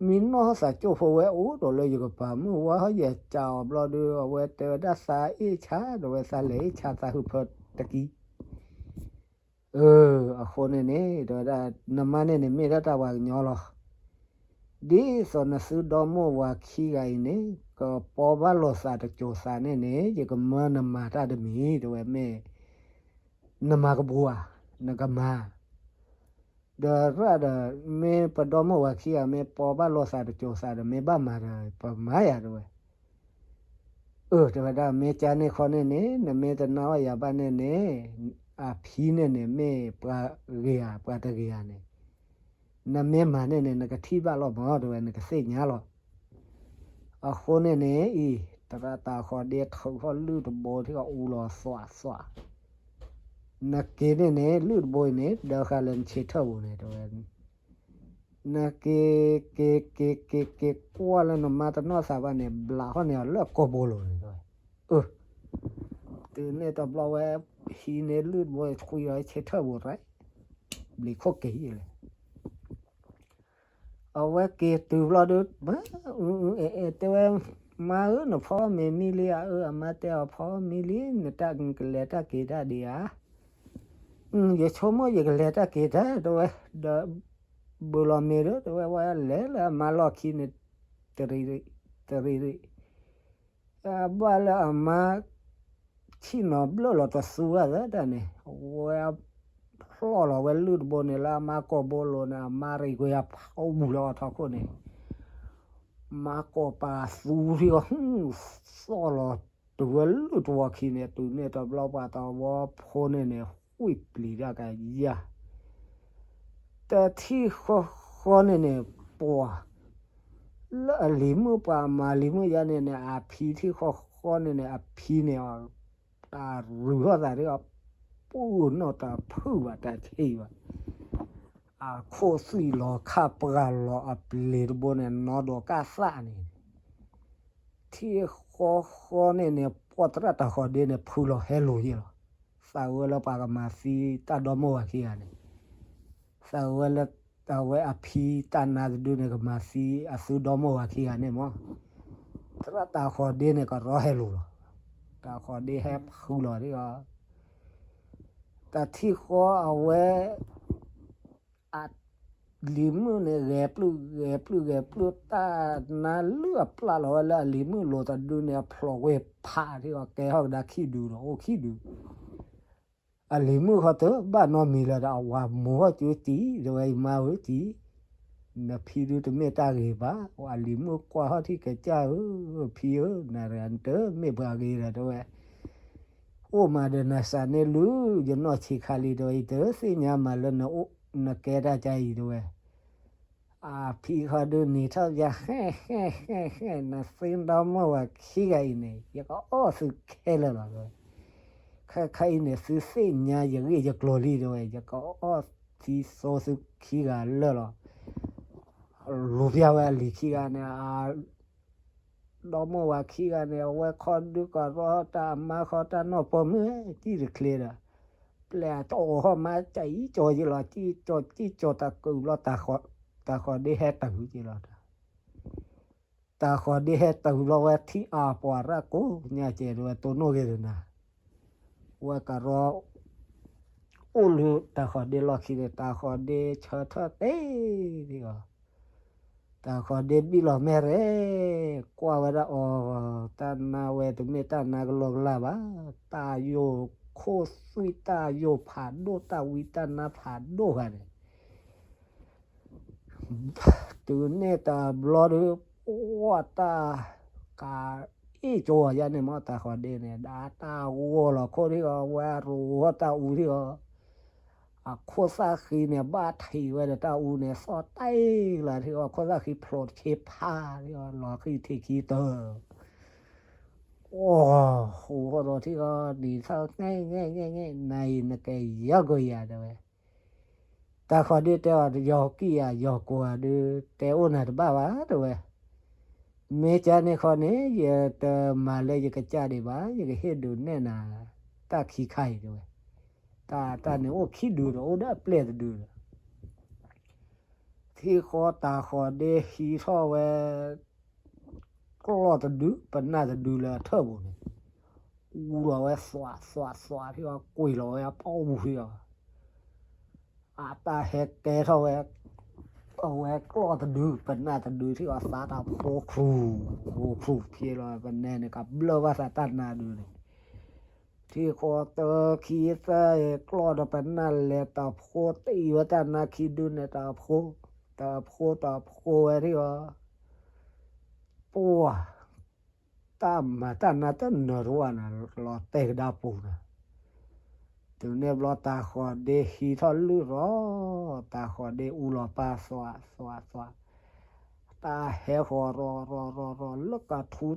မံနီၢ်ဟီၣ်သးကၠိဖိဝဲအိၣ်ဒီးလၢယကပၤ မုၢ်ဝါဟီၣ်ယကးအီၤဘျီဒီး အဝဲတဲဝဲဒၣ်သးအ့ၣ်ဆါ တဲဝဲ သးလဲၤအ့ၣ်ဆါသးဟုးဖၢတကံ အၢ အဃိန့ၣ်န့ၣ် တဲဝဲဒၣ် နမါန့ၣ်န့ၣ် မ့ၢ်ဒၣ်တၢ်ပှၤကညီလီၤ. ဒ်သိးနသုဒီမိၢ်ဝၤခံဂၤအံၤန့ၣ် ကပီဘၣ်လိာ်သးတစိၤသးန့ၣ်န့ၣ် ယကမၢနမၤတၢ်တမံၤ တဲဝဲ မ့ၢ် နမၤကဘူးဧါ, နကမၤ ဒီးရၣ်ဒီး မ့ၢ်ပဒီမိၢ်ဝၤခံဂၤ မ့ၢ်ပီဘၣ်လိာ်သးတစိၤသးဒီး မ့ၢ်ဘၣ်မၤဒီး ပမၤယၤ တဲဝဲ. အၢ တဲဝဲဒၣ် မ့ၢ်ကန့ၣ်ခီန့ၣ်န့ၣ် နမ့ၢ်တနာ်အီၣ်ယၤဘၣ်န့ၣ်န့ၣ် အဖံန့ၣ်န့ၣ် မ့ၢ်ပှၤဂ့ၤဧါ ပှၤတဂ့ၤဧါန့ၣ် နမ့ၢ်မၤန့ၣ်န့ၣ် နကထံၣ်ဘၣ်လီၤမး တဲဝဲ နကသ့ၣ်ညါလီၤ. အဃိန့ၣ်န့ၣ်အံၤ သရၣ်တၤဃီၤဒ့ထုးထီၣ်လုၢ်တဘိထံၣ်အီၤအူလီၤသွးသွး, နက့ၤန့ၣ်န့ၣ် လုၢ်တဘိအံၤန့ၣ် ဒၢဃာ်လၢနဆ့ထၢၣ်ပူၤန့ၣ် တဲဝဲ နက့ၤ က့ၤ က့ၤ က့ၤ က့ၤကွၢ်လၢ နမါတနီၣ်သးဘၣ်န့ၣ် ဘျးထီၣ်န့ၢ်အီၤလၢအကိာ်ဘိလိၤန့ၣ် တဲဝဲ. အ တုၤန့ၣ်တဘျီဝဲ ဟံးန့ၢ်လုၢ်တဘိ ဆွံလီၤဆ့ထၢၣ်ပူၤ တြဲ ဘျံးခိၣ်က့ၤယံၤလဲၣ်. အဝဲက့ၤတုၤဘျီဒီး မ အ အဲ အဲ တဲဝဲ မါဧၢ နဖီမ့ၤမံလံဧါ. အၢ အမါတဲအီၤ ဖီမံလံ နတၢ် နကလဲၤတၢ်က့ၤတၢ်ဒံးဧါ. ယဆိကမိၣ်ယကလဲၤတၢ်က့ၤတၢ် တဲဝဲ, ဒီး ဘုးလီၤမ့ၤဒီး တဲဝဲ ဝဲလဲၤလၢအမါလီၢ်ခံန့ၣ် တရံးရံး တရံးရံး ဘၣ်လၢအမါ ဆ့ၣ်နီၤဘျၢၣ်လီၤတသူဂၤသၢတၢ်န့ၣ် ဝဲဖျီၣ်လီၤဝဲလုၢ်တဘိန့ၣ်လၢအမါကိာ်ဘိလိၤန့ၣ် အမါရံၣ်ကွံာ်အဖီအူလၢအီၤထီခိၣ်န့ၣ် မါကိာ်ပာ်သူထံအီၤ သီၣ်လီၤတုၤဝဲလုၢ်တဝီခံန့ၣ် တုၤန့ၣ်တဘျီပှၤသဝီဖိန့ၣ်န့ၣ် ဃုပျံၤတၢ်ကယၤ တထံၣ်ဃီဃီန့ၣ်န့ၣ် ပှၤ လၢအလံၤမုၣ်ပှၤမၤလံၤမုၣ်ယါန့ၣ်န့ၣ် အဖံထံၣ်ဃီဃီန့ၣ်န့ၣ် အဖံန့ၣ် တၢ်ရူၤထီၣ်သးဒ်အီၤ ပူၣ်နီၣ်တၢ်ဖုၣ်ဘၣ်တၢ်ဆံးဘၣ် အခိၣ်သွံၣ်လီၤခၣ်ပှၢ်လီၤအပျ့ၤတဘိန့ၣ် နီၢ်ဒိးကၣ်သၣ်န့ၣ် ထံၣ်ဃီဃီန့ၣ်န့ၣ် ပှၤသရၣ်တၤဃီၤဒ့န့ၣ် ဖုလီၤဟဲလိၤယဲလီၤ. သးဝဲလၢပှၤကမၤသံတၢ်ဒီမိၢ်ဝၤခံဂၤန့ၣ် သးဝဲလၢ အဝဲအဖံတၢ်နါတဒုန့ၣ် ကမၤသံအသုဒီမိၢ်ဝၤခံဂၤန့ၣ်မး သရၣ်တၤဃီၤဒ့န့ၣ် ကရီဟဲလိၤလီၤ. တၤဃီၤဒ့ဟဲဖုလီၤဒ်အီၤ တထံၣ်ဃီအဝဲ အ လံၤမုၣ်န့ၣ် ဂဲၤပျုၢ်ဂဲၤပျုၢ်ဂဲၤပျုၢ် တၢ်နါလုၢ်အပျၢ်လီၤဝဲလၢအလံၤမုၣ်လိၤတဒုန့ၣ် အဖျိးကွံာ်ဖးထံအီၤ ကဲထီၣ်ကဒါခံဒုဒီးအိၣ်ခံဒု အလံၤမုၣ်ဃီတဘၣ်နီတမံၤလၢၤဒီး အဝၤမိၤဟီၣ်ကၠိတံၢ် တဲဝဲ ယမါဧၢတံၢ် နဖံဒုတမ့ၢ်တၢ်ဂ့ၤဘၣ် အလံၤမုၣ်ကွၢ်ဟီၣ်ထံၣ်ကစၢ်ဧၢ ဖံဧၢ နတမ့ၢ်ပှၤဂ့ၤဒီး တဲဝဲ အိၣ်မးဒီးနစးန့ၢ်လုၢ် ယနီၢ်ဆံးခါလံ တဲဝဲ ယတသ့ၣ်ညါမးလၢနအိၣ် နကဲတၢ်ကါအံၤတဲဝဲ အဖံဃီဒုးနံၤထီၣ်ယၤ ဟဲဟဲဟဲဟဲ နသုဒီမိၢ်ဝၤခံဂၤအံၤန့ၣ် ယကအီၣ်သုခဲလၢာ်လီၤတဲဝဲ ခဲခါအံၤန့ၣ် သုသ့ၣ်ညါယဂ့ၢ်ယကျိၤလံတဲဝဲ ယကအီၣ်သံသိသုခံဂၤလၢာ်လီၤ လူၤပျၢ်ဝဲအလံၤခံဂၤန့ၣ် ဒီမိၢ်ဝၤခံဂၤန့ၣ် အဝဲခီဒုးကရီတၢ်အမါဃီတၢ်နီၢ်ပိာ်မုၣ် ကံၣ်တချ့ဒီး ပျဲၢ်အတီၢ်အိးဟီၣ်မါ ကၠံကၠီယံလီၤ ကံၣ်ကၠီကံၣ်ကၠီတၢ်ကုာ်ဘျီ တၤဃီၤဒ့ဟဲတုၤက့လီၤ တၤဃီၤဒ့ဟဲတုၤဘျီဝဲထံၣ်အပှၤရၣ်ကိးညါကဲတဲဝဲ တိၢ်နီၣ်ဂ့ၤဒီးနၤ ဝဲကရီ အိၣ်လၢတၤဃီၤဒ့လီၢ်ခံန့ၣ် တၤဃီၤဒ့ဆၢထၢၣ်တ့ၢ်ဒံးအီၤ တၤဃီၤဒ့ဘံၣ်လီၤမဲာ်ရဲၣ် ကွၢ်ဝဲဒၣ်အီၤ တၢ်နါဝဲတမ့ၢ်တၢ်နါကလီကလီဘၣ် တၢ်ယိာ်ခိၣ်သွံၣ်တၢ်ယိာ်ဖးဒိၣ် တၢ်ဝံတၢ်နါဖးဒိၣ်ဂၤန့ၣ် တုၤန့ၣ်တဘျီဒီး ပှၢ်တၢ် ကအ့ၣ်ကၠိအီၤယါန့ၣ်မ့ၢ်တၤဃီၤဒ့န့ၣ် ဒၣ်တၢ်ဂီၤလီၤခိၣ်ထံၣ်အီၤ ဝဲရိၤဝဲတၢ်အူထံၣ်အီၤ အခိၣ်သၣ်ဃံန့ၣ် ဘၣ်ထံးဝဲဒီးတၢ်အူန့ၣ် သီၣ်တ့ၢ်လၢထံၣ်အီၤ ခိၣ်သၣ်ဃံဖျိးတဆ့ဖးထံၣ်အီၤ လီၤဃံထံးခံတၢ် အိၣ် ဟူးဟီၣ်ဒီးထံၣ်အီၤ နံၤထီၣ် ငဲၣ် ငဲၣ် ငဲၣ် ငဲၣ် နၤအံၤနကဲယီၤကယၤတဲဝဲ တၤဃီၤဒ့တဲအီၤ ယီၤကံၢ်ဧါ ယီၤကိၤဧါဒုး တဲအိၣ်နၤတဘၣ်ဘၣ်တဲဝဲ မ့ၢ်ကါန့ၣ်ခီန့ၣ် ယတမၤလၢယကစၢ်ဒံးဘၣ် ယကဟ့ၣ်ဒုးနဲၣ်နၤ တၢ်ခံခါအံၤတဲဝဲ တၢ်တၢ်န့ၣ်အိၣ်ခံဒုဒီး အိၣ်ဒီးအပျဲၢ်တဒုဒီး ထံၣ်ဃီတၤဃီၤဒ့ဟံးထီၣ်ဝဲ ကျီၢ်တဒု ပနၢ်တဒုလၢအထၢၣ်ပူၤန့ၣ် အူလီၤဝဲသွးသွးသွးထံၣ်အီၤ ကွံာ်လီၤဝဲအပီၣ်ပူၤထံၣ်အီၤ အတၢ်ဟဲကဲထီၣ်ဝဲ အဝဲကျီၢ်တဒု ပနၢ်တဒုထံၣ်အီၤ သးတၢ်ဖိခူၣ် ဖိခူၣ်ဖံးလီၤ ပနဲန့ၣ် ကဘျၢၣ်ဘၣ်သးတၢ်နါဒုန့ၣ် ထံၣ်ဃီတၢ်ခံသၢ ကျီၢ်ဒီးပနၢ်လဲၤတၢ်ဖိတအံၤဝဲတၢ်နါခံဒုန့ၣ် တၢ်ဖိ တၢ်ဖိတၢ်ဖိဝဲထံၣ်အီၤ ပှၢ် တၢ်မၤတၢ်နါတနၢၤတဝၢ်နၤ လီၤတဲာ်ကဒါပူၤနၤ ထ တုၤန့ၣ်ဘျီတၤဃီၤဒ့ဟံးထီၣ်လုၢ်ရီၤ, တၤဃီၤဒ့အူလီၤပၢ်သွးသွးသွး, တၢ်ဟဲဃီၤရီၤရီၤရီၤရီၤလၢကထူ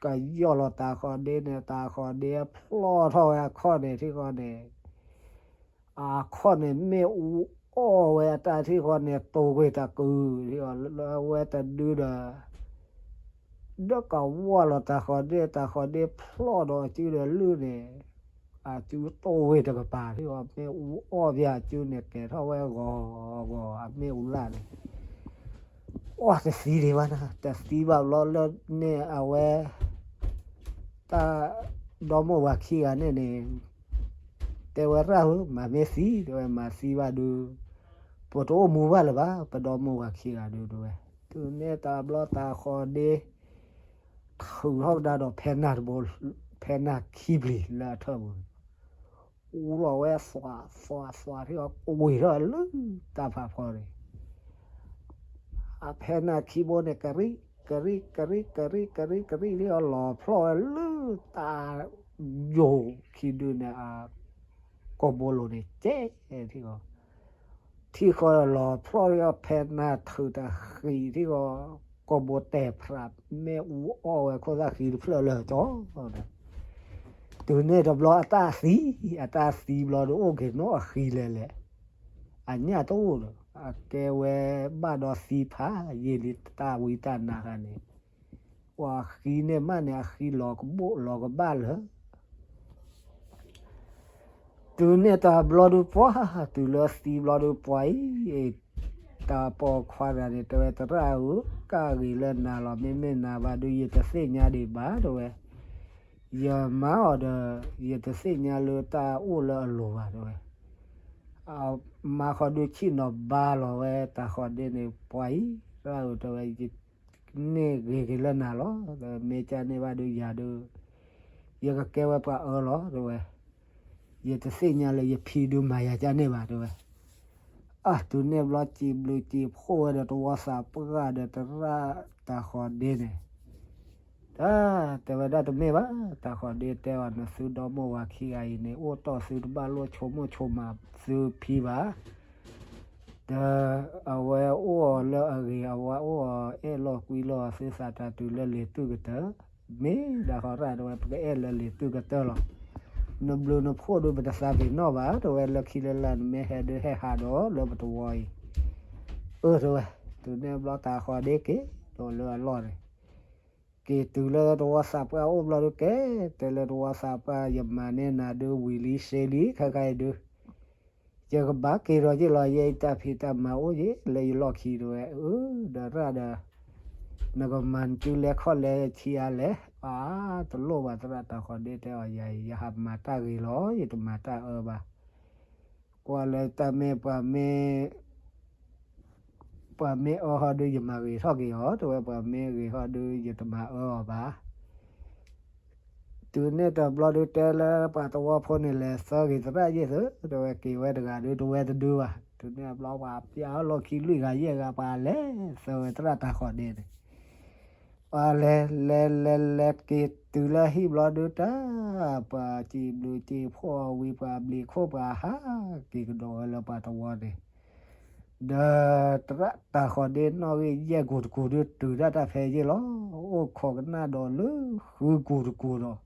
ကယီၢ်လီၤတၤဃီၤဒ့န့ၣ်, တၤဃီၤဒ့အဖျီၣ်ထီၣ်ဝဲအခီၣ်န့ၣ်ထံဃီန့ၣ် အခီၣ်န့ၣ်မ့ၣ်အူအီၣ်ဝဲအတၢ်ထံဃီန့ၣ် တိၤကွံာ်တကုာ်ထံဃီလၢအဝဲတဒုဒီး ဒီးကဝီၢ်လီၤတၤဃီၤဒ့, တၤဃီၤဒ့ဖျီၣ်ဒီးအစုဒီးလုၢ်န့ၣ်, အစုတိၢ်ဝ့ၢ်တကပၤထံဃီ မ့ၣ်အူအီၣ်ဘၣ်အစုန့ၣ် ကဲၤထီၣ်ဝဲဂီၤဂီၤအမ့ၣ်အူလၢ်န့ၣ်, အီၣ်တသံဒံးဘၣ်နၤ, တသံဘၣ်ဘျီလၢန့ၣ်အဝဲ တၢ်ဒီမိၢ်ဝၤခံဂၤန့ၣ်န့ၣ် တဲဝဲရၣ်ဧၢ, မၤမ့ၢ်သံ တဲဝဲ မၤသံဘၣ်ဒုး ပတအိၣ်မူဘၣ်လၢၤဘၣ် ပဒီမိၢ်ဝၤခံဂၤဒုး တဲဝဲ. တုၤန့ၣ်တဘျီတၤဃီၤဒ့ ထုးထီၣ်ကဒါဒီးဖဲနၢ်တဘိ, ဖဲနၢ်ခံပျံၤလၢအထၢၣ်ပူၤန့ၣ် အူလီၤဝဲသွးသွးသွးထံဃီ ကဝံၤထီၣ်လၢတၢ်ဖးဖီန့ၣ် အဖဲနၢ်ခံဘိန့ၣ် ကရံၣ် ကရံၣ် ကရံၣ် ကရံၣ် ကရံၣ် ကရံၣ်ထံဃီ လီၤဖျီၣ်ဝဲလၢတၢ်ယိာ်ခံဒုန့ၣ် အကိာ်ဘိလိၤန့ၣ် ကဲထံဃီ ထံဃီလီၤဖျီၣ်ထံဃီ ဖဲနၢ်ထုးတဃံးထံဃီ ကိာ်ဘိတဲာ်ဖြး မ့ၣ်အူအီၣ်ဝဲခိၣ်သၣ်ဃံတဖျၢၣ်လၢကၠီ တုၤန့ၣ်တဘျီအတၢ်သံ, အတၢ်သံဘျီဒီးအိၣ်က့ၤနီၢ်အဃံလဲၣ်လဲၣ်, အညၣ်တအိၣ်ဒီး အကဲဝဲဘၣ်ဒီးသံဖးယံာ်လံ တၢ်ဝံတၢ်နါခါန့ၣ်, ပှၤဃံန့ၣ်မးန့ၣ် အဃံလီၤကဘၣ်လၢ တုၤန့ၣ်တဘျီဒုးပှၤ, တုၤလၢသံဘျီဒုးပှၤအံၤ, တၢ်ပိာ်ခွါတဂၤန့ၣ် တဲဝဲ သရၣ်ဧၢ, ကၣ်ဂ့ၤလၢနၤလီၤ, မ့မ့ၢ်နၤဘၣ်ဒုး ယတသ့ၣ်ညါဒံးဘၣ် တဲဝဲ, ယမၤအီၤဒီး ယတသ့ၣ်ညါလၢတၢ်အိၣ်လၢအလိၤဘၣ် တဲဝဲ, မၤဃီဒုးဆ့ၣ်နီၤဘါလီၤဝဲတၤဃီၤဒ့န့ၣ် ပှၤအံၤ, သရၣ်ဧၢ တဲဝဲ န့ၢ်ဂ့ၤက့ၤလၢနၤလီၤ, မ့ၢ်ကန့ၢ်ဘၣ်ဒုးယၤဒုး, ယကကဲဝဲပှၤအၢလီၤ တဲဝဲ, ယတသ့ၣ်ညါလၢယဖံဒုးမၤယၤကန့ၢ်ဘၣ် တဲဝဲ, အတုၤန့ၣ်ဘျီစံးဘျုးစံးဖှိၣ်ဝဲဒီးတဝီသးပှၢ်ဒီးသရၣ်တၤဃီၤဒ့န့ၣ် တၢ်တဲဝဲဒၣ်တမ့ၢ်ဘၣ်, တၤဃီၤဒ့တဲအီၤ နသုဒီမိၢ်ဝၤခံဂၤအံၤန့ၣ် အိၣ်တီၢ်သုတဘၣ်လိၣ်ဆိကမိၣ်ဆိကမးသုဖံဘၣ်, ဒီးအဝဲအိၣ်အီၤလၢအဂ့ၤ အဝဲအိၣ်အီၤအဲၣ်လီၤကွံလီၤအီၤသုသးတၢ်တုၤလၢလံာ်သူၣ်ကတၢၢ်, မ့ၢ်ဒၣ်ဃီရၣ်တဲဝဲ ပကအဲၣ်လၢလံာ်သူၣ်ကတၢၢ်လီၤ, နဘျုးနဖှိၣ်ဒုးပတသးပ့ၤနီၣ်ဘၣ် တဲဝဲ လၢခံလၢလာ်နမ့ၢ်ဟဲဒုးဟဲဟးဒီးလၢပတဝီအံၤ, အၢ တဲဝဲ, တုၤန့ၣ်ဘျီတၤဃီၤဒ့က့ၤဒီးလၢအလီၢ်န့ၣ် က့ၤတုၤလၢတဝီသးပှၢ်အိၣ်ဘျီဒုးကဲ, တဲလၢတဝီသးပှၢ် ယမၤန့ၢ်နၤဒုးဝံၤလံစ့လံ ခဲခါအံၤဒုး, ယကဘၣ်က့ၤဒီးယ့ၢ်လီၤ ယဲအံၤတၢ်ဖံးတၢ်မၤအိၣ်ယ့ၢ်လၢယလီၢ်ခံ တဲဝဲ, အၢ ဒီးရၣ်ဒီး, နကမၤနစုလဲခီၣ်လဲဆံးအါလဲၣ်, အါ တလိၣ်ဘၣ် သရၣ်တၤဃီၤဒ့တဲအီၤ ယၤအံၤ ယဟးမၤတၢ်ဂ့ၤလီၤ ယတမၤတၢ်အၢဘၣ်, ကွၢ်လၢတၢ်မ့ၢ်ပှၤမ့ၢ် ပှၤမ့ၢ်အၢဟီဒုး ယမၤဂ့ၤထီၣ်က့ၤအီၤ တဲဝဲ, ပှၤမ့ၢ်ဂ့ၤဟီဒုး ယတမၤအၢအီၤဘၣ်. တုၤန့ၣ်တဘျီဒုးတဲလၢပှၤသဝီဖိန့ၣ် လဲၤသၢဂ့ၤသရၣ်ယ့ၢ်သု, တဲဝဲ, က့ၤဝဲတဂၤဒုး တဝဲတဒုဘၣ်. တုၤန့ၣ်အဘျီပှၤပျၢ်အလီၢ်ခံလွံၢ်ဂၤယဲၢ်ဂၤ ပှၤလဲၤသၢဝဲသရၣ်တၤဃီၤဒ့န့ၣ် ပှၤလဲၤ လဲၤ လဲၤ လဲၤက့ၤတုၤလၢဟံၣ်ဘျီဒုးတၢ်, ပှၤစံးဘျုးစံးဖှိၣ်အီၤဝံၤ ပှၤဘျံးခိၣ်ပှၤဟးက့ၤကဒီးဝဲလၢပှၤသဝီန့ၣ်, ဒီးသရၣ်တၤဃီၤဒ့နီၣ်ဂံၢ်ယဲၢ်ကိာ်တကိာ်ဒုး တုၤဒၣ်တၢ်ဖဲယ့ၢ်လီၤ. အိၣ်ခိးကနၣ်ဒီးလၢဃုကိာ်တကိာ်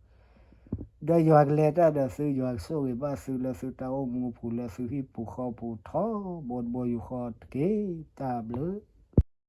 ဒီး ဒီးယွၤကလဲၤတၢ်ဒီးသု ယွၤကဆိၣ်ဂ့ၤဘၣ်သုလၢသုတၢ်အိၣ်မူပူၤ လၢသုဟံၣ်ပူၤဃီပူၤထီဘိတဘိယူၢ်ဃီတက့ၢ်. တၢ်ဘျုး